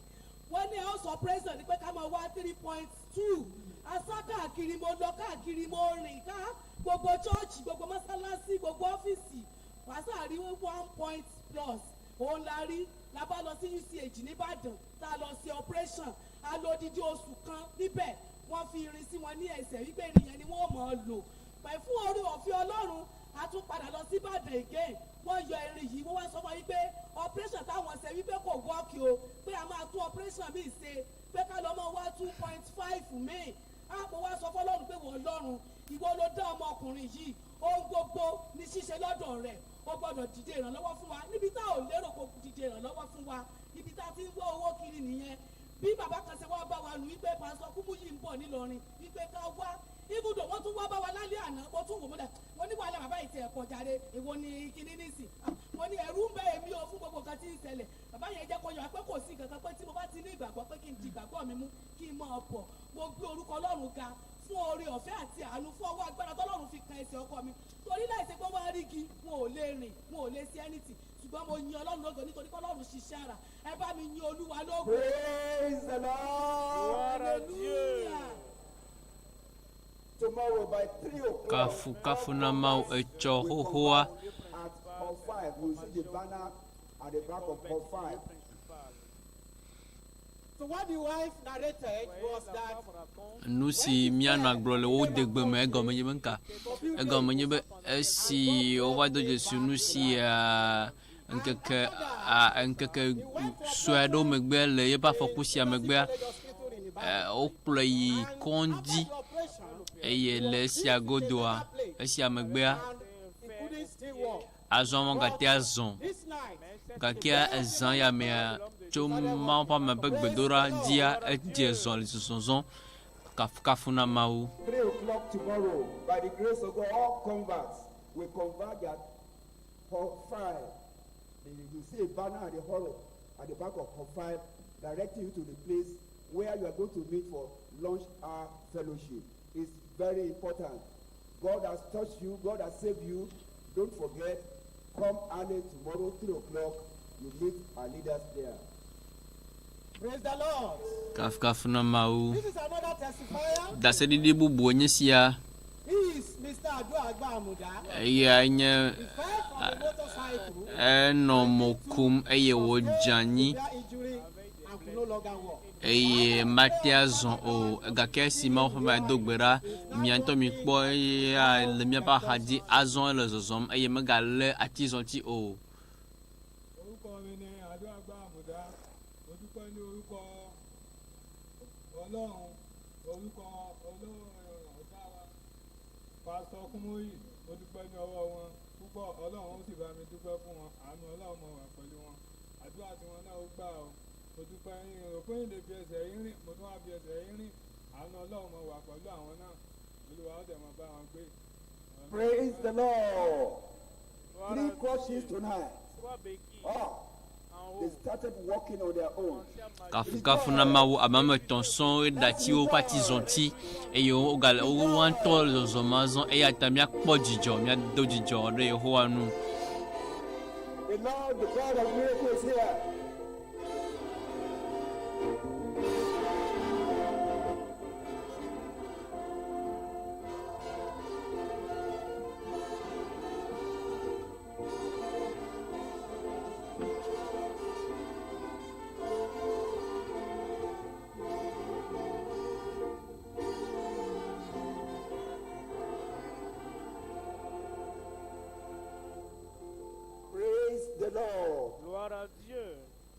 Wọ́n ní house operation ni pé ká máa wá 3.2 asá káàkiri, mo lọ káàkiri, mo rìn ká gbogbo chọ́ọ̀chì, gbogbo mọ́sálásí, gbogbo ọ́fíìsì, wàásà rí 1 point plus òun la rí. La bá lọ sí UCH nìbàdàn tá a lọ sí operation, a lò odidi oṣù kan níbẹ̀. Wọ́n fi irin sí wọn ní ẹsẹ̀ wípé irin yẹn ni wọ́n mọ̀ ọ́ lò. Pẹ̀lú fún orí ọ̀fẹ́ Ọlọ́run, a tún padà lọ sí Ìbàdàn again. Wọ́n yọ irin yìí, wọ́n wá sọ fún wa wípé operation táwọn ṣe wípé kò wọ́ọ̀kì o, pé a máa tún operation míì ṣe, pé ká lọ mọ́ wá 2.5 míì. Á mo wá sọ fọlọ́run pé wọ́n Ọlọ́run, ìwọ ló dá ọmọkùnrin yìí, ohun gbogbo ní ṣíṣe lọ́dọ̀ rẹ̀, ó gbọ́dọ̀ dìde ìrànlọ́wọ́ fún wa níbi tá ò lérò kó dìde ìrànlọ́wọ́ fún wa. Ibi tá a ti ń wá owó kiri nìyẹn. Bí bàbá kan ṣe wá bá wa nù wípé Pásítọ̀ Kúmúyì ń bọ̀ nílọrin wípé ká wá ibùdó, wọ́n tún wá bá wa lálẹ́ àná. Mo tún wò mo dà mo ní wàhálà bàbá yìí ti ẹ̀kọ́ jáde, èwo ni kíní nísì? Mo ní ẹ̀rú ń bẹ èmi o fún gbogbo nǹkan tí ń ṣẹlẹ̀. Bàbá yẹn jẹ́ kó yọ pé kò sí nǹkan kan, pé tí mo bá ti ní ìgbàgbọ́ pé kí n di ìgbàgbọ́ mi mú kí n máa bọ̀. Mo gbé orúkọ Ọlọ́run ga fún oore ọ̀fẹ́ àti àánú fún ọwọ́ agbára tọ́lọ́run fi kan ẹsẹ̀ ọkọ mi, torí láìsí pé wọ́n á rí igi, wọn ò lè rìn, wọn ò lè ṣe anything. Ṣùgbọ́n mo yin Ọlọ́run lógo nítorí pé Ọlọ́run ṣiṣẹ́ àrà. Ẹ bá mi yin Olúwa lógo. Praise the Lord. Hallelujah. Tomorrow by 3 o'clock. Kafukafu na Mawu etsɔ xoxoa. At hall 5, we will see the banner at the back of hall 5. So what the wife narrated was that Nu si míanɔ agblɔ le wo degbe me egɔme nye be ŋka egɔme nye be esi wova do dzesi nu sia ŋkeke a ŋkeke sue aɖewo megbe le yeƒe afɔku sia megbea wokplɔe yi kɔdzi eye le esia godoa esia megbea he couldn't still walk. Azɔ megate azɔ This night, gake ezã ya mea tso Mawu ƒe ame ƒe gbedoɖa dzia edze zɔli zɔzɔzɔ. Kafukafu na Mawu. 3 o'clock tomorrow, by the grace of God, all converts will converge at hall 5. You see a banner at the hall at the back of hall 5 directing you to the place where you are going to meet for lunch hour fellowship. It's very important. God has touched you, God has saved you. Don't forget, come early tomorrow, 3 o'clock. You meet our leaders there. Praise the Lord. Kafukafu na Mawu. This is another testifier. Ɖaseɖiɖi bubu enye sia. He is Mr. Adu Agba Amuda. Eya nye He fell from a motorcycle, enɔ mo kum eye wòdze anyi severe injury and could no longer walk. Eye mate azɔ o gake esi Mawu ƒe ame do gbe ɖa mia ŋutɔ mi kpɔ eya le miaƒe axadzi azɔ ele zɔzɔm eye megalé atizɔti o. Orúkọ mi ni Adúlágbà Àmùdá. Mo dúpẹ́ ní orúkọ Ọlọ́run, orúkọ Ọlọ́run ọ̀gá wa, Pásítọ̀ Kúmúyì. Mo dúpẹ́ ní ọwọ́ wọn púpọ̀. Ọlọ́run ó sì bá mi dúpẹ́ fún wọn. Àánú Ọlọ́run mọ̀ wà pẹ̀lú wọn. Àdúrà tí wọn náà ó gbà o. Mo dúpẹ́ yín rò pé lè fi ẹsẹ̀ yín rìn. Mo tún wá fi ẹsẹ̀ yín rìn. Àánú Ọlọ́run mọ̀ wà pẹ̀lú àwọn náà. Olúwa ó dẹ̀ mọ̀ bá wọn gbé. Praise the Lord. Three crutches tonight. Oh, they started walking on their own. Kafukafu na Mawu ame ame etɔ̃ sɔŋ ɖe woƒe atizɔti eye wogale woa ŋutɔ le zɔzɔm azɔ eya ta míakpɔ dzidzɔ míado dzidzɔ ɖe Yehowa nu. The Lord, the God of miracles, is here. Praise the Lord. Gloire à Dieu.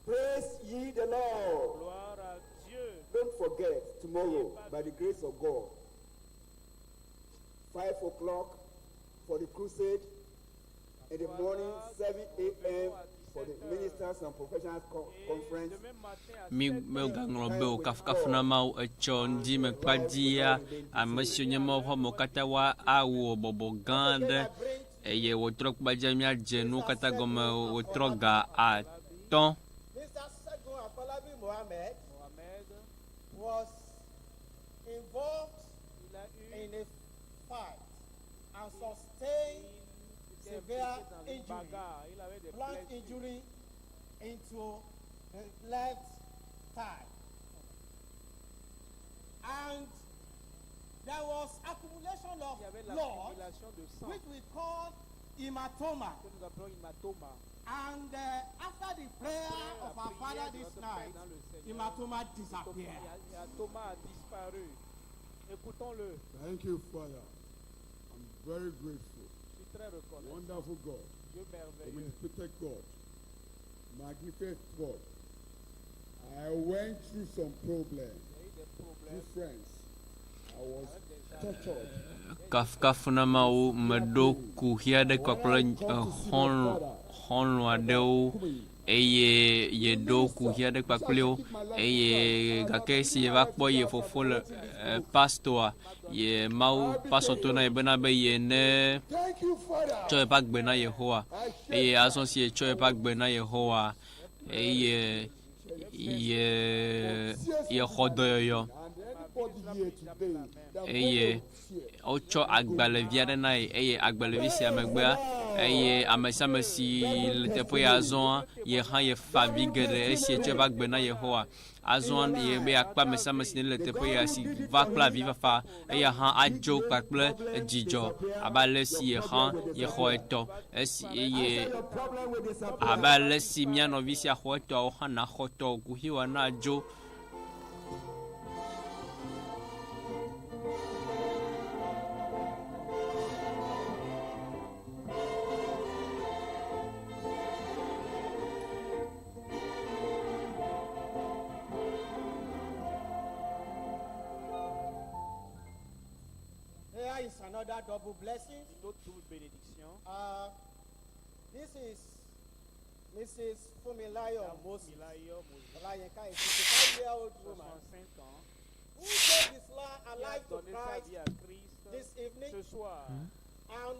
Praise ye the Lord. Gloire à Dieu. Don't forget, tomorrow, by the grace of God, 5 o'clock for the crusade, in the morning, 7 a.m. for the ministers and professionals co- conference. Mi megaŋlɔ be o kafukafu na Mawu etsɔ ŋdi me kpadia ame siwo nye Mawu ƒe amewo katã wa awɔ bɔbɔ gã aɖe eye wòtrɔ kpadzia míadze nuwo katã gɔme wòtrɔ ga atɔ̃. Mr. Segun Afolabi Mohammed was involved in a fight and sustained severe injury, blunt injury into the left thigh. And there was accumulation of blood, which we call hematoma. And after the prayer of our Father this night, hematoma disappeared. Thomas a disparu. Écoutons-le. Thank you, Father. I'm very grateful. Je suis très reconnaissant. Wonderful God. Dieu merveilleux. Omnipotent God. Magnificent God. I went through some problems. Through friends. I was tortured. Kafukafu na Mawu meɖo kuxi aɖe kpakple xɔlɔ̃ xɔlɔ̃ aɖewo eye yeɖo kuxi aɖe kpakple wo eye gake esi yeva kpɔ ye fofo le eh, pastor ye Mawu pastor to na ye bena be ye ne tsɔ yeƒe agbe na Yehowa eye azɔ si yetsɔ yeƒe agbe na Yehowa eye ye yexɔ dɔyɔyɔ eye wotsɔ agbalẽvi aɖe na ye eye agbalẽvi sia megbea eye ame sia ame si le teƒe ya azɔa ye hã yefa avi geɖe esi etsɔ eƒe agbe na Yehowa. Azɔa ye be yeakpe ame sia ame si le teƒe ya si va kple avifafa eya hã adzo kpakple dzidzɔ abe ale si ye hã yexɔ etɔ esi eye abe ale si mía nɔvi sia xɔ etɔawo hã naxɔ tɔwò kuxiwoa na dzo. Here is another double blessing. Une autre double bénédiction. This is Mrs. Fumilayo Moses. Fumilayo Moses. Olayinka, a 65-year-old woman 65 ans. who gave his life Qui a alive to donné sa Christ vie à Christ this evening. ce soir. And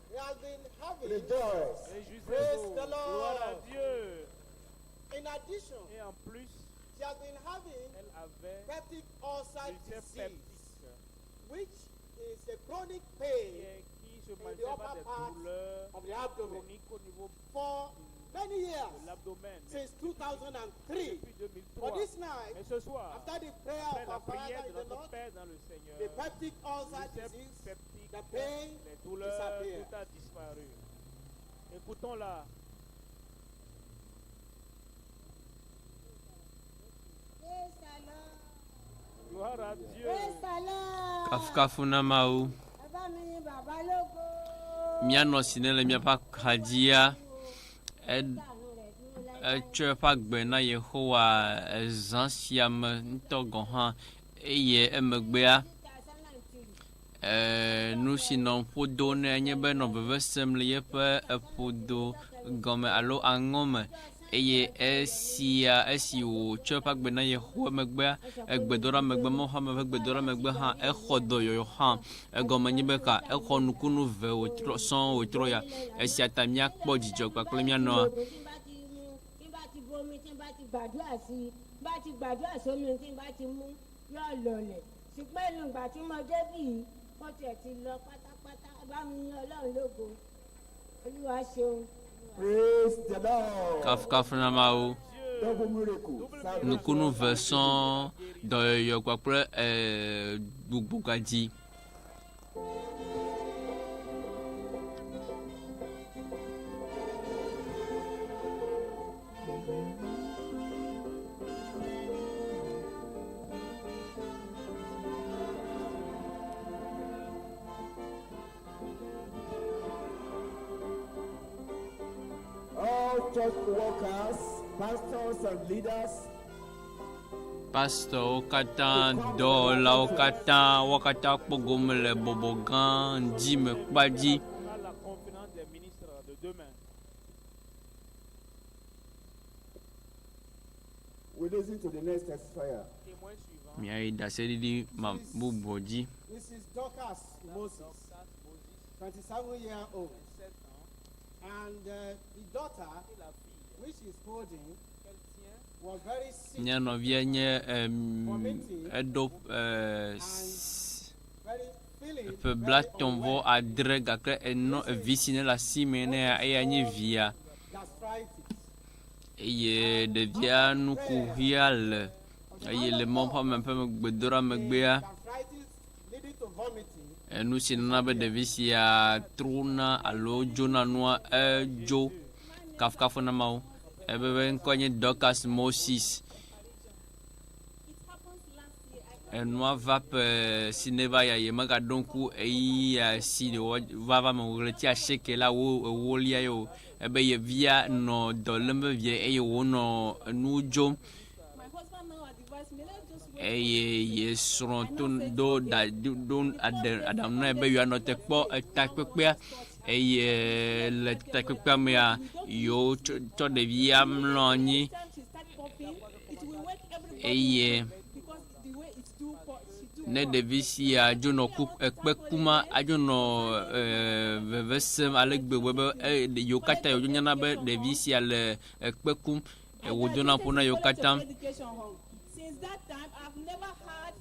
he has been having Rejoice. Réjouissez-vous. Praise the Gloire à Lord. Dieu. In addition, Et en plus, she has been having elle avait peptic ulcer l'ulcère disease, peptique which is a chronic pain qui se in the manifeste par upper des part douleurs of the abdomen chroniques au niveau for many years, de l'abdomen. since 2003. Depuis 2003. But this night, Mais ce soir, after the prayer après of la our Father prière in de the notre Lord, Père dans le Seigneur, the peptic ulcer l'ulcère disease, peptique, the pain les douleurs, disappeared. tout a disparu. Écoutons-la. Praise the Lord. Gloire à Dieu. Praise the Lord. Kafukafu na Mawu. Ẹ bá mi yin bàbá lógo. Míanɔ si ne le míaƒe axadzia etsɔ eƒe agbe na Yehowa ezã sia me ŋutɔ gɔ̃ hã eye emegbea Eh, nu si nɔ ƒodo nɛ nye be nɔ veve sem le yeƒe eƒodo gɔme alo aŋɔ me eye esia esi wòtsɔ eƒe agbe na Yehowa megbea, egbedoɖa megbe, Mawu ƒe ame ƒe gbedoɖa megbe hã exɔ dɔyɔyɔ hã. Egɔme nye be ka exɔ nukunu ve wòtrɔ sɔŋ wòtrɔ ya. Esia ta míakpɔ dzidzɔ kpakple mía nɔa. Tí n bá ti bomi tí n bá ti gbàdúrà sí i bá ti gbàdúrà sómi tí n bá ti mú yóò lọlẹ̀ ṣùgbọ́n inú ìgbà tí mo débì yìí ó tiẹ̀ ti lọ pátápátá ẹ bá mi yin Ọlọ́run lógo Olúwa ṣeun. Praise the Lord. Kafukafu na Mawu. Double miracle. Salvation. Nukunu ve sɔŋ dɔyɔyɔ kpakple eh, gbugbɔgadzi. All church workers, pastors and leaders, Pastɔwo katã, dɔwɔlawo katã, wo katã kpɔ gome le bɔbɔ gã ŋdi me kpa dzi. La conférence des ministres de demain. we listen to the next testifier. Témoin suivant. Míayi ɖaseɖiɖi ma bubu dzi. Mrs. Dorcas Moses, 27 year old, and the daughter, which is holding, was very sick, Mía nɔvia nye em, eɖo eh, s- very feeling ƒe blatɔ̃ vɔ adre gake enɔ evi si ne le asi me nea eya nye via gastritis. eye ɖevia nukuxia le eye le Mawu ƒe ame ƒe gbedoɖa megbea Gastritis leading to vomiting. enu si nana be ɖevi sia trona alo dzona nua edzo kafukafu na Mawu. Ebe be ŋkɔ nye Dorcas Moses. Enua va ƒe si ne va ya ye megaɖo ŋku eyi ya si va va me ɣleti asieke la wo ewolia ye o. Ebe ye via nɔ dɔ lém vevie eye wònɔ enu dzom My husband now advised me, let's just wait. eye ye srɔ̃ to do da do aɖe aɖaŋu nɛ be yewoanɔ te kpɔ etakpekpea eye le takpekpea mea yewo tsɔ tsɔ ɖevia mlɔ anyi Time she start coughing, it will wake everybody eye because the way it's do she do ne ɖevi sia dzo nɔ ku ekpe kuma adzo nɔ eh, veve sem ale gbegbe be eh, yewo katã yewo nyana be ɖevi sia le ekpe kum wòdona ƒo na yewo katã. Medication home. Since that time, I've never had,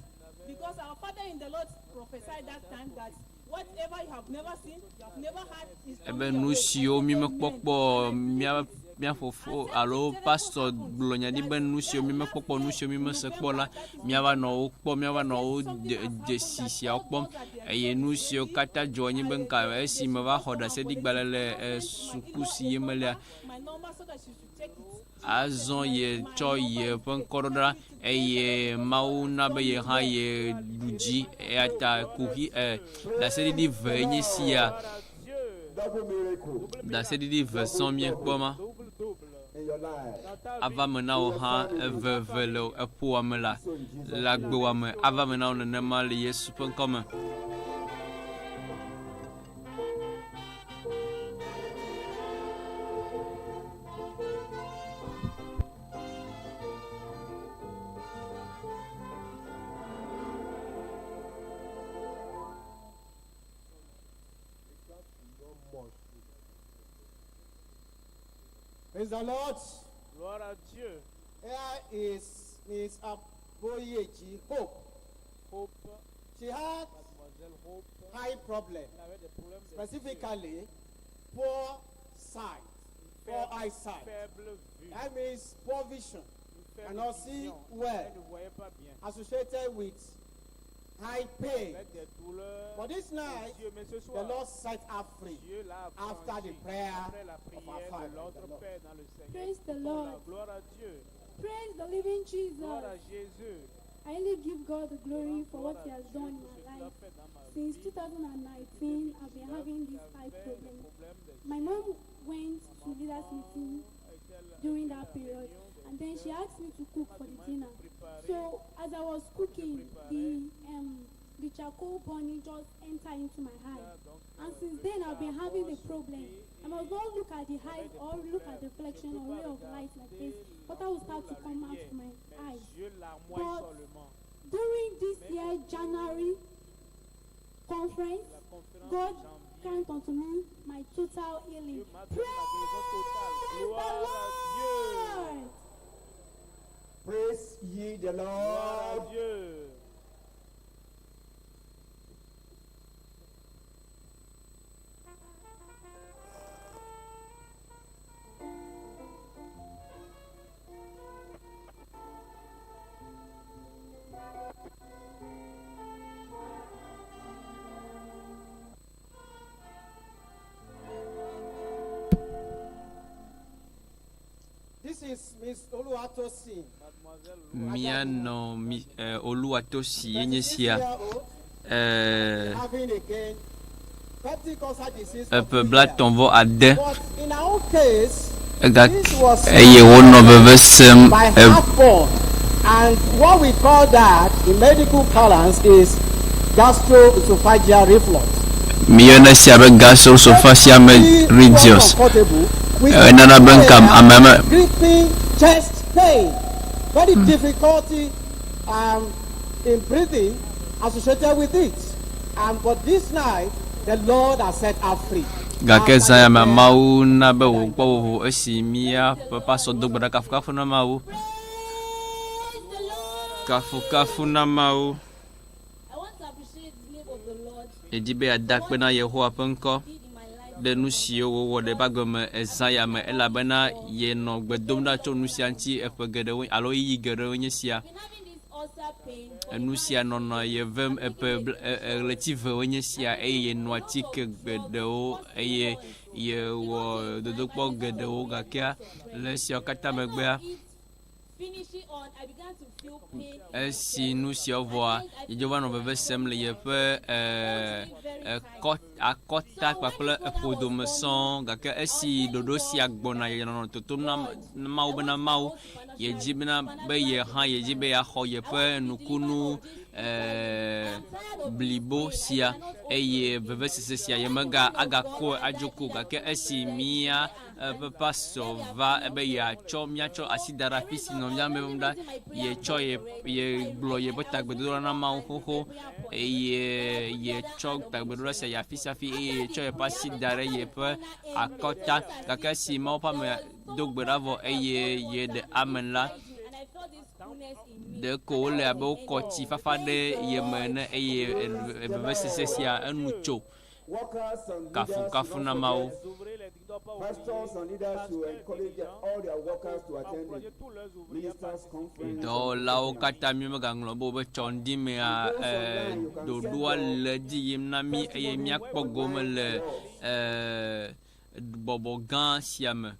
because our father in the Lord prophesied that time that whatever you have never seen, you have never had, is ebe coming nu your way. siwo mi mekpɔkpɔ mía mía fofo alo pastɔ gblɔ nya ɖi be nu siwo mi mekpɔkpɔ nu siwo mi mese kpɔ la míava nɔ wo kpɔm míava nɔ wo de dzesi siawo kpɔm eye nu siwo katã dzɔ nye be ŋka esi meva xɔ ɖaseɖigbalẽ le eh, suku si ye melea My number so that she should check it. azɔ ye tsɔ ye ƒe ŋkɔ ɖo ɖa eye Mawu na be ye hã ye ɖu dzi eya ta kuxi eh, ɖaseɖiɖi ve nye sia Double miracle ɖaseɖiɖi ve sɔŋ míekpɔ ma in your life. ava me na wò hã eveve le eƒoa me la le agbewoa me ava me na wò nenema le Yesu ƒe ŋkɔ me. Praise the Lord. Gloire à Dieu. Here is Miss Aboyeji Hope. Hope, She had Mademoiselle Hope, eye problem, elle avait des problèmes de specifically poor sight, poor eyesight. faible vue. That means poor vision, Une faible cannot see vision. well, Elle ne voyait pas bien. associated with high pain. Avec des douleurs. But this aux night, yeux. Mais ce the soir, Lord set her free Dieu l'a after affranchie the prayer après la of our prière Father. de in the notre Lord. Père dans le Seigneur. Praise the Prions la Lord. Gloire à Dieu. Praise the living Jesus. Gloire à Jésus. I only give God the glory for Gloire what à He has Dieu done in pour my ce qu'il a life. fait dans ma Since vie. 2019, I've been having this eye J'avais des problem. problèmes des My mom went to leaders meeting during that period, and then she asked me to cook for the dinner. So as I was cooking, the the charcoal burning just entered into my eye. And since then, I've been having the problem. I must not look at the eyes or look at the reflection or ray of light like this. Water will start to come out of my eyes. But during this year, January conference, God grant unto me my total healing. Praise the Lord! Praise ye the Lord. This is Miss Oluwatosin. Míanɔ mi eh, Oluwatosi ye nye sia. Eh, Having again peptic ulcer disease. for eƒe 3 blatɔ̃ years. vɔ ade. But in our own case, Ega this was eye wonɔ veve sem by e heartburn. And what we call that in medical parlance is gastroesophageal reflux. Míeyɔna esia be gastroesophageal reflux. Uncomfortable with Enana be ŋka ame me gripping chest pain, very difficulty in breathing associated with it. And but this night, the Lord has set her free. Gake zã ya mea, Mawu na be wòkpɔ vovo esi míaƒe pasɔ do gbe ɖa kafukafu na Mawu. Kafukafu na Mawu. Yedi be yeada akpe na Yehowa ƒe ŋkɔ ɖe nu siwo wòwɔ ɖe eƒe agbe me ezã ya me elabena yenɔ gbe dom ɖa tso nu sia ŋuti eƒe geɖewo alo ɣeyiɣi geɖewo nye sia. Enu sia nɔnɔ ye vem eƒe ɣleti vewo nye sia eye yenɔ atike geɖewo eye yewɔ dodokpɔ geɖewo gakea le esiawo katã megbea Esi nu siawo vɔa, yedzo va nɔ veve sem le yeƒe akɔta kpakple eƒodome sɔŋ. Gake esi ɖoɖo sia gbɔna yenɔ totom na Mawu bena Mawu yedzi bena be ye hã yedzi be yeaxɔ yeƒe nukunu blibo sia eye vevesese sia yemega agakɔe adzo ko. Gake esi mía eƒe pastor va ebe yeatsɔ míatsɔ asi da ɖe afi si nɔ mía me ɖa yetsɔ ye yegblɔ yeƒe tagbedodoɖa na Mawu xoxo eye yetsɔ tagbedodoɖa sia yi afi sia afi eye yetsɔ yeƒe asi da ɖe yeƒe akɔta gake esi Mawu ƒe ame do gbe ɖa vɔ eye yeɖe amen la ɖeko wole abe wokɔ tsi fafa ɖe ye me ene eye vevesese sia enu tso. Kafukafu na Mawu. Dɔwɔlawo katã mímegaŋlɔ be o be tsɔ ŋdi mea, ɖoɖoa le edzi yim na mí eye míakpɔ gome le bɔbɔ gã sia me.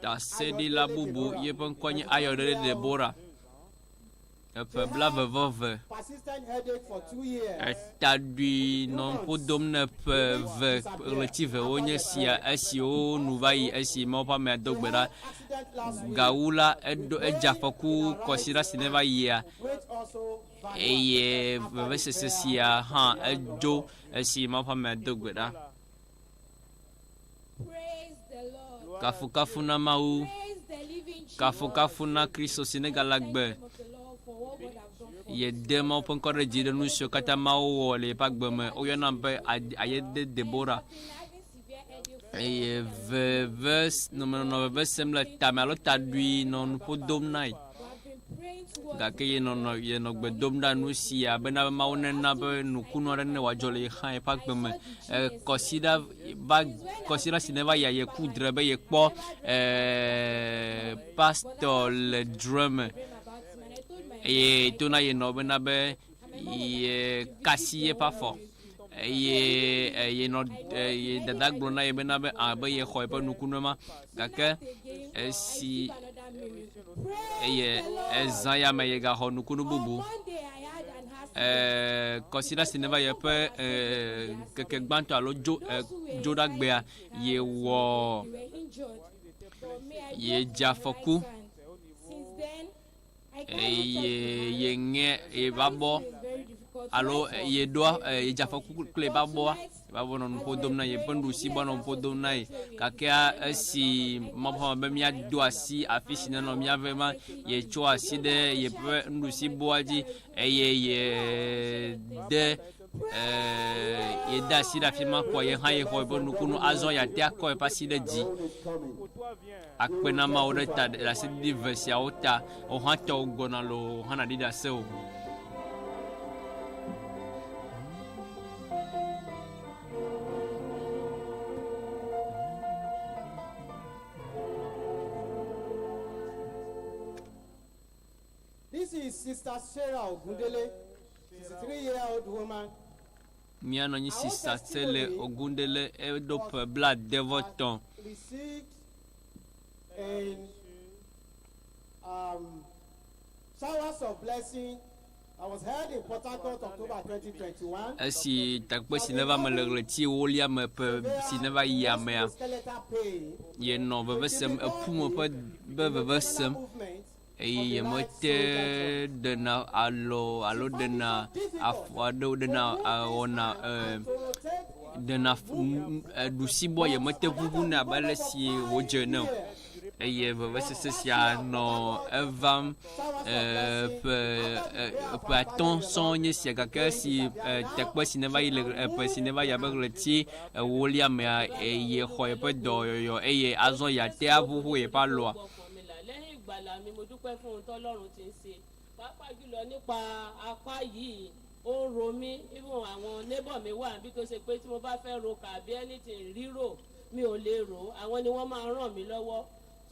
Ɖaseɖila bubu yi ƒe ŋkɔe nye Ayɔɖeɖe Deborah, eƒe blaeve-vɔ-eve. Etaɖui nɔ ŋku dom ne ƒe eve ɣleti vewo nye esia esiwo nu va yi esi Mawu ƒe amea do gbe ɖa. Gawu la, eɖo edze afɔku kɔsiɖa si neva yia eye vevesese sia hã edzo esi Mawu ƒe amea do gbe ɖa. Kafukafu na Mawu. Kafukafu na Kristo si negale agbe. Yede Mawu ƒe ŋkɔ ɖe dzi ɖe nu siwo katã Mawu wɔ le yeƒe agbe me. Woyɔna be Ayede Debora. Eye veve nɔ veve sem le tame alo taɖui nɔ nuƒo dom na ye. Gake yenɔ yenɔ gbe dom ɖa nu sia bena be Mawu nena be nukunu aɖe ne wòadzɔ le ye hã yeƒe agbe me. Kɔsiɖa va kɔsiɖa si neva yia yeku dre be yekpɔ pastor le dre me eye to na yenɔ bena be ye kasi yeƒe afɔ eye yenɔ ye dada gblɔ na ye bena be abe yexɔ yeƒe nukunu ma gake esi eye ezã ya me yegaxɔ nukunu bubu. Eh, kɔsiɖa si neva yi ƒe eh, ŋkeke gbãtɔ alo dzo eh, dzoɖagbea yewɔ yedze afɔku eye yeŋe yeƒe abɔ alo yeɖoa yedze afɔku kple yeƒe abɔa yeƒe abɔ nɔ nuƒo dom na yeƒe nuɖusi bɔ nɔ nuƒo dom na ye gakea esi mɔƒe be míado asi afi si nenɔ míave ma yetsɔ asi ɖe yeƒe nuɖusi bɔa dzi eye yede yede asi ɖe afi ma kɔ ye hã yexɔ yeƒe nukunu azɔ yeate akɔ yeƒe asi ɖe dzi akpe na Mawu ɖe ta ɖaseɖiɖi ve siawo ta wò hã tɔwò gbɔna loo wò hã nàɖi ɖase o. This is Sister Sarah Ogundele, 63-year-old woman. Mía nɔnyi Sista Sele Ogundele eɖo ƒe blaade-vɔ-etɔ̃. Received in um, showers of blessing that was held in Port Harcourt, October 2021. Esi takpe si neva me le ɣleti ewolia me ƒe si neva yia mea, Skeletal pain. yenɔ veve sem, eƒume ƒe be veve sem eye yemete ɖena alɔ alo ɖena afɔ aɖewo ɖena wɔna ɖena ɖusibɔ yemete ʋuʋuna abe ale si wòdze ene o eye vevesese sia nɔ evam ƒe ƒe atɔ̃ sɔŋ nye esia gake esi teƒe si neva yi le ƒe si neva yi abe ɣleti ewolia mea eye xɔ yeƒe dɔyɔyɔ eye azɔ yeate aʋuʋu yeƒe alɔa. Mi là lẹ́yìn ìgbàlà mi mo dúpẹ́ fún ohun tọ́lọ́run ti ń ṣe pàápàá jùlọ nípa apá yìí ó ń ro mí even àwọn neighbor mi wà níbi tó ṣe pé tí mo bá fẹ́ ro kàbí anything rírò mi ò lè rò ó àwọn ni wọ́n máa ń ràn mí lọ́wọ́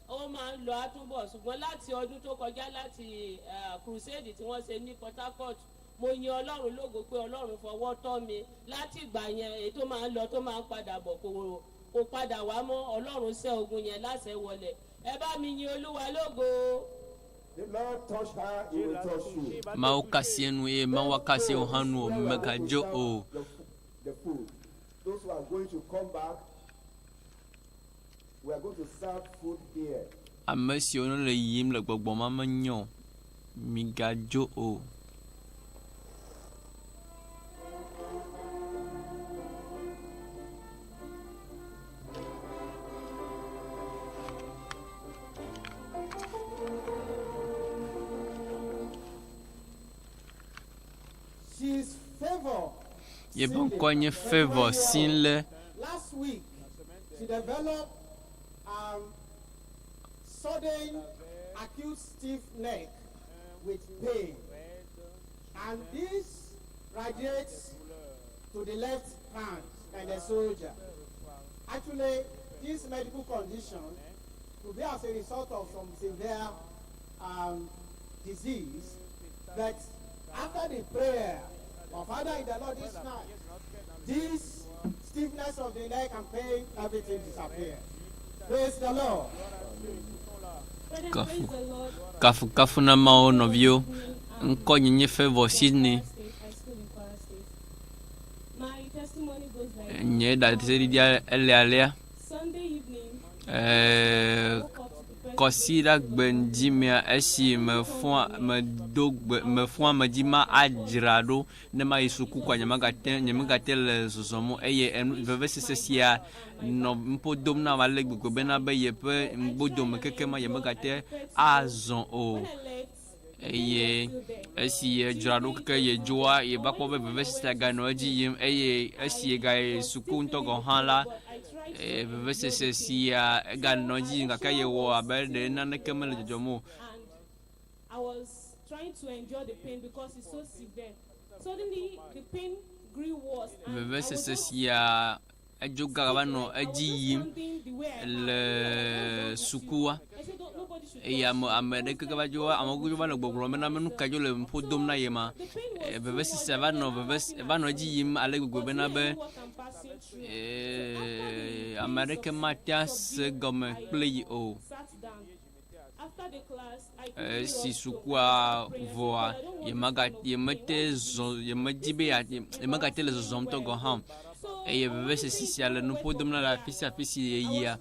ó máa ń lọ àtúbọ̀ ṣùgbọ́n láti ọdún tó kọjá láti crusade tí wọ́n ṣe ní Port Harcourt mo yin ọlọ́run lógo pé ọlọ́run fọwọ́ tọ́ mi láti ìgbà yẹn èyí tó máa ń lọ tó máa ń padà bọ̀ kò kò padà wá mọ́ ọlọ́run ṣẹ́ ogun yẹn láṣẹ wọlẹ̀ ẹ bá mi yin olúwa lógo. The Lord touch her, he will touch you. Mawu ka asi enu eye Mawu aka asi wò hã nu o, mègadzo o. The food. Those who are going to come back, we are going to serve food here. Ame siwo le yiyim le gbɔgbɔ ma menyo o, migadzo o. She's favor. Yeƒe ŋkɔe nye Favour Sinle. Last week, she developed um, sudden acute stiff neck with pain. And this radiates to the left hand and the soldier. Actually, this medical condition could be as a result of some severe um, disease. But after the prayer of Father in the Lord this night, this stiffness of the neck and pain, everything disappeared. Praise the Lord. Kafu, kafukafu na Mawu nɔviwo. Ŋkɔnye nye Favour Sydney. Nye ɖaseɖiɖia ele alea. Eee, kɔsiɖagbe ŋdi mea esi mefɔa medo gbe mefɔa ame dzi ma adzra ɖo ne mayi suku kɔa nyemagate nyemegate le zɔzɔm o eye enu vevesese sia nɔ nuƒo dom nam ale gbegbe bena be yeƒe ŋgbodome keke ma yemegate azɔ o. Eye esi yedzra ɖo keke yedzoa yeva kpɔ be vevesesea ganɔ edzi yim eye esi yegayi suku ŋutɔ gɔ̃ hã la, vevesese sia eganɔ edzi yim gake yewɔ abe ɖe naneke mele dzɔdzɔm o. I was trying to endure the pain because it's so severe. Suddenly, the pain grew worse. And I was Vevesese just sia edzo gava nɔ edzi yim le sukua eye ame ame ɖeke va dzo amewo va nɔ gbɔgblɔm bena nu ka dzo le ƒo dom na ye ma. Vevesesea va nɔ veve va nɔ edzi yim ale gbegbe bena be ame aɖeke mate ase gɔme kple yi o. After Esi sukua vɔa, yemaga yemete zɔ yemedi be ya yemegate le zɔzɔm ŋutɔ gɔ̃ hã o. Eye vevesese sia le nuƒo dom na le afi sia afi si yeyia.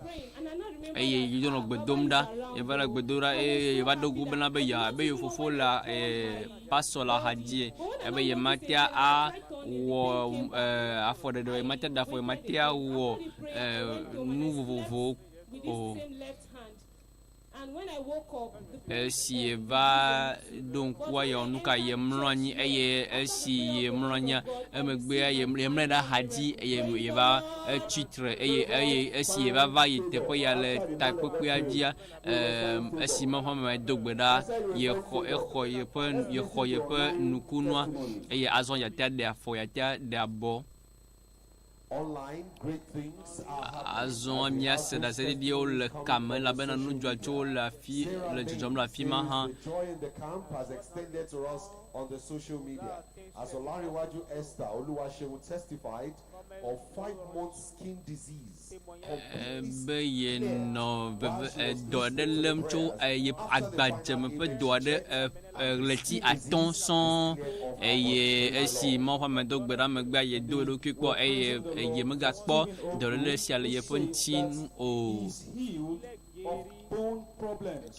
Eye yedzo nɔ gbe dom ɖa. Yeva le gbe dom ɖa eye yeva do go bena be ya be ye fofo le ee pastor le axa dzie ebe yematea awɔ ee afɔɖeɖe o, yematea ɖe afɔ, yematea wɔ ee nu vovovowo o. Esi yeva ɖo ŋkua yeawɔ nu ka yemlɔ anyi eye esi yemlɔ anyia emegbea yemlɔe ɖe axa dzi eye yeva etsi tre eye eye esi yeva va yi teƒe ya le takpekpea dzia ee esi Mawu ƒe ame do gbe ɖa yexɔ exɔ yeƒe yexɔ yeƒe nukunua eye azɔ yeate ɖe afɔ yeate ɖe abɔ. Azɔ míase ɖaseɖiɖiwo le kame elabena nu dzɔatsuwo le afi le dzɔdzɔm le afi ma hã. Be yenɔ veve edɔ aɖe lém tso eye agbadzeme ƒe dɔ aɖe ɣleti atɔ̃ sɔŋ eye esi Mawu ƒe ame do gbe ɖa megbea yedo eɖokui kpɔ eye yemegakpɔ dɔléle sia le yeƒe ŋutinu o.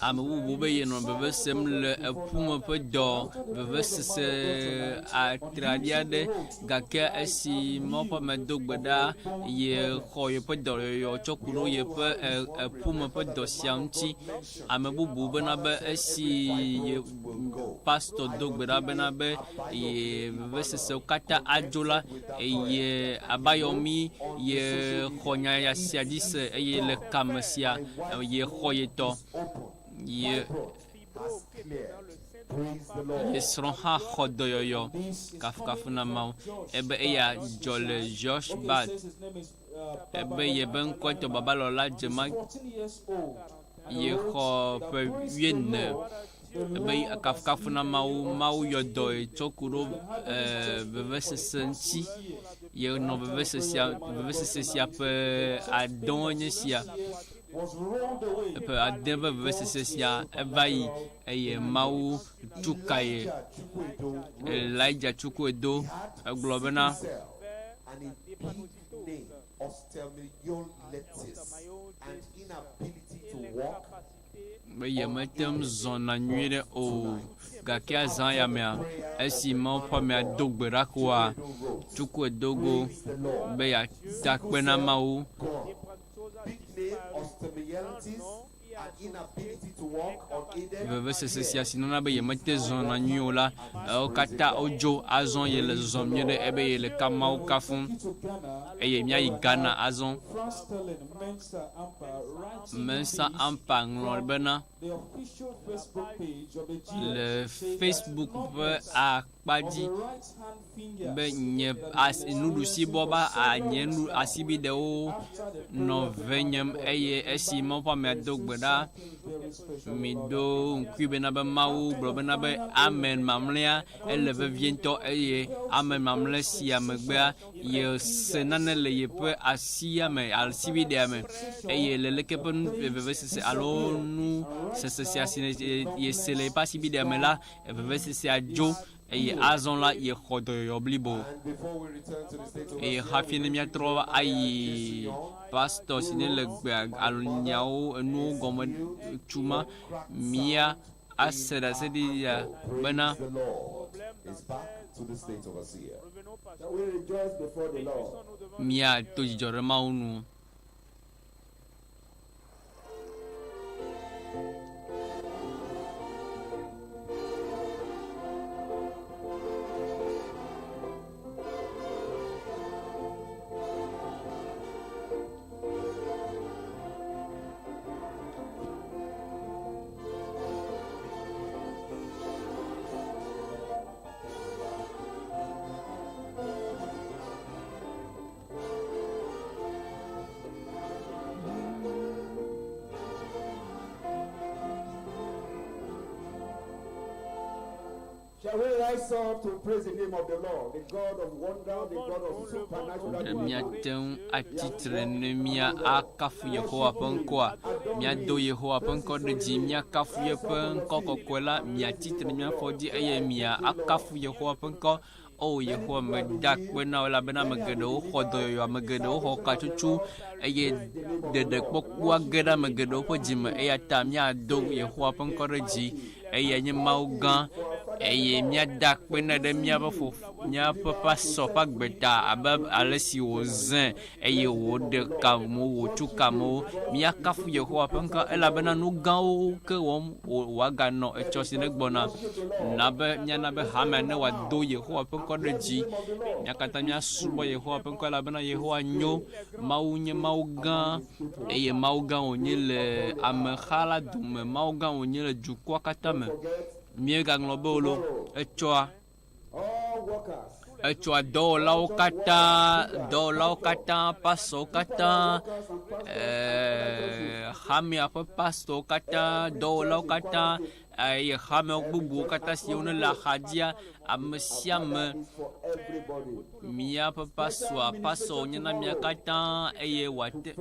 Ame bubu be yenɔ veve sem le eƒume ƒe dɔ vevesese atraɖi aɖe gake esi Mawu ƒe ame do gbe ɖa yexɔ yeƒe dɔyɔyɔ tsɔ ku ɖo yeƒe eƒume ƒe dɔ sia ŋuti. Ame bubu bena be esi ye pastɔ do gbe ɖa bena be ye vevesesewo katã adzo la, eye abayɔmi ye xɔ nya ya sia dzi se eye le kame sia ye xɔ ye tɔ. Ye ye srɔ̃ hã xɔ dɔyɔyɔ. Kafukafu na Mawu. Ebe eya dzɔ le Josh Bad. Ebe yebe ŋkɔe tɔ babalɔ la dze ma yexɔ ƒe wuiene. Ebe kafukafu na Mawu. Mawu yɔ dɔe tsɔ ku ɖo eh, vevesese ŋuti. Yenɔ vevesesea vevesese sia ƒe adewo nye sia. Eƒe ade ƒe vevesese sia eva yi eye Mawu tu ka ye. Elijah Chukwuedo egblɔ bena be yemete ŋu zɔna nyuie ɖe o. Gake azã ya mea, esi Mawu ƒe amea do gbe ɖa koa, Chukwu do go be yeada akpe na Mawu. Vevesese sia si nana be yemete zɔna nyuie o la, wo katã wodzo. Azɔ yele zɔzɔm nyuie ɖe ebe yele ka Mawu kafum eye míayi Ghana azɔ. Mensa Ampa ŋlɔ bena le Facebook ƒe akpa dzi be nye asi, nuɖusibɔ ba nye nu asibiɖewo nɔ venyem eye esi Mawu ƒe amea do gbe ɖa, miɖo ŋkui bena be Mawu gblɔ bena be amen mamlɛa ele vevie ŋutɔ eye amen mamlɛ sia megbea yese nane le yeƒe asia me asibiɖea me eye le leke ƒe nu vevesese alo nu sese sia si yese le yeƒe asibiɖea me la vevesesea dzo eye azɔ la yexɔ dɔyɔyɔ blibo. Eye hafi ne míatrɔ ayi pastɔ si ne le gbe alo nyawo enuwo gɔme tuma, mía ase ɖaseɖiɖia bena míado dzidzɔ ɖe Mawu nu. Shall we rise up to praise the name of the Lord, the God of wonder, the God of supernatural Ɖe míate ŋu atsi tre ne mía akafu Yehowa ƒe ŋkɔa? Míado Yehowa ƒe ŋkɔ ɖe dzi, míakafu yeƒe ŋkɔ kɔkɔe la, miatsi tre ɖe míaƒe afɔ dzi eye miakafu Yehowa ƒe ŋkɔ. O Yehowa, meda akpe na wò elabena ame geɖewo xɔ dɔyɔyɔ, ame geɖewo xɔ katsotso eye ɖeɖekpɔkpɔa ge ɖe ame geɖewo ƒe dzi me. Eya ta míado Yehowa ƒe ŋkɔ ɖe dzi. Eyae nye Mawu gã eye míada akpe nɛ ɖe míaƒe fof míaƒe pasɔ ƒe agbe ta abe ale si wòzãe eye wòɖe ka amewo, wòtso ka amewo. Míakafu Yehowa ƒe ŋkɔ elabena nu gãwo ke wɔm wòaganɔ etsɔ si negbɔna. Na be míana be hamea ne wòado Yehowa ƒe ŋkɔ ɖe dzi. Mía katã míasubɔ Yehowa ƒe ŋkɔ elabena Yehowa nyo. Mawu nye Mawu gã eye Mawu gã wònye le ameha la dome. Mawu gã wònye le dukɔa katã me. Míegaŋlɔ be o lo, etsɔa Etsɔa dɔwɔlawo katã, dɔwɔlawo katã, pastɔwo katã, eh, hamea ƒe pastɔwo katã, dɔwɔlawo katã eye hamewo bubuwo katã siwo ne le axadzia, ame sia ame, míaƒe pastɔa, pastɔ wònye na mía katã eye wòate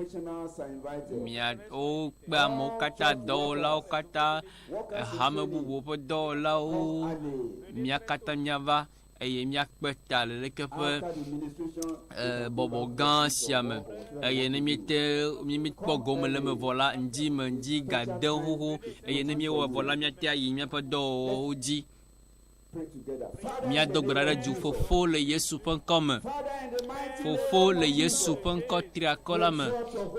mia wokpe amewo katã, dɔwɔlawo katã hame bubuwo ƒe dɔwɔlawo, mía katã míava eye míakpe ta le leke ƒe eh, bɔbɔ gã sia me. Eye ne míete míekpɔ gome le eme vɔ la, ŋdi me ŋdi gade xoxo eye ne míewɔ vɔ la, míate ayi míaƒe dɔwɔwɔwo dzi. Míado gbe ɖa ɖe du Fofo le Yesu ƒe ŋkɔ me. Fofo le Yesu ƒe ŋkɔ triakɔ la me,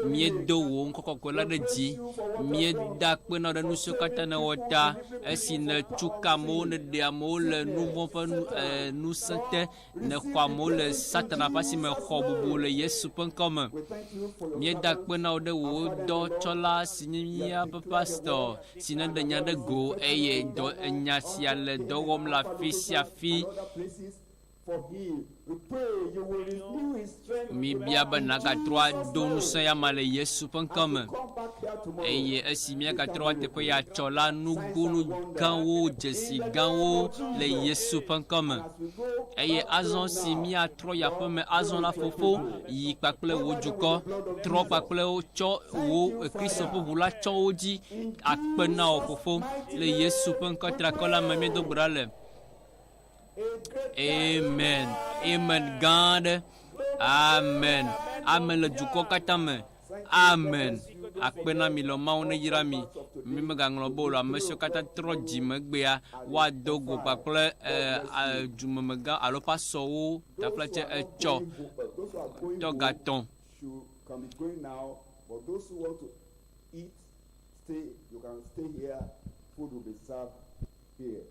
míedo wò ŋkɔ kɔkɔe la ɖe dzi. Míeda akpe na wò ɖe nu siwo katã nèwɔ ta esi nètu ka amewo, nèɖe amewo le nu vɔ̃ ƒe nu, e, ŋusẽ te, nèxɔ amewo le Satana ƒe asi me, xɔ bubu le Yesu ƒe ŋkɔ me. Míeda akpe na wò ɖe wò dɔtsɔla si nye míaƒe pastɔ si neɖe nya ɖe go eye dɔ enya sia le dɔ wɔm le afi sia afi. Míbia be nàgatrɔ ado ŋusẽ ya ma le Yesu ƒe ŋkɔ me. Eye esi míagatrɔ va teƒe ya tsɔ la, nugonu gãwo, dzesi gãwo le Yesu ƒe ŋkɔ me. Eye azɔ si míatrɔ yi aƒe me azɔ la, Fofo, yi kpakple wò dukɔ, trɔ kpakple wo, tsɔ wò Kristo ƒe ʋu la tsɔ wo dzi. Akpe na wò, Fofo, le Yesu ƒe ŋkɔ triakɔ la me míedo gbe ɖa le. Amen. Amen gã aɖe. Amen. Amen le dukɔ katã me. Amen. Akpe na mi lɔ Mawu ne yra mi. Mi megaŋlɔ be o le ame siwo katã trɔ dzi megbea woado go kpakple eh, dumemegã alo pasɔwo taflatse etsɔ tɔgatɔ̃. Can be going now, but those who want to eat, stay. You can stay here. Food will be served here.